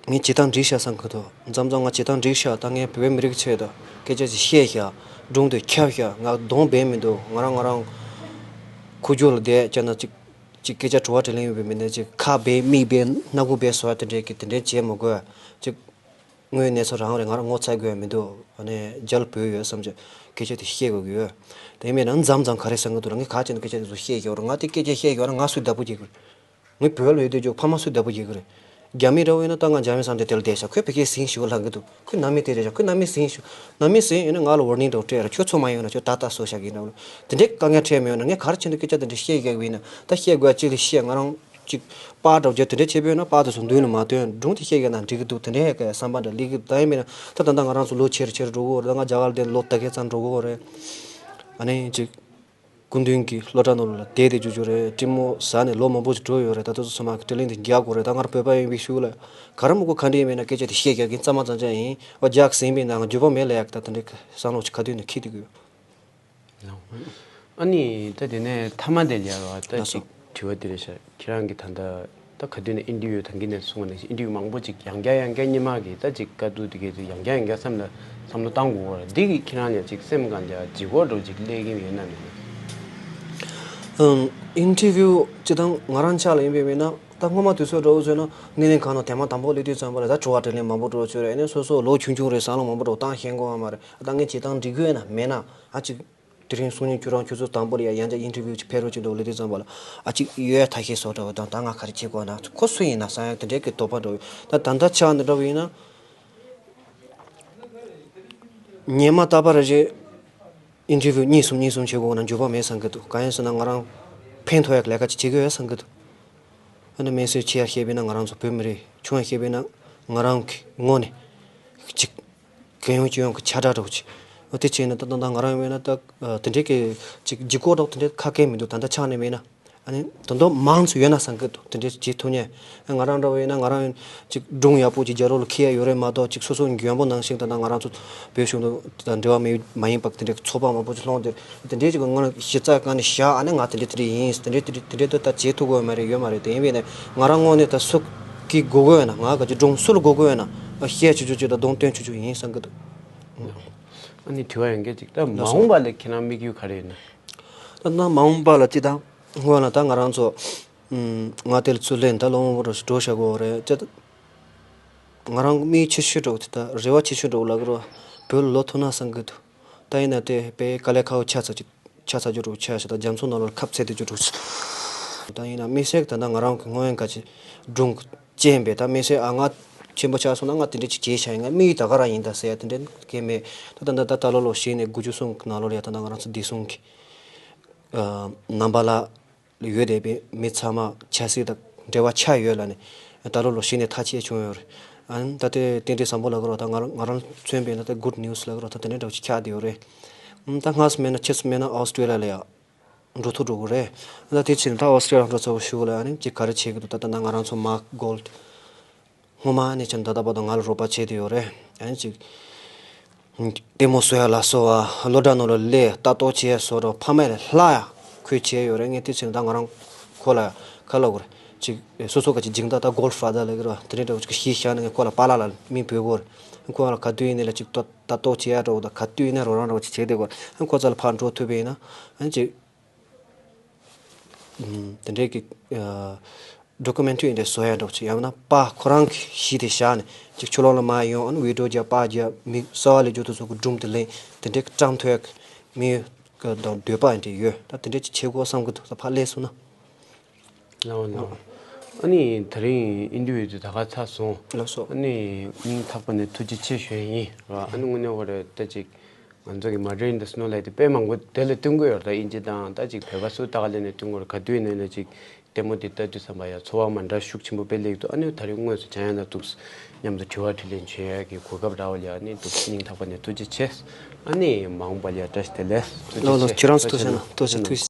ངས་བྱེད་སྟངས་འགྲིག་ཤག་བསམ་གི་འདུག་མཚམས་མཚམས་ང་བྱེད་སྟངས་འགྲིག་ཤག་ད་ངས་བོད་པའི་མི་རིགས་ཆེད་དུ་སྐད་ཆ་ཅིག་བཤད་ཤག་སྒྲུང་དེ་ཁྱབ་ཤག་ང་གདོང་སྦས་མི་འདུག་ང་རང་ང་རང་ཁུག་ཀྱོག་ལ་བསྡད་བྱས་ན་ཅིག་ཅིག་སྐད་ཆ་དྲི་བ་དྲིས་ལན་ཡོད་པའི་མི་སྣ་ཅིག་ཁ་སྦས་མིག་སྦས་སྣ་ཁུག་སྦས་བཟོ་བ་དེ་འདྲས་ཀྱི་དེ་འདྲས་བྱེད་མི་དགོས་ཅིག་དངོས་གནས་ཚོ་རང་རེད། ང་རང་ངོ་ཚ་དགོས་ཡ་མི་འདུག་ཨ་ནི་རྒྱལ་བོད་ཡོད་བསམ་བྱས་སྐད་ཆ་དེ་བཤད་དགོས་ཀྱི་ཡོད། དེ་མིན་ན་མཚམས་མཚམས་ག་རེ་བསམ་གྱི་འདུག་ལ་ངས་ག་བྱས་ན་སྐད་ཆ་དེ་ཚོ་བཤད་ཀྱི་ཡོད་རེད། ང་དེ་སྐད་ཆ་བཤད་ཀྱི་ཡོད་རེད། ང་སུས་བདག་པོ་བྱེད་ཀྱི་རེད། ངས་བོད་ལ་ཡོད་དུས་ཅོག་ཕ་མ་སུས་བདག་པོ་བྱེད་ཀྱི་རེད། རྒྱ་མི་འདྲ་བོ་ཡིན་ན་ད་ང་རྒྱ་མི་བསམ་སྟེ་དེ་ལ་བསྡད་ཤག་ཁོས་ཕ་གིའི་ཟིང་ཞུ་ལབ་གི་འདུག་ཁོས་ནང་མི་དེ་རེད་ཤག་ཁོས་ནང་མི་ཟིང་ཞུ་ནང་མི་ཟིང་ཡིན་ན་ང་ལ་ཝར་ནིང་འདྲ་བོ་སྤྲད་ར་ཁྱོད་ཚོ་མ་ཡོང་ན་ཁྱོད་ད་ལྟ་སོ་ཤག་གི་འདྲ་བོ་དེ་འདྲའི་དཀའ་ངལ་འཕྲད་མི་ཡོང་ན་ངས་ག་རེ་བྱས་ནས་སྐད་ཆ་དེ་འདྲ་བཤད་དགོས་ཀྱི་ཡིན་ན་ད་བཤད་དགོས་ཅིག་ལ་བཤད་ང་རང་ཅིག་པར་འདྲ་བོ་བརྒྱབ་དེ་འདྲ་བྱས་པས་ན་པར་དེ་ཚོ་མདུན་ལ་མ་སྟོན་སྒྲུང་དེ་བཤད་ཡོད་ན་འགྲིག་གི་འདུག་དེ་འདྲའི་ཧེ་ག་བསམ་པ་འདྲ་སླེབས་གི་ད་ཡིན་མིན་ན་ད་ད་ལྟ་ང་རང་ཚོ་ལོ་ཆེ་རུ་ཆེ་རུ་འགྲོ་གི་ཡོད་རེད། ད་ང་རྒྱ་གར་ལ་བསྡད་ལོ་ད་གའི་ཙམ་འགྲོ་གི་ཡོད་རེད། ཨ་ནི་ཅིག་སྐུ་མདུན་གྱི་སློབ་གྲྭ་ནང་ལ་བསྡད་དེ་རྒྱུ་རྒྱུ་རེད། སྤྲིན་མོ་ཟ་ནས་ལོ་མང་པོ་ཞིག་འགྲོ་ཡོད་རེད། ད་དུང་ཚང་མ་གི་དྲིན་ལན་དེ་རྒྱག་དགོས་རེད། ད་ང་རང་བོད་པ་ཡིན་པའི་ཤུགས་ལ་ག་རེ་མི་དགོས་ག་འདྲ་ཡིན་མིན་ན་སྐད་ཆ་དེ་བཤད་རྒྱག་གིན་གཙང་མ་གཙང་རྐྱང་ཡིན། འོ་རྒྱག་ཟིན་པས་ན་ང་འགྱོད་པ་མེད་ལ་ཡག་ད་དེ་འདྲའི་བསམ་བློ་ཞིག་ག་དུས་ནས་འཁྱེར་དུས་དགོས། ཨ་ནི་ད་དེ་ནས་མཐའ་མ་དེ་ལ་ཡ་ད་ལགས་སོ། ཅིག་དྲི་བ་དེ་རེད་ཤག་ཁྱེད་རང་གིས་ད་ལྟ་ད་ག་དུས་ནས་ཨིན་ཊར་བིའུ་ད་གིན་ནས་གསུངས་པ་ནང་བཞིན་ཨིན་ཊར་བིའུ་མང་པོ་ཅིག་ཡང་བསྐྱར་ཡང་བསྐྱར་སྔོན་མ་གི་ད་ཅིག་དཀའ་སྡུག་དེ་གའི་ཚོ་ཡང་བསྐྱར་ཡང་བསྐྱར་བསམ་ལ་བསམ་བློ་བཏང་དགོས་པ་རེད། འདི་གིས་ཁྱེད་རང་ལ་ཅིག་སེམས་གང་ལ་ལྗིད་ཁོག་འདྲ་བོ་ཅིག་སླེབས་ཀྱི་ཡོད་ན་མེད་ན། ཨམ། ཨིན་ཊར་བིའུ་སྤྱིར་བཏང་ང་རང་ཆ་ལ་ཡིན་པས་མིན་ན་ད་སྔོན་མ་དུས་ཚོད་འདྲ་བོ་བཟོས་ན་སྣེ་ལེན་ཁང་ནང་དེ་མ་དང་པོ་སླེབས་དུས་ཙམ་པ་ལ་ད་དྲི་བ་དྲིས་ལན་མང་པོ་འདྲ་བོ་བྱོས་རེད། ཨ་ནི་སོ་སོ་ལོ་ཆུང་ཆུང་རེད། བསམ་བློ་མང་པོ་འདྲ་བོ་བཏང་ཤེས་དགོས་པ་མ་རེད། ད་ངས་བྱེད་སྟངས་འགྲིག་གི་ཡོད་ན་མེད་ན་ཨ་ཅིག་དེ་རིང་སང་ཉིན་ཁྱོད་རང་ཁྱོད་ཚོ་དང་པོ་ལ་ཡ་ཡང་བསྐྱར་ཨིན་ཊར་བིའུ་ཅིག་ཕེབས་རོགས་བྱེད་འདུག་ལབ་དུས་ཙམ་པ་ལ་ཨ་ཅིག་ཡོད་ཡ་ཐ་ཤལ་བཟོ་འདྲ་བོ་དང་ད་ང་ག་རེ་བྱེད་དགོས་ན་ཁོ་སུ་ཡིན་ན་བསམ་ཡ་དེ་འདྲའི་གི་དོགས་པ་འདྲ་བོ་ཡོད། ད་ད་ལྟ་ཆ་འདི་འདྲ་བོ་ཡིན་ན་ཉི་མ་རྟག་པར་རེ་རེ་ཨིན་ཊར་བིའུ་གཉིས་གསུམ་གཉིས་གསུམ་བྱེད་དགོས་ན་འགྱོད་པ་མེད་བསམ་གི་འདུག་གང་ཡིན་ཟེར་ན་ང་རང་ཕན་ཐོགས་ཡ་གི་ལས་ཀ་ཅིག་བྱེད་ཀྱི་ཡོད་བསམ་གི་འདུག་ཨ་ནི་དམིགས་བསལ་ཆེ་ཡ་བཤད་པས་ན་ང་རང་ཚོ་བོད་མི་རིགས་ཆུང་ཡ་བཤད་པས་ན་ང་རང་གི་ངོས་ནས་གཅིག་གང་ཡོང་ཅི་ཡོང་གི་ཆ་འདྲ་འདྲ་བོ་ཅིག་དེ་བྱས་ན་ད་ད་ད་ང་རང་ཡིན་ན་ད་དེ་འདྲའི་གི་ཅིག་ལྗིད་ཁོག་འདྲ་བོ་དེ་འདྲའི་ཁ་སྐད་མི་འདུག་ད་ལྟ་ཆགས་ནས་མེད་ན། ཨ་ནི་དོན་དུ་མང་ཚོ་ཡོད་ན་བསམ་གི་འདུག་དེ་འདྲའི་བྱེད་ཐུབ་ཉེ། ང་རང་འདྲ་བོ་ཡིན་ན་ང་རང་ཡིན་ཅིག་སྒྲུང་ཡག་པོ་ཅིག་རྒྱབ་རོགས་ལ་ཁེལ་ཡ་ཡོད་རེད་མ་གཏོགས་ཅིག་སོ་སོ་མགོན་པོ་ནང་བཞིན་ད་ལྟ་ང་རང་ཚོ་བོད་གཞུང་དང་འབྲེལ་བ་མེད་མ་ཡིན་པ་དེ་འདྲའི་ཚོགས་པ་མང་པོ་ཅིག་ལྷུང་དེ་དེ་འདྲའི་ཅིག་ང་གཞི་རྩ་གང་ནས་བཞག་ཨ་ནི་ང་དེ་འདྲའི་དེ་འདྲའི་ཡིན་དེ་འདྲའི་དེ་འདྲའི་དེ་འདྲའི་ད་བྱེད་ཐུབ་ཀྱི་ཡོད་མ་རེད་ཡོད་མ་རེད་དེ་ཡིན་པས་ནས་ང་རང་ངོས་ནས་ད་སུ་གིས་དགོས་ཀྱི་ཡོད་ན་ང་ག་ཅིག་སྒྲུང་སུ་ལ་དགོས་ཀྱི་ཡོད་ན་བཤད་ཆོག་ཆོག་ཅིག་ད་གདོང་སྟོན་ཆོག་ཆོག་ཡིན་བསམ་གི་འདུག་ཨ་ནི་དྲི་བ་ཡང་སྐད་ཅིག་ད་མ་འོངས་པ་ལ་ཁྱེད་རང་དམིགས་ཡུལ་ག་རེ་ཡོད་ན། ད་ལྟ་མ་འོངས་པ་ལ་ཅི་དང་། སྔོན་ལ་ད་ང་རང་ཚོ་ང་དེ་ལ་ཚུར་ལེན་ད་ལོ་ངོ་རུ་འགྲོ་བྱ་དགོས་རེད་ཅེས། ང་རང་དམིགས་ཆེ་ཤོས་འགྲོ་དེ་ད་རེ་བ་ཆེ་ཤོས་འགྲོ་ལ་གི་རོ། བོད་ལ་ལོ་ཐུག་ན་བསམ་གི་འདུག་ད་ཡིན་ན་དེ་དཔེ་དཀའ་ལས་ཁག་པོ་ཆགས་ཚར་ཅིག་ཆགས་ཚར་རྒྱུ་འགྲོ་ཆགས་ཤག་ད་རྒྱ་མཚོ་ནང་ལོགས་ཁབ་ཚད་དེ་རྒྱུ་འགྲོ་ཆགས། ད་ཡིན་ན་དམིགས་བསལ་ད་ལྟ་ང་རང་གི་སྔོན་ག་ཅིག་སྒྲུང་ཅན་པས་ད་དམིགས་བསལ་ཨ་ང་ཆེན་པོ་ཆགས་སོང་ན་ང་དེ་འདྲ་ཅིག་བྱས་ཤག་ཡིན་ང་དམིགས་ཡུལ་ད་ག་རང་ཡིན་ད་ཟེར་ཡ་དེ་འདྲ་གང་མེད། ད་ད་ད་ད་ད་ལོ་ལོ་གཞི་ནས་དགུ་བཅུ་གསུམ་གི་ནང་ལོགས་ལ་ཡ་ད་ད་ང་རང་ཚོ་བདེ་སྲུང་གི་ནང་པ་ལ། ཡོད་བསྡད་པའི་མི་ཚང་མ་ཆབ་སྲིད་དང་འབྲེལ་བ་ཆགས་ཡོད་ལབ་ནས་ད་ལོ་ལོ་གཞི་ནས་ཐག་བཅད་བྱུང་ཡོད་རེད། ཨ་ནི་ད་ལྟའི་རྟེན་འབྲེལ་བཟང་པོ་ལབ་དགོས་རེད་ད་ང་རང་ང་རང་མཚོན་པའི་ན་ད་good news ལབ་དགོས་རེད་ད་དེ་འདྲ་འདྲ་བོ་ཅིག་ཆགས་བསྡད་ཡོད་རེད། ཨ་ནི་ད་སྔ་སེ་མེད་ན་ཕྱི་སེ་མེད་ན་ཨོ་སི་ཀྲི་ལི་ཡ་ལ་ཡ་འགྲོ་ཐུབ་འགྲོ་གི་རེད། ཨ་ནི་ད་དེ་ཕྱིན་ད་ཨོ་སི་ཀྲི་ལི་ཡ་འགྲོ་ཚར་བ་ཞུ་གི་ལ་ཨ་ནི་ཅིག་ག་རེ་བྱེད་ཀྱི་འདུག་ད་ལྟ་ང་རང་ཚོ་མཱག་གྷོལ་སྔོན་མ་ནས་ཀྱང་ད་ལྟ་བར་དུ་ང་ལ་རོགས་པ་བྱས་བསྡད་ཡོད་རེད། ཨ་ནི་ཅིག་ལྟད་མོ་བཟོ་ཡ་ལ་སོགས་པ་གློག་དྲ་ནང་ལ་སླེབས་ལྟ་རྟོག་བྱས་སོགས་རོགས་ཕ་མ་ལ་ལྷག་ཡ་ཁོས་བྱས་ཡོད་རེད། ངས་དེ་ཕྱིན་ད་ང་རང་ཁོ་ལ་ཁ་ལབ་དགོས་རེད། ཅིག་སོ་སོ་ག་ཅིག་སྦྱིན་བདག་ད་གྷོལ་ཕ་དར་ལབ་ཀྱི་རེད་བ་དེ་འདྲའི་འདྲ་བོ་ཅིག་གཞི་བཞག་ནས་ངས་ཁོ་ལ་པཱ་ལགས་ལ་མིང་འབོད་དགོས་རེད། ཁོ་ལ་ག་དུས་ཡིན་ནའི་ལ་ཅིག་ལྟ་ལྟ་རྟོག་བྱེད་ཡ་འདྲ་བོ་དང་ག་དུས་ཡིན་ནའི་རོགས་རམ་འདྲ་བོ་ཅིག་བྱས་བསྡད་དགོས་རེད། ཁོ་རྩ་ལ་ཕར་འགྲོ་ཐུབ་པ་ཡིན་ན་ཨ་ནི་ཅིག་དེ་འདྲའི་གི་ཌོ་ཀུ་མེན་ཊི་རི་འདྲ་བཟོ་ཡ་འདྲ་བོ་ཅིག་ཡང་ན་པཱ་ཁོ་རང་གི་གཞི་དེ་བཞག་ནས་ཅིག་ཕྱི་ལོགས་ལ་མར་ཡོང་ཨ་ནི་བི་ཌི་ཡོ་རྒྱབ་པཱ་རྒྱབ་མི་གསར་པ་སླེབས་རྒྱུ་དེ་ཚོ་གི་སྒྲུང་དེ་ལེན་དེ་འདྲའི་གི་བཀྲམ་ཐུབ་ཡ་གི་མི་གི་དང་འདོད་པ་འདྲ་ཡོད་ད་དེ་འདྲ་ཅིག་བྱེད་དགོས་བསམ་གི་འདུག་ད་ཕར་སླེབས་སོང་ན། ལགས་ལགས། ཨ་ནི་ད་རིང་ཨིན་ཊར་བིའུ་དེ་ད་ག་ཚར་སོང་། ལགས་སོ། ཨ་ནི་སྙིང་ཐག་པ་ནས་ཐུགས་རྗེ་ཆེ་ཞུ་ཡ་ཡིན་ར། ཨ་ནི་དངོས་གནས་ཁོ་རེ་ད་ཅིག་ང་ཚོ་གི་Murder in the Snow ལབ་དེ་དཔེ་མང་པོ་དེ་ལ་བསྟུན་གྱི་ཡོད་རེད་ད་ཨིན་ཇི་དང་ད་ཅིག་བོད་པ་སུ་ལྟ་ག་ལེ་ནས་བསྟུན་གྱི་ཡོད་རེད་ག་དུས་ཡིན་ནའི་ལ་ཅིག་ལྟད་མོ་དེ་ལྟ་དུས་བསམ་པ་ཡ་ཚོར་བ་མ་འདྲ་ཤུགས་ཆེན་པོ་དཔེ་སླེབས་འདུག་ཨ་ནི་ད་རིང་དངོས་སུ་བྱང་ཡ་ན་འདུག་མཉམ་དུ་དྲི་བ་དྲིས་ལན་བྱེད་ཡ་གི་གོ་སྐབས་རག་པ་ལ་ཨ་ནི་འདུག་སྙིང་ཐག་པ་ནས་ཐུགས་རྗེ་ཆེ། ཨ་ནི་མ་འོངས་པ་ལ་ཡ་བཀྲ་ཤིས་བདེ་ལེགས་ཐུགས་རྗེ་ལགས་ལགས་ཆེ་ཁྱེད་རང་ཚོ་ཐུགས་རྗེ་ཆེ་ཆེ་ན་ཐུགས་རྗེ་ཆེ་ཐུགས་རྗེ་ཆེ།